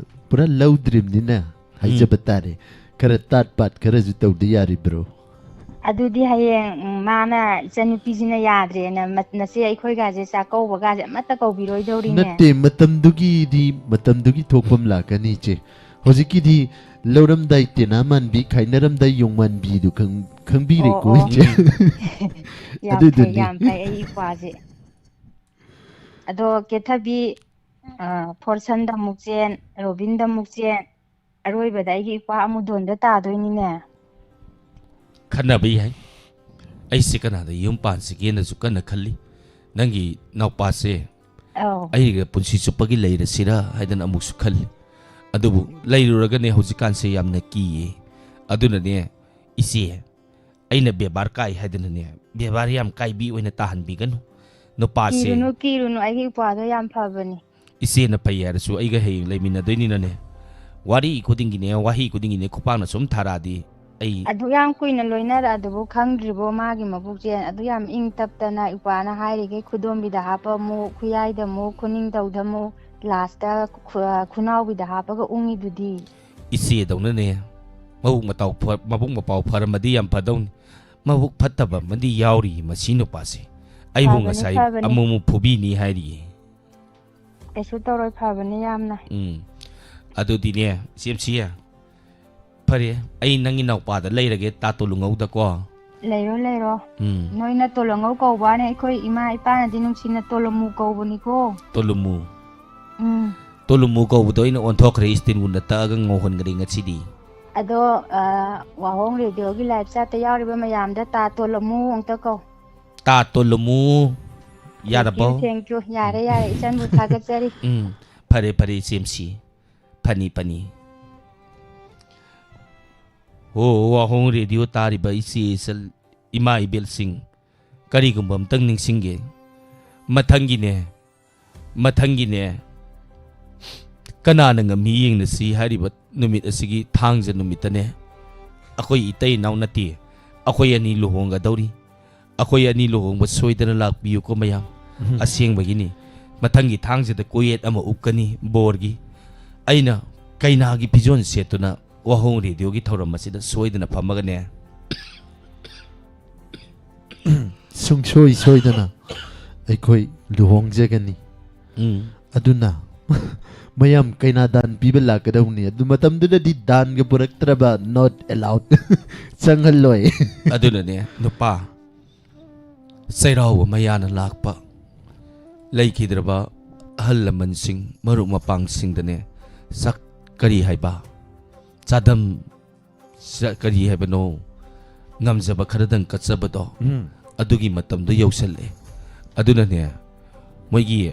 ꯄꯨꯔꯥ ꯂꯧꯗ꯭ꯔꯤꯕꯅꯤꯅ ꯍꯥꯏꯖꯕ ꯇꯥꯔꯦ꯫ ꯈꯔ ꯇꯥꯠ ꯄꯥꯠ ꯈꯔꯁꯨ ꯇꯧꯗ ꯌꯥꯔꯤꯕ꯭ꯔꯣ? ꯑꯗꯨꯗꯤ ꯍꯌꯦꯡ, ꯎꯝ, ꯃꯥꯅ ꯏꯆꯟꯅꯨꯄꯤꯁꯤꯅ ꯌꯥꯗ꯭ꯔꯦꯅ ꯃ-, ꯅꯆꯦ ꯑꯩꯈꯣꯏꯒꯥꯁꯦ ꯆꯥꯛꯀꯧꯕꯒꯥꯁꯦ ꯑꯃꯠꯇ ꯀꯧꯕꯤꯔꯣꯏꯗꯧꯔꯤꯅꯦ꯫ ꯅꯠꯇꯦ, ꯃꯇꯝꯗꯨꯒꯤꯗꯤ, ꯃꯇꯝꯗꯨꯒꯤ ꯊꯣꯛꯐꯝ ꯂꯥꯛꯀꯅꯤ ꯏꯆꯦ꯫ ꯍꯧꯖꯤꯛꯀꯤꯗꯤ ꯂꯧꯔꯝꯗꯥꯏ ꯇꯦꯅꯥ ꯃꯥꯟꯕꯤ, ꯈꯥꯏꯅꯔꯝꯗꯥꯏ ꯌꯣꯡ ꯃꯥꯟꯕꯤꯗꯨ ꯈꯪ-, ꯈꯪꯕꯤꯔꯦꯀꯣ ꯑꯣ, ꯑꯣ꯫ ꯏꯆꯦ? ꯌꯥꯝ ꯐꯩ, ꯑꯗꯨꯗꯨꯅꯤ꯫ ꯌꯥꯝ ꯐꯩ, ꯑꯩ ꯏꯄ꯭ꯋꯥꯁꯦ꯫ ꯑꯗꯣ ꯀꯦꯊꯕꯤ, ꯑ, ꯐꯣꯔꯁꯟꯗ ꯑꯃꯨꯛ ꯆꯦꯟ, ꯔꯣꯕꯤꯟꯗ ꯑꯃꯨꯛ ꯆꯦꯟ, ꯑꯔꯣꯏꯕꯗ ꯑꯩꯒꯤ ꯏꯄ꯭ꯋꯥ ꯑꯃꯨꯗꯣꯟꯗ ꯇꯥꯗꯣꯏꯅꯤꯅꯦ꯫ ꯈꯟꯅꯕ ꯌꯥꯏ꯫ ꯑꯩꯁꯦ ꯀꯅꯥꯗ ꯌꯨꯝ ꯄꯥꯟꯁꯤꯒꯦꯅꯁꯨ ꯀꯟꯅ ꯈꯜꯂꯤ꯫ ꯅꯪꯒꯤ ꯅꯥꯎꯄꯥꯁꯦ ꯑꯧ꯫ ꯑꯩꯒ ꯄꯨꯟꯁꯤ ꯆꯨꯞꯄꯒꯤ ꯂꯩꯔꯁꯤꯔꯥ ꯍꯥꯏꯗꯅ ꯑꯃꯨꯛꯁꯨ ꯈꯜꯂꯤ꯫ ꯑꯗꯨꯕꯨ ꯂꯩꯔꯨꯔꯒꯅꯦ ꯍꯧꯖꯤꯛꯀꯥꯟꯁꯦ ꯌꯥꯝꯅ ꯀꯤꯌꯦ꯫ ꯑꯗꯨꯅꯅꯦ ꯏꯆꯦ, ꯑꯩꯅ ꯕꯦꯕꯥꯔ ꯀꯥꯏ ꯍꯥꯏꯗꯅꯅꯦ, ꯕꯦꯕꯥꯔ ꯌꯥꯝ ꯀꯥꯏꯕꯤ ꯑꯣꯏꯅ ꯇꯥꯍꯟꯕꯤꯒꯅꯨ꯫ ꯅꯨꯄꯥꯁꯦ ꯀꯤꯔꯨꯅꯨ, ꯀꯤꯔꯨꯅꯨ, ꯑꯩꯒꯤ ꯏꯄ꯭ꯋꯥꯗꯣ ꯌꯥꯝ ꯐꯕꯅꯤ꯫ ꯏꯆꯦꯅ ꯐꯩ ꯍꯥꯏꯔꯁꯨ ꯑꯩꯒ ꯍꯌꯦꯡ ꯂꯩꯃꯤꯟꯅꯗꯣꯏꯅꯤꯅꯅꯦ, ꯋꯥꯔꯤ ꯈꯨꯗꯤꯡꯒꯤꯅꯦ, ꯋꯥꯍꯩ ꯈꯨꯗꯤꯡꯒꯤꯅꯦ, ꯈꯨꯄꯥꯛꯅ ꯁꯨꯝ ꯊꯥꯔꯛꯑꯗꯤ ꯑꯩ ꯑꯗꯨ ꯌꯥꯝ ꯀꯨꯏꯅ ꯂꯣꯏꯅꯔꯛꯑꯗꯨꯕꯨ ꯈꯪꯗ꯭ꯔꯤꯕꯣ ꯃꯥꯒꯤ ꯃꯕꯨꯛꯆꯦꯜ? ꯑꯗꯨ ꯌꯥꯝ ꯏꯪ ꯇꯞꯇꯅ ꯏꯄ꯭ꯋꯥꯅ ꯍꯥꯏꯔꯤꯈꯩ ꯈꯨꯗꯣꯝꯕꯤꯗ ꯍꯥꯞꯄꯝꯃꯨ, ꯈꯨꯌꯥꯏꯗ ꯑꯃꯨꯛ, ꯈꯨꯅꯤꯡ ꯇꯧꯗꯃꯨ, ꯂꯥꯁꯇ ꯈꯨ-, ꯈꯨꯅꯥꯎꯕꯤꯗ ꯍꯥꯞꯄꯒ ꯎꯪꯉꯤꯗꯨꯗꯤ꯫ ꯏꯆꯦꯗꯧꯅꯅꯦ, ꯃꯕꯨꯛ ꯃꯇꯥꯎ ꯐ-, ꯃꯕꯨꯛ ꯃꯄꯥꯎ ꯐꯔꯝꯃꯗꯤ ꯌꯥꯝ ꯐꯗꯧꯅꯤ꯫ ꯃꯕꯨꯛ ꯐꯠꯇꯕ ꯑꯃꯗꯤ ꯌꯥꯎꯔꯤ ꯃꯁꯤ ꯅꯨꯄꯥꯁꯦ꯫ ꯑꯩꯕꯨ ꯐꯕꯅꯤ, ꯉꯁꯥꯏ ꯐꯕꯅꯤ꯫ ꯑꯃꯨꯛ ꯑꯃꯨꯛ ꯐꯨꯕꯤꯅꯤ ꯍꯥꯏꯔꯤꯌꯦ꯫ ꯀꯩꯁꯨ ꯇꯧꯔꯣꯏ, ꯐꯕꯅꯤ ꯌꯥꯝꯅ꯫ ꯎꯝ꯫ ꯑꯗꯨꯗꯤꯅꯦ, ꯏꯆꯦꯝꯁꯤ, ꯐꯔꯦ, ꯑꯩ ꯅꯪꯒꯤ ꯅꯥꯎꯄꯥꯗ ꯂꯩꯔꯒꯦ, ꯇꯥ ꯇꯣꯂꯨꯉꯧꯗꯀꯣ꯫ ꯂꯩꯔꯣ, ꯂꯩꯔꯣ꯫ ꯎꯝ꯫ ꯅꯣꯏꯅ ꯇꯣꯂꯨꯉꯧ ꯀꯧꯕ ꯋꯥꯅꯤ, ꯑꯩꯈꯣꯏ ꯏꯃꯥ ꯏꯄꯥꯅꯗꯤ ꯅꯨꯡꯁꯤꯅ ꯇꯣꯂꯨꯃꯨ ꯀꯧꯕꯅꯤꯀꯣ꯫ ꯇꯣꯂꯨꯃꯨ꯫ ꯎꯝ꯫ ꯇꯣꯂꯨꯃꯨ ꯀꯧꯕꯗꯣ ꯑꯩꯅ ꯑꯣꯟꯊꯣꯛꯈ꯭ꯔꯦ, ꯏꯁꯇꯤꯟꯒꯨꯟꯗ ꯇꯛꯑꯒ ꯉꯧꯍꯟꯈ꯭ꯔꯦ ꯉꯁꯤꯗꯤ꯫ ꯑꯗꯣ, ꯑ, ꯋꯥꯍꯣꯡ ꯔꯦꯗꯤꯑꯣꯒꯤ ꯂꯥꯏꯞ ꯆꯥꯠꯇ ꯌꯥꯎꯔꯤꯕ ꯃꯌꯥꯝꯗ ꯇꯥ ꯇꯣꯜꯂꯝꯃꯨ ꯑꯃꯨꯛꯇ ꯀꯧ꯫ ꯇꯥ ꯇꯣꯜꯂꯨꯃꯨ꯫ ꯌꯥꯔꯕꯣ? Thank you, thank you. ꯌꯥꯔꯦ, ꯌꯥꯔꯦ, ꯏꯆꯟꯕꯨ ꯊꯥꯒꯠꯆꯔꯤ꯫ ꯎꯝ, ꯐꯔꯦ ꯐꯔꯦ ꯏꯆꯦꯝꯁꯤ, ꯐꯅꯤ ꯐꯅꯤ꯫ ꯍꯣ, ꯋꯥꯍꯣꯡ ꯔꯦꯗꯤꯑꯣ ꯇꯥꯔꯤꯕ ꯏꯆꯦ ꯏꯆꯜ, ꯏꯃꯥ ꯏꯕꯦꯜꯁꯤꯡ, ꯀꯔꯤꯒꯨꯝꯕ ꯑꯝꯇꯪ ꯅꯤꯡꯁꯤꯡꯒꯦ꯫ ꯃꯊꯪꯒꯤꯅꯦ, ꯃꯊꯪꯒꯤꯅꯦ, ꯀꯅꯥꯅ ꯉꯝꯃꯤ ꯌꯦꯡꯅꯁꯤ ꯍꯥꯏꯔꯤꯕ ꯅꯨꯃꯤꯠ ꯑꯁꯤꯒꯤ ꯊꯥꯡꯖ ꯅꯨꯃꯤꯠꯇꯅꯦ꯫ ꯑꯩꯈꯣꯏ ꯏꯇꯩ ꯏꯅꯥꯎ ꯅꯠꯇꯦ, ꯑꯩꯈꯣꯏ ꯑꯅꯤ ꯂꯨꯍꯣꯡꯒꯗꯧꯔꯤ꯫ ꯑꯩꯈꯣꯏ ꯑꯅꯤ ꯂꯨꯍꯣꯡꯕ ꯁꯣꯏꯗꯅ ꯂꯥꯛꯄꯤꯌꯨꯀꯣ ꯃꯌꯥꯝ꯫ ꯑꯁꯦꯡꯕꯒꯤꯅꯤ꯫ ꯃꯊꯪꯒꯤ ꯊꯥꯡꯖꯗ ꯀꯣꯌꯦꯠ ꯑꯃ ꯎꯞꯀꯅꯤ ꯕꯣꯔꯒꯤ꯫ ꯑꯩꯅ ꯀꯩꯅꯥꯒꯤ ꯐꯤꯖꯣꯜ ꯁꯦꯠꯇꯨꯅ ꯋꯥꯍꯣꯡ ꯔꯦꯗꯤꯑꯣꯒꯤ ꯊꯧꯔꯝ ꯑꯁꯤꯗ ꯁꯣꯏꯗꯅ ꯐꯝꯃꯒꯅꯦ꯫ ꯁꯨꯡꯁꯣꯏ ꯁꯣꯏꯗꯅ ꯑꯩꯈꯣꯏ ꯂꯨꯍꯣꯡꯖꯒꯅꯤ꯫ ꯎꯝ꯫ ꯑꯗꯨꯅ ꯃꯌꯥꯝ ꯀꯩꯅꯥ ꯗꯥꯟ ꯄꯤꯕ ꯂꯥꯛꯀꯗꯧꯅꯤ꯫ ꯑꯗꯨ ꯃꯇꯝꯗꯨꯗꯗꯤ ꯗꯥꯟꯒ ꯄꯨꯔꯛꯇ꯭ꯔꯕ not allowed꯫ ꯆꯪꯍꯜꯂꯣꯏ꯫ ꯑꯗꯨꯅꯅꯦ ꯅꯨꯄꯥ ꯆꯩꯔꯥꯎꯕ ꯃꯌꯥꯅ ꯂꯥꯛꯄ ꯂꯩꯈꯤꯗ꯭ꯔꯕ ꯑꯍꯜ ꯂꯃꯟꯁꯤꯡ ꯃꯔꯨꯞ ꯃꯄꯥꯡꯁꯤꯡꯗꯅꯦ ꯆꯥꯛ ꯀꯔꯤ ꯍꯥꯏꯕ ꯆꯥꯗꯝ ꯆ- ꯀꯔꯤ ꯍꯥꯏꯕꯅꯣ ꯉꯝꯖꯕ ꯈꯔꯗꯪ ꯀꯠꯆꯕꯗꯣ ꯎꯝ꯫ ꯑꯗꯨꯒꯤ ꯃꯇꯝꯗꯣ ꯌꯧꯁꯜꯂꯛꯑꯦ꯫ ꯑꯗꯨꯅꯅꯦ ꯃꯣꯏꯒꯤ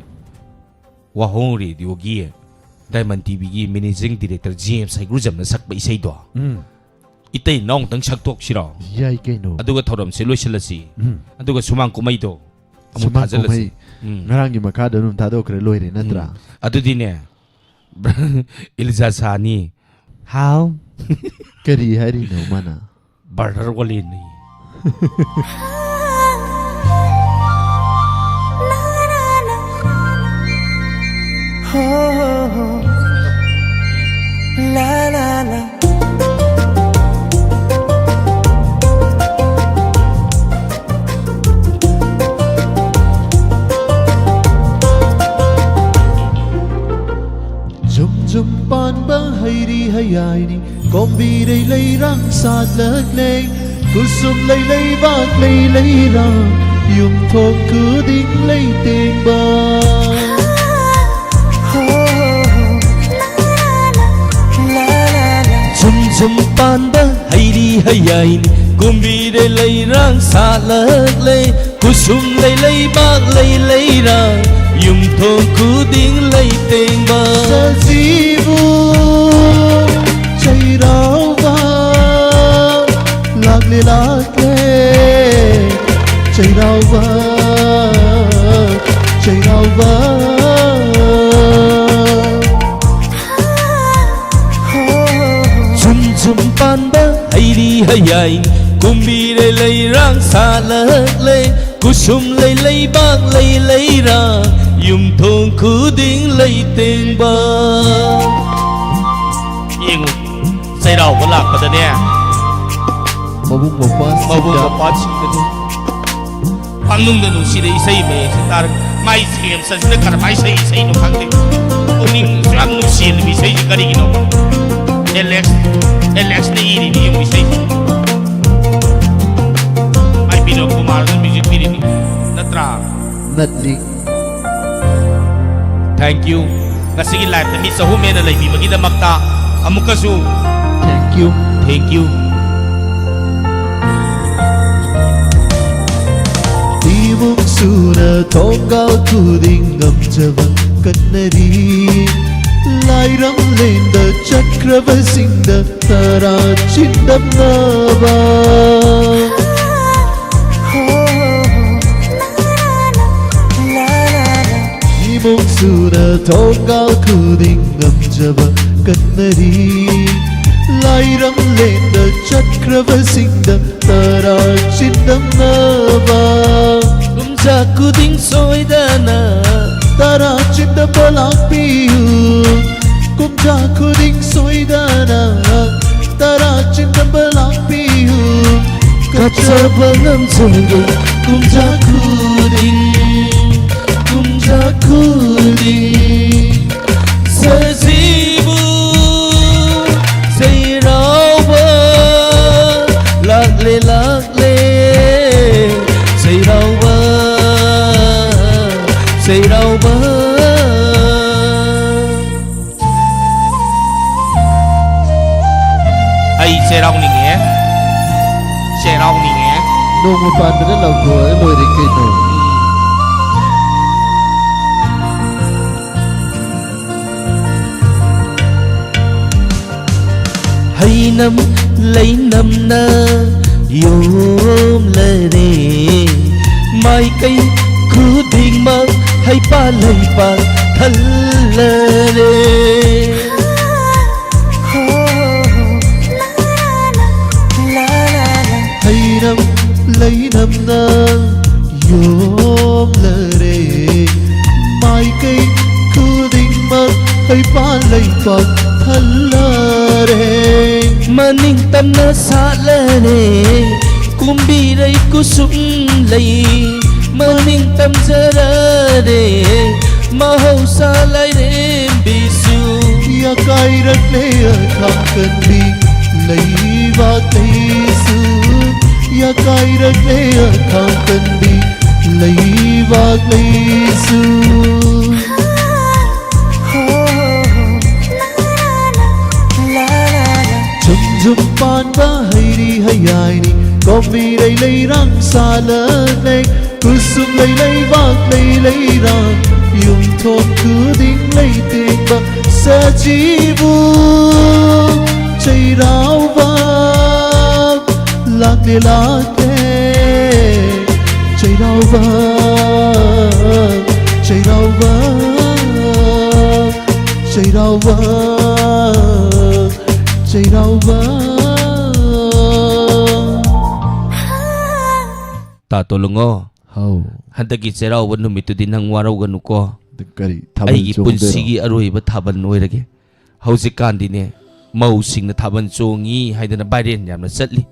ꯋꯥꯍꯣꯡ ꯔꯦꯗꯤꯑꯣꯒꯤ ꯗꯥꯏꯃꯟ ꯇꯤꯚꯤꯒꯤ ꯃꯦꯅꯦꯖꯤꯡ ꯗꯤꯔꯦꯛꯇꯔ ꯖꯦꯝꯁ ꯍꯩꯒ꯭ꯔꯨꯖꯝꯅ ꯁꯛꯄ ꯏꯁꯩꯗꯣ ꯎꯝ꯫ ꯏꯇꯩ ꯏꯅꯥꯎ ꯑꯃꯨꯛꯇꯪ ꯁꯛꯇꯣꯛꯁꯤꯔꯣ? ꯌꯥꯏ ꯀꯩꯅꯣ꯫ ꯑꯗꯨꯒ ꯊꯧꯔꯝꯁꯦ ꯂꯣꯏꯁꯤꯜꯂꯁꯤ꯫ ꯎꯝ꯫ ꯑꯗꯨꯒ ꯁꯨꯃꯥꯡ ꯀꯨꯝꯍꯩꯗꯣ ꯑꯃꯨꯛ ꯁꯨꯃꯥꯡ ꯊꯥꯖꯤꯜꯂꯁꯤ꯫ ꯀꯨꯝꯍꯩ ꯎꯝ꯫ ꯉꯔꯥꯡꯒꯤ ꯃꯈꯥꯗ ꯑꯗꯨꯝ ꯊꯥꯗꯣꯛꯈ꯭ꯔꯦ, ꯂꯣꯏꯔꯦ ꯅꯠꯇ꯭ꯔꯥ? ꯎꯝ꯫ ꯑꯗꯨꯗꯤꯅꯦ ꯏꯂꯤꯖꯥ ꯁꯥꯍꯅꯤ꯫ ꯍꯥꯎ꯫ ꯀꯔꯤ ꯍꯥꯏꯔꯤꯅꯣ ꯃꯥꯅ? ꯕꯔꯗꯔ ꯑꯣꯂꯦꯟꯅꯤ꯫ ꯖꯨꯝ ꯖꯨꯝ ꯄꯥꯟꯕ ꯍꯩꯔꯤ ꯍꯌꯥꯏꯅꯤ, ꯀꯣꯝꯕꯤꯔꯩ ꯂꯩꯔꯥꯡ ꯁꯥꯠꯂꯛꯂꯦ, ꯈꯨꯁꯨꯝ ꯂꯩ ꯂꯩꯕꯥꯛ ꯂꯩ ꯂꯩꯔꯥꯡ, ꯌꯨꯝꯊꯣꯡ ꯈꯨꯗꯤꯡ ꯂꯩꯇꯦꯡꯕ꯫ ꯖꯨꯝ ꯖꯨꯝ ꯍꯌꯥꯏꯅꯤ ꯀꯨꯝꯕꯤꯔꯦ ꯂꯩꯔꯥꯡ ꯁꯥꯠꯂꯛꯂꯦ, ꯈꯨꯁꯨꯝ ꯂꯩ ꯂꯩꯕꯥꯛ ꯂꯩ ꯂꯩꯔꯥꯡ, ꯌꯨꯝꯊꯣꯡ ꯈꯨꯗꯤꯡ ꯂꯩꯇꯦꯡꯕ꯫ ꯁꯖꯤꯕꯨ ꯆꯩꯔꯥꯎꯕ ꯂꯥꯛꯂꯦ ꯂꯥꯛꯂꯦ, ꯆꯩꯔꯥꯎꯕ, ꯆꯩꯔꯥꯎꯕ꯫ ꯁꯨꯝ ꯁꯨꯝ ꯄꯥꯟꯕ ꯍꯩꯔꯤ ꯍꯌꯥꯏ, ꯀꯨꯝꯕꯤꯔꯦ ꯂꯩꯔꯥꯡ ꯁꯥꯠꯂꯛꯂꯦ, ꯈꯨꯁꯨꯝ ꯂꯩ ꯂꯩꯕꯥꯛ ꯂꯩ ꯂꯩꯔꯥꯡ, ꯌꯨꯝꯊꯣꯡ ꯈꯨꯗꯤꯡ ꯂꯩꯇꯦꯡꯕ꯫ ꯌꯦꯡꯉꯨ, ꯆꯩꯔꯥꯎꯕ ꯂꯥꯛꯄꯗꯅꯦ, ꯃꯕꯨꯡ ꯃꯧꯄ꯭ꯋꯥꯁꯤꯡꯗ ꯃꯕꯨꯡ ꯃꯧꯄ꯭ꯋꯥꯁꯤꯡꯗꯅꯦ, ꯄꯥꯡꯅꯨꯡꯗ ꯅꯨꯡꯁꯤꯗ ꯏꯁꯩ ꯃꯌꯦꯛꯁꯦ ꯇꯥꯔꯒ ꯃꯥꯏ ꯁꯦꯝꯁꯟꯁꯤꯅ ꯀꯔꯝꯍꯥꯏꯅ ꯏꯁꯩ ꯏꯁꯩꯅꯣ ꯈꯪꯗꯦ꯫ ꯄꯨꯛꯅꯤꯡꯁꯨ ꯌꯥꯝ ꯅꯨꯡꯁꯤꯍꯜꯂꯤꯕ ꯏꯁꯩꯁꯦ ꯀꯔꯤꯒꯤꯅꯣ? ꯑꯦꯂꯦꯛꯁ, ꯑꯦꯂꯦꯛꯁꯅ ꯏꯔꯤꯅꯤ ꯌꯦꯡꯉꯨ ꯏꯁꯩꯁꯦ꯫ ꯃꯥꯏ ꯕꯤꯅꯣꯗ ꯀꯨꯃꯥꯔꯅ ꯃ꯭ꯌꯨꯖꯤꯛ ꯄꯤꯔꯤꯅꯤ ꯅꯠꯇ꯭ꯔꯥ? ꯅꯠꯂꯤ꯫ Thank you꯫ ꯉꯁꯤꯒꯤ ꯂꯥꯏꯐꯇ ꯃꯤ ꯆꯍꯨꯝ ꯍꯦꯟꯅ ꯂꯩꯕꯤꯕꯒꯤꯗꯃꯛꯇ ꯑꯃꯨꯛꯀꯁꯨ thank you꯫ Thank you꯫ ꯏꯃꯨꯡ ꯁꯨꯅ ꯊꯣꯡꯒꯥꯜ ꯈꯨꯗꯤꯡ ꯉꯝꯖꯕ ꯀꯠꯅꯔꯤ꯫ ꯂꯥꯏꯔꯝꯂꯦꯟꯗ ꯆꯠꯈ꯭ꯔꯕꯁꯤꯡꯗ ꯇꯔꯥ ꯆꯤꯟꯗꯝꯅꯕ꯫ ꯏꯃꯨꯡ ꯁꯨꯅ ꯊꯣꯡꯒꯥꯜ ꯈꯨꯗꯤꯡ ꯉꯝꯖꯕ ꯀꯠꯅꯔꯤ꯫ ꯂꯥꯏꯔꯝꯂꯦꯟꯗ ꯆꯠꯈ꯭ꯔꯕꯁꯤꯡꯗ ꯇꯔꯥ ꯆꯤꯟꯗꯝꯅꯕ꯫ ꯀꯨꯝꯖꯥ ꯈꯨꯗꯤꯡ ꯁꯣꯏꯗꯅ ꯇꯔꯥ ꯆꯤꯟꯗꯝꯕ ꯂꯥꯛꯄꯤꯌꯨ꯫ ꯀꯨꯝꯖꯥ ꯈꯨꯗꯤꯡ ꯁꯣꯏꯗꯅ ꯇꯔꯥ ꯆꯤꯟꯗꯝꯕ ꯂꯥꯛꯄꯤꯌꯨ꯫ ꯀꯠꯆꯕ ꯉꯝꯖꯒꯦ ꯀꯨꯝꯖꯥ ꯈꯨꯗꯤꯡ, ꯀꯨꯝꯖꯥ ꯈꯨꯗꯤꯡ꯫ ꯁꯖꯤꯕꯨ ꯆꯩꯔꯥꯎꯕ ꯂꯥꯛꯂꯦ ꯂꯥꯛꯂꯦ꯫ ꯆꯩꯔꯥꯎꯕ, ꯆꯩꯔꯥꯎꯕ꯫ ꯑꯩ ꯆꯩꯔꯥꯎꯅꯤꯡꯉꯦ꯫ ꯅꯣꯡꯃ ꯄꯥꯟꯕꯗ ꯂꯥꯎꯊꯣꯛꯑꯒ ꯂꯣꯏꯔꯦ ꯀꯩꯅꯣ꯫ ꯍꯩꯅꯝ ꯂꯩꯅꯝꯅ ꯌꯣꯝꯂꯔꯦ, ꯃꯥꯏꯀꯩ ꯈꯨꯗꯤꯡꯃꯛ ꯍꯩꯄꯥꯜ ꯂꯩꯄꯥꯜ ꯊꯜꯂꯔꯦ꯫ ꯍꯩꯅꯝ ꯂꯩꯅꯝꯅ ꯌꯣꯝꯂꯔꯦ, ꯃꯥꯏꯀꯩ ꯈꯨꯗꯤꯡꯃꯛ ꯍꯩꯄꯥꯜ ꯂꯩꯄꯥꯜ ꯊꯜꯂꯔꯦ꯫ ꯃꯅꯤꯡ ꯇꯝꯅ ꯁꯥꯠꯂꯔꯦ ꯀꯨꯝꯕꯤꯔꯩ ꯀꯨꯁꯨꯝ ꯂꯩ, ꯃꯅꯤꯡ ꯇꯝꯖꯔꯔꯦ ꯃꯍꯧꯁꯥ ꯂꯥꯏꯔꯦꯝꯕꯤꯁꯨ꯫ ꯌꯥꯀꯥꯏꯔꯛꯂꯦ ꯑꯈꯥꯡ ꯀꯟꯕꯤ ꯂꯩꯕꯥꯛ ꯂꯩꯁꯨ, ꯌꯥꯀꯥꯏꯔꯛꯂꯦ ꯑꯈꯥꯡ ꯀꯟꯕꯤ ꯂꯩꯕꯥꯛ ꯂꯩꯁꯨ꯫ ꯖꯨꯝ ꯖꯨꯝ ꯄꯥꯟꯕ ꯍꯩꯔꯤ ꯍꯩꯌꯥꯏꯅꯤ, ꯀꯣꯝꯕꯤꯔꯩ ꯂꯩꯔꯥꯡ ꯁꯥꯠꯂꯅꯩ, ꯀꯨꯁꯨꯝ ꯂꯩ ꯂꯩꯕꯥꯛ ꯂꯩ ꯂꯩꯔꯥꯡ, ꯌꯨꯝꯊꯣꯡ ꯈꯨꯗꯤꯡ ꯂꯩꯇꯦꯡꯕ ꯁꯖꯤꯕꯨ ꯆꯩꯔꯥꯎꯕ ꯂꯥꯛꯂꯦ ꯂꯥꯛꯂꯦ꯫ ꯆꯩꯔꯥꯎꯕ, ꯆꯩꯔꯥꯎꯕ, ꯆꯩꯔꯥꯎꯕ, ꯆꯩꯔꯥꯎꯕ꯫ ꯇꯥ ꯇꯣꯂꯨꯉꯣ꯫ ꯍꯥꯎ꯫ ꯍꯟꯗꯛꯀꯤ ꯆꯩꯔꯥꯎꯕ ꯅꯨꯃꯤꯠꯇꯨꯗꯤ ꯅꯪ ꯋꯥꯔꯧꯒꯅꯨꯀꯣ꯫ ꯀꯔꯤ ꯊꯥꯕꯜ ꯑꯩꯒꯤ ꯆꯣꯡꯗꯣꯏꯔꯣ? ꯄꯨꯟꯁꯤꯒꯤ ꯑꯔꯣꯏꯕ ꯊꯥꯕꯜ ꯑꯣꯏꯔꯒꯦ꯫ ꯍꯧꯖꯤꯛꯀꯥꯟꯗꯤꯅꯦ, ꯃꯧꯁꯤꯡꯅ ꯊꯥꯕꯜ ꯆꯣꯡꯉꯤ ꯍꯥꯏꯗꯅ viral ꯌꯥꯝꯅ ꯆꯠꯂꯤ꯫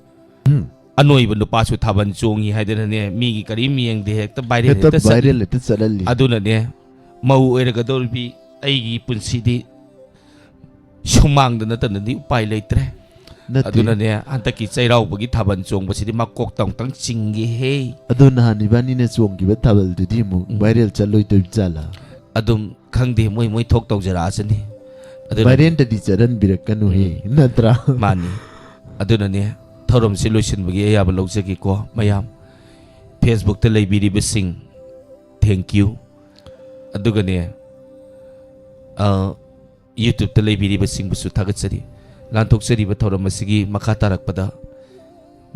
ꯎꯝ꯫ ꯑꯅꯣꯏꯕ ꯅꯨꯄꯥꯁꯨ ꯊꯥꯕꯜ ꯆꯣꯡꯉꯤ ꯍꯥꯏꯗꯅꯅꯦ, ꯃꯤꯒꯤ ꯀꯔꯤꯝ ꯌꯦꯡꯗꯦ, ꯍꯦꯛꯇ viral ꯍꯦꯛꯇ ꯍꯦꯛꯇ ꯆꯠꯂꯤ꯫ Viral ꯍꯦꯛꯇ ꯆꯠꯍꯜꯂꯤ꯫ ꯑꯗꯨꯅꯅꯦ, ꯃꯧ ꯑꯣꯏꯔꯒꯗꯧꯔꯤꯕꯤ ꯑꯩꯒꯤ ꯄꯨꯟꯁꯤꯗꯤ ꯁꯨꯃꯥꯡꯗ ꯅꯠꯇꯅꯗꯤ ꯎꯄꯥꯏ ꯂꯩꯇ꯭ꯔꯦ꯫ ꯅꯠꯇꯦ꯫ ꯑꯗꯨꯅꯅꯦ, ꯍꯟꯗꯛꯀꯤ ꯆꯩꯔꯥꯎꯕꯒꯤ ꯊꯥꯕꯜ ꯆꯣꯡꯕꯁꯤꯗꯤ ꯃꯀꯣꯛꯇ ꯑꯃꯨꯛꯇꯪ ꯆꯤꯡꯒꯦꯍꯦ꯫ ꯑꯗꯨ ꯅꯍꯥꯟ ꯏꯕꯥꯅꯤꯅ ꯆꯣꯡꯈꯤꯕ ꯊꯥꯕꯜꯗꯨꯗꯤ ꯑꯃꯨꯛ ꯎꯝ꯫ Viral ꯆꯠꯂꯣꯏꯗꯣꯏ ꯖꯥꯠꯂꯥ? ꯑꯗꯨꯝ ꯈꯪꯗꯦ, ꯃꯣꯏ ꯃꯣꯏ ꯊꯣꯛ ꯇꯧꯖꯔꯛꯑꯁꯅꯤ꯫ ꯑꯗꯨꯅꯅꯦ꯫ Viralꯗꯗꯤ ꯆꯠꯍꯟꯕꯤꯔꯛꯀꯅꯨꯍꯦ, ꯎꯝ꯫ ꯅꯠꯇ꯭ꯔꯥ? ꯃꯥꯅꯤ꯫ ꯑꯗꯨꯅꯅꯦ, ꯊꯧꯔꯝꯁꯤ ꯂꯣꯏꯁꯤꯟꯕꯒꯤ ꯑꯌꯥꯕ ꯂꯧꯖꯒꯦꯀꯣ ꯃꯌꯥꯝ꯫ Facebookꯇ ꯂꯩꯕꯤꯔꯤꯕꯁꯤꯡ, thank you꯫ ꯑꯗꯨꯒꯅꯦ, ꯑ, YouTubeꯇ ꯂꯩꯕꯤꯔꯤꯕꯁꯤꯡꯕꯨꯁꯨ ꯊꯥꯒꯠꯆꯔꯤ꯫ ꯂꯥꯟꯊꯣꯛꯆꯔꯤꯕ ꯊꯧꯔꯝ ꯑꯁꯤꯒꯤ ꯃꯈꯥ ꯇꯥꯔꯛꯄꯗ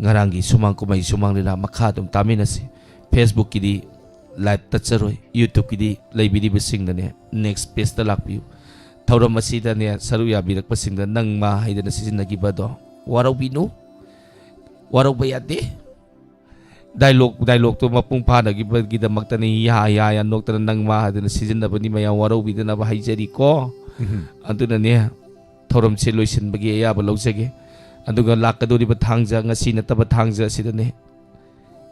ꯉꯔꯥꯡꯒꯤ ꯁꯨꯃꯥꯡ ꯀꯨꯝꯍꯩ, ꯁꯨꯃꯥꯡ ꯂꯤꯂꯥ ꯃꯈꯥ ꯑꯗꯨꯝ ꯇꯥꯃꯤꯟꯅꯁꯤ꯫ Facebookꯀꯤꯗꯤ live ꯇꯠꯆꯔꯣꯏ, YouTubeꯀꯤꯗꯤ ꯂꯩꯕꯤꯔꯤꯕꯁꯤꯡꯅꯅꯦ next pageꯇ ꯂꯥꯛꯄꯤꯌꯨ꯫ ꯊꯧꯔꯝ ꯑꯁꯤꯗꯅꯦ ꯁꯔꯨꯛ ꯌꯥꯕꯤꯔꯛꯄꯁꯤꯡꯗ "ꯅꯪ ꯃꯥ" ꯍꯥꯏꯗꯅ ꯁꯤꯖꯤꯟꯅꯈꯤꯕꯗꯣ ꯋꯥꯔꯧꯕꯤꯅꯨ, ꯋꯥꯔꯧꯕ ꯌꯥꯗꯦ꯫ Dialogue, dialogueꯇꯣ ꯃꯄꯨꯡ ꯐꯥꯅꯈꯤꯕꯒꯤꯗꯃꯛꯇꯅꯤ ꯌꯥ ꯌꯥ ꯌꯥ ꯅꯣꯛꯇꯅ "ꯅꯪ ꯃꯥ" ꯍꯥꯏꯗꯅ ꯁꯤꯖꯤꯟꯅꯕꯅꯤ꯫ ꯃꯌꯥꯝ ꯋꯥꯔꯧꯕꯤꯗꯅꯕ ꯍꯥꯏꯖꯔꯤꯀꯣ꯫ ꯎꯝ꯫ ꯑꯗꯨꯅꯅꯦ, ꯊꯧꯔꯝꯁꯦ ꯂꯣꯏꯁꯤꯟꯕꯒꯤ ꯑꯌꯥꯕ ꯂꯧꯖꯒꯦ꯫ ꯑꯗꯨꯒ ꯂꯥꯛꯀꯗꯧꯔꯤꯕ ꯊꯥꯡꯖ, ꯉꯁꯤ ꯅꯠꯇꯕ ꯊꯥꯡꯖ ꯑꯁꯤꯗꯅꯦ,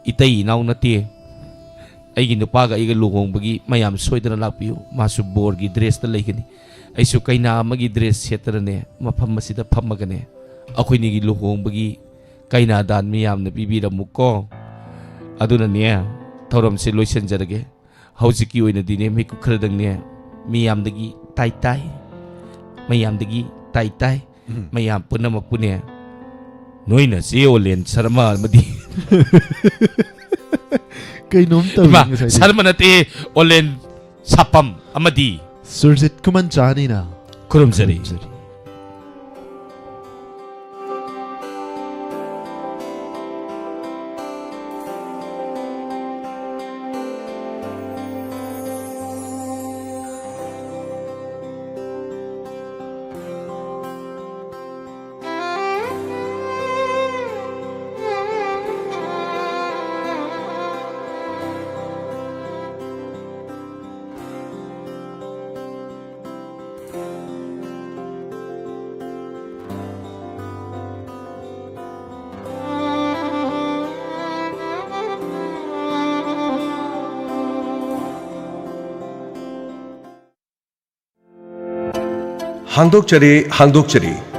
ꯏꯇꯩ ꯏꯅꯥꯎ ꯅꯠꯇꯦ, ꯑꯩꯒꯤ ꯅꯨꯄꯥꯒ ꯑꯩꯒ ꯂꯨꯍꯣꯡꯕꯒꯤ ꯃꯌꯥꯝ ꯁꯣꯏꯗꯅ ꯂꯥꯛꯄꯤꯌꯨ꯫ ꯃꯥꯁꯨ ꯕꯣꯔꯒꯤ dressꯇ ꯂꯩꯒꯅꯤ, ꯑꯩꯁꯨ ꯀꯩꯅꯥ ꯑꯃꯒꯤ dress ꯁꯦꯠꯇꯅꯅꯦ, ꯃꯐꯝ ꯑꯁꯤꯗ ꯐꯝꯃꯒꯅꯦ, ꯑꯩꯈꯣꯏꯅꯤꯒꯤ ꯂꯨꯍꯣꯡꯕꯒꯤ ꯀꯩꯅꯥꯗꯥꯟ ꯃꯤꯌꯥꯝꯅ ꯄꯤꯕꯤꯔꯝꯃꯨꯀꯣ꯫ ꯑꯗꯨꯅꯅꯦ, ꯊꯧꯔꯝꯁꯦ ꯂꯣꯏꯁꯤꯟꯖꯔꯒꯦ꯫ ꯍꯧꯖꯤꯛꯀꯤ ꯑꯣꯏꯅꯗꯤꯅꯦ, ꯃꯤꯀꯨꯞ ꯈꯔꯗꯪꯅꯦ, ꯃꯤꯌꯥꯝꯗꯒꯤ ꯇꯥꯏ ꯇꯥꯏ, ꯃꯌꯥꯝꯗꯒꯤ ꯇꯥꯏ ꯇꯥꯏ, ꯎꯝ꯫ ꯃꯌꯥꯝ ꯄꯨꯝꯅꯃꯛꯄꯨꯅꯦ, ꯅꯣꯏꯅ ꯆꯦ ꯑꯣꯂꯦꯟ ꯁꯔꯃ ꯑꯃꯗꯤ ꯀꯩꯅꯣꯝ ꯇꯧꯔꯤ ꯏꯃꯥ, ꯉꯁꯥꯏꯗꯤ꯫ ꯁꯔꯃ ꯅꯠꯇꯦ, ꯑꯣꯂꯦꯟ ꯁꯥꯄꯝ ꯑꯃꯗꯤ ꯁꯨꯔꯖꯤꯠ ꯈꯨꯃꯟꯆꯥꯅꯤꯅ ꯈꯨꯔꯨꯝꯖꯔꯤ꯫ ꯈꯨꯔꯨꯝꯖꯔꯤ꯫ ꯍꯥꯡꯗꯣꯛꯆꯔꯤ, ꯍꯥꯡꯗꯣꯛꯆꯔꯤ꯫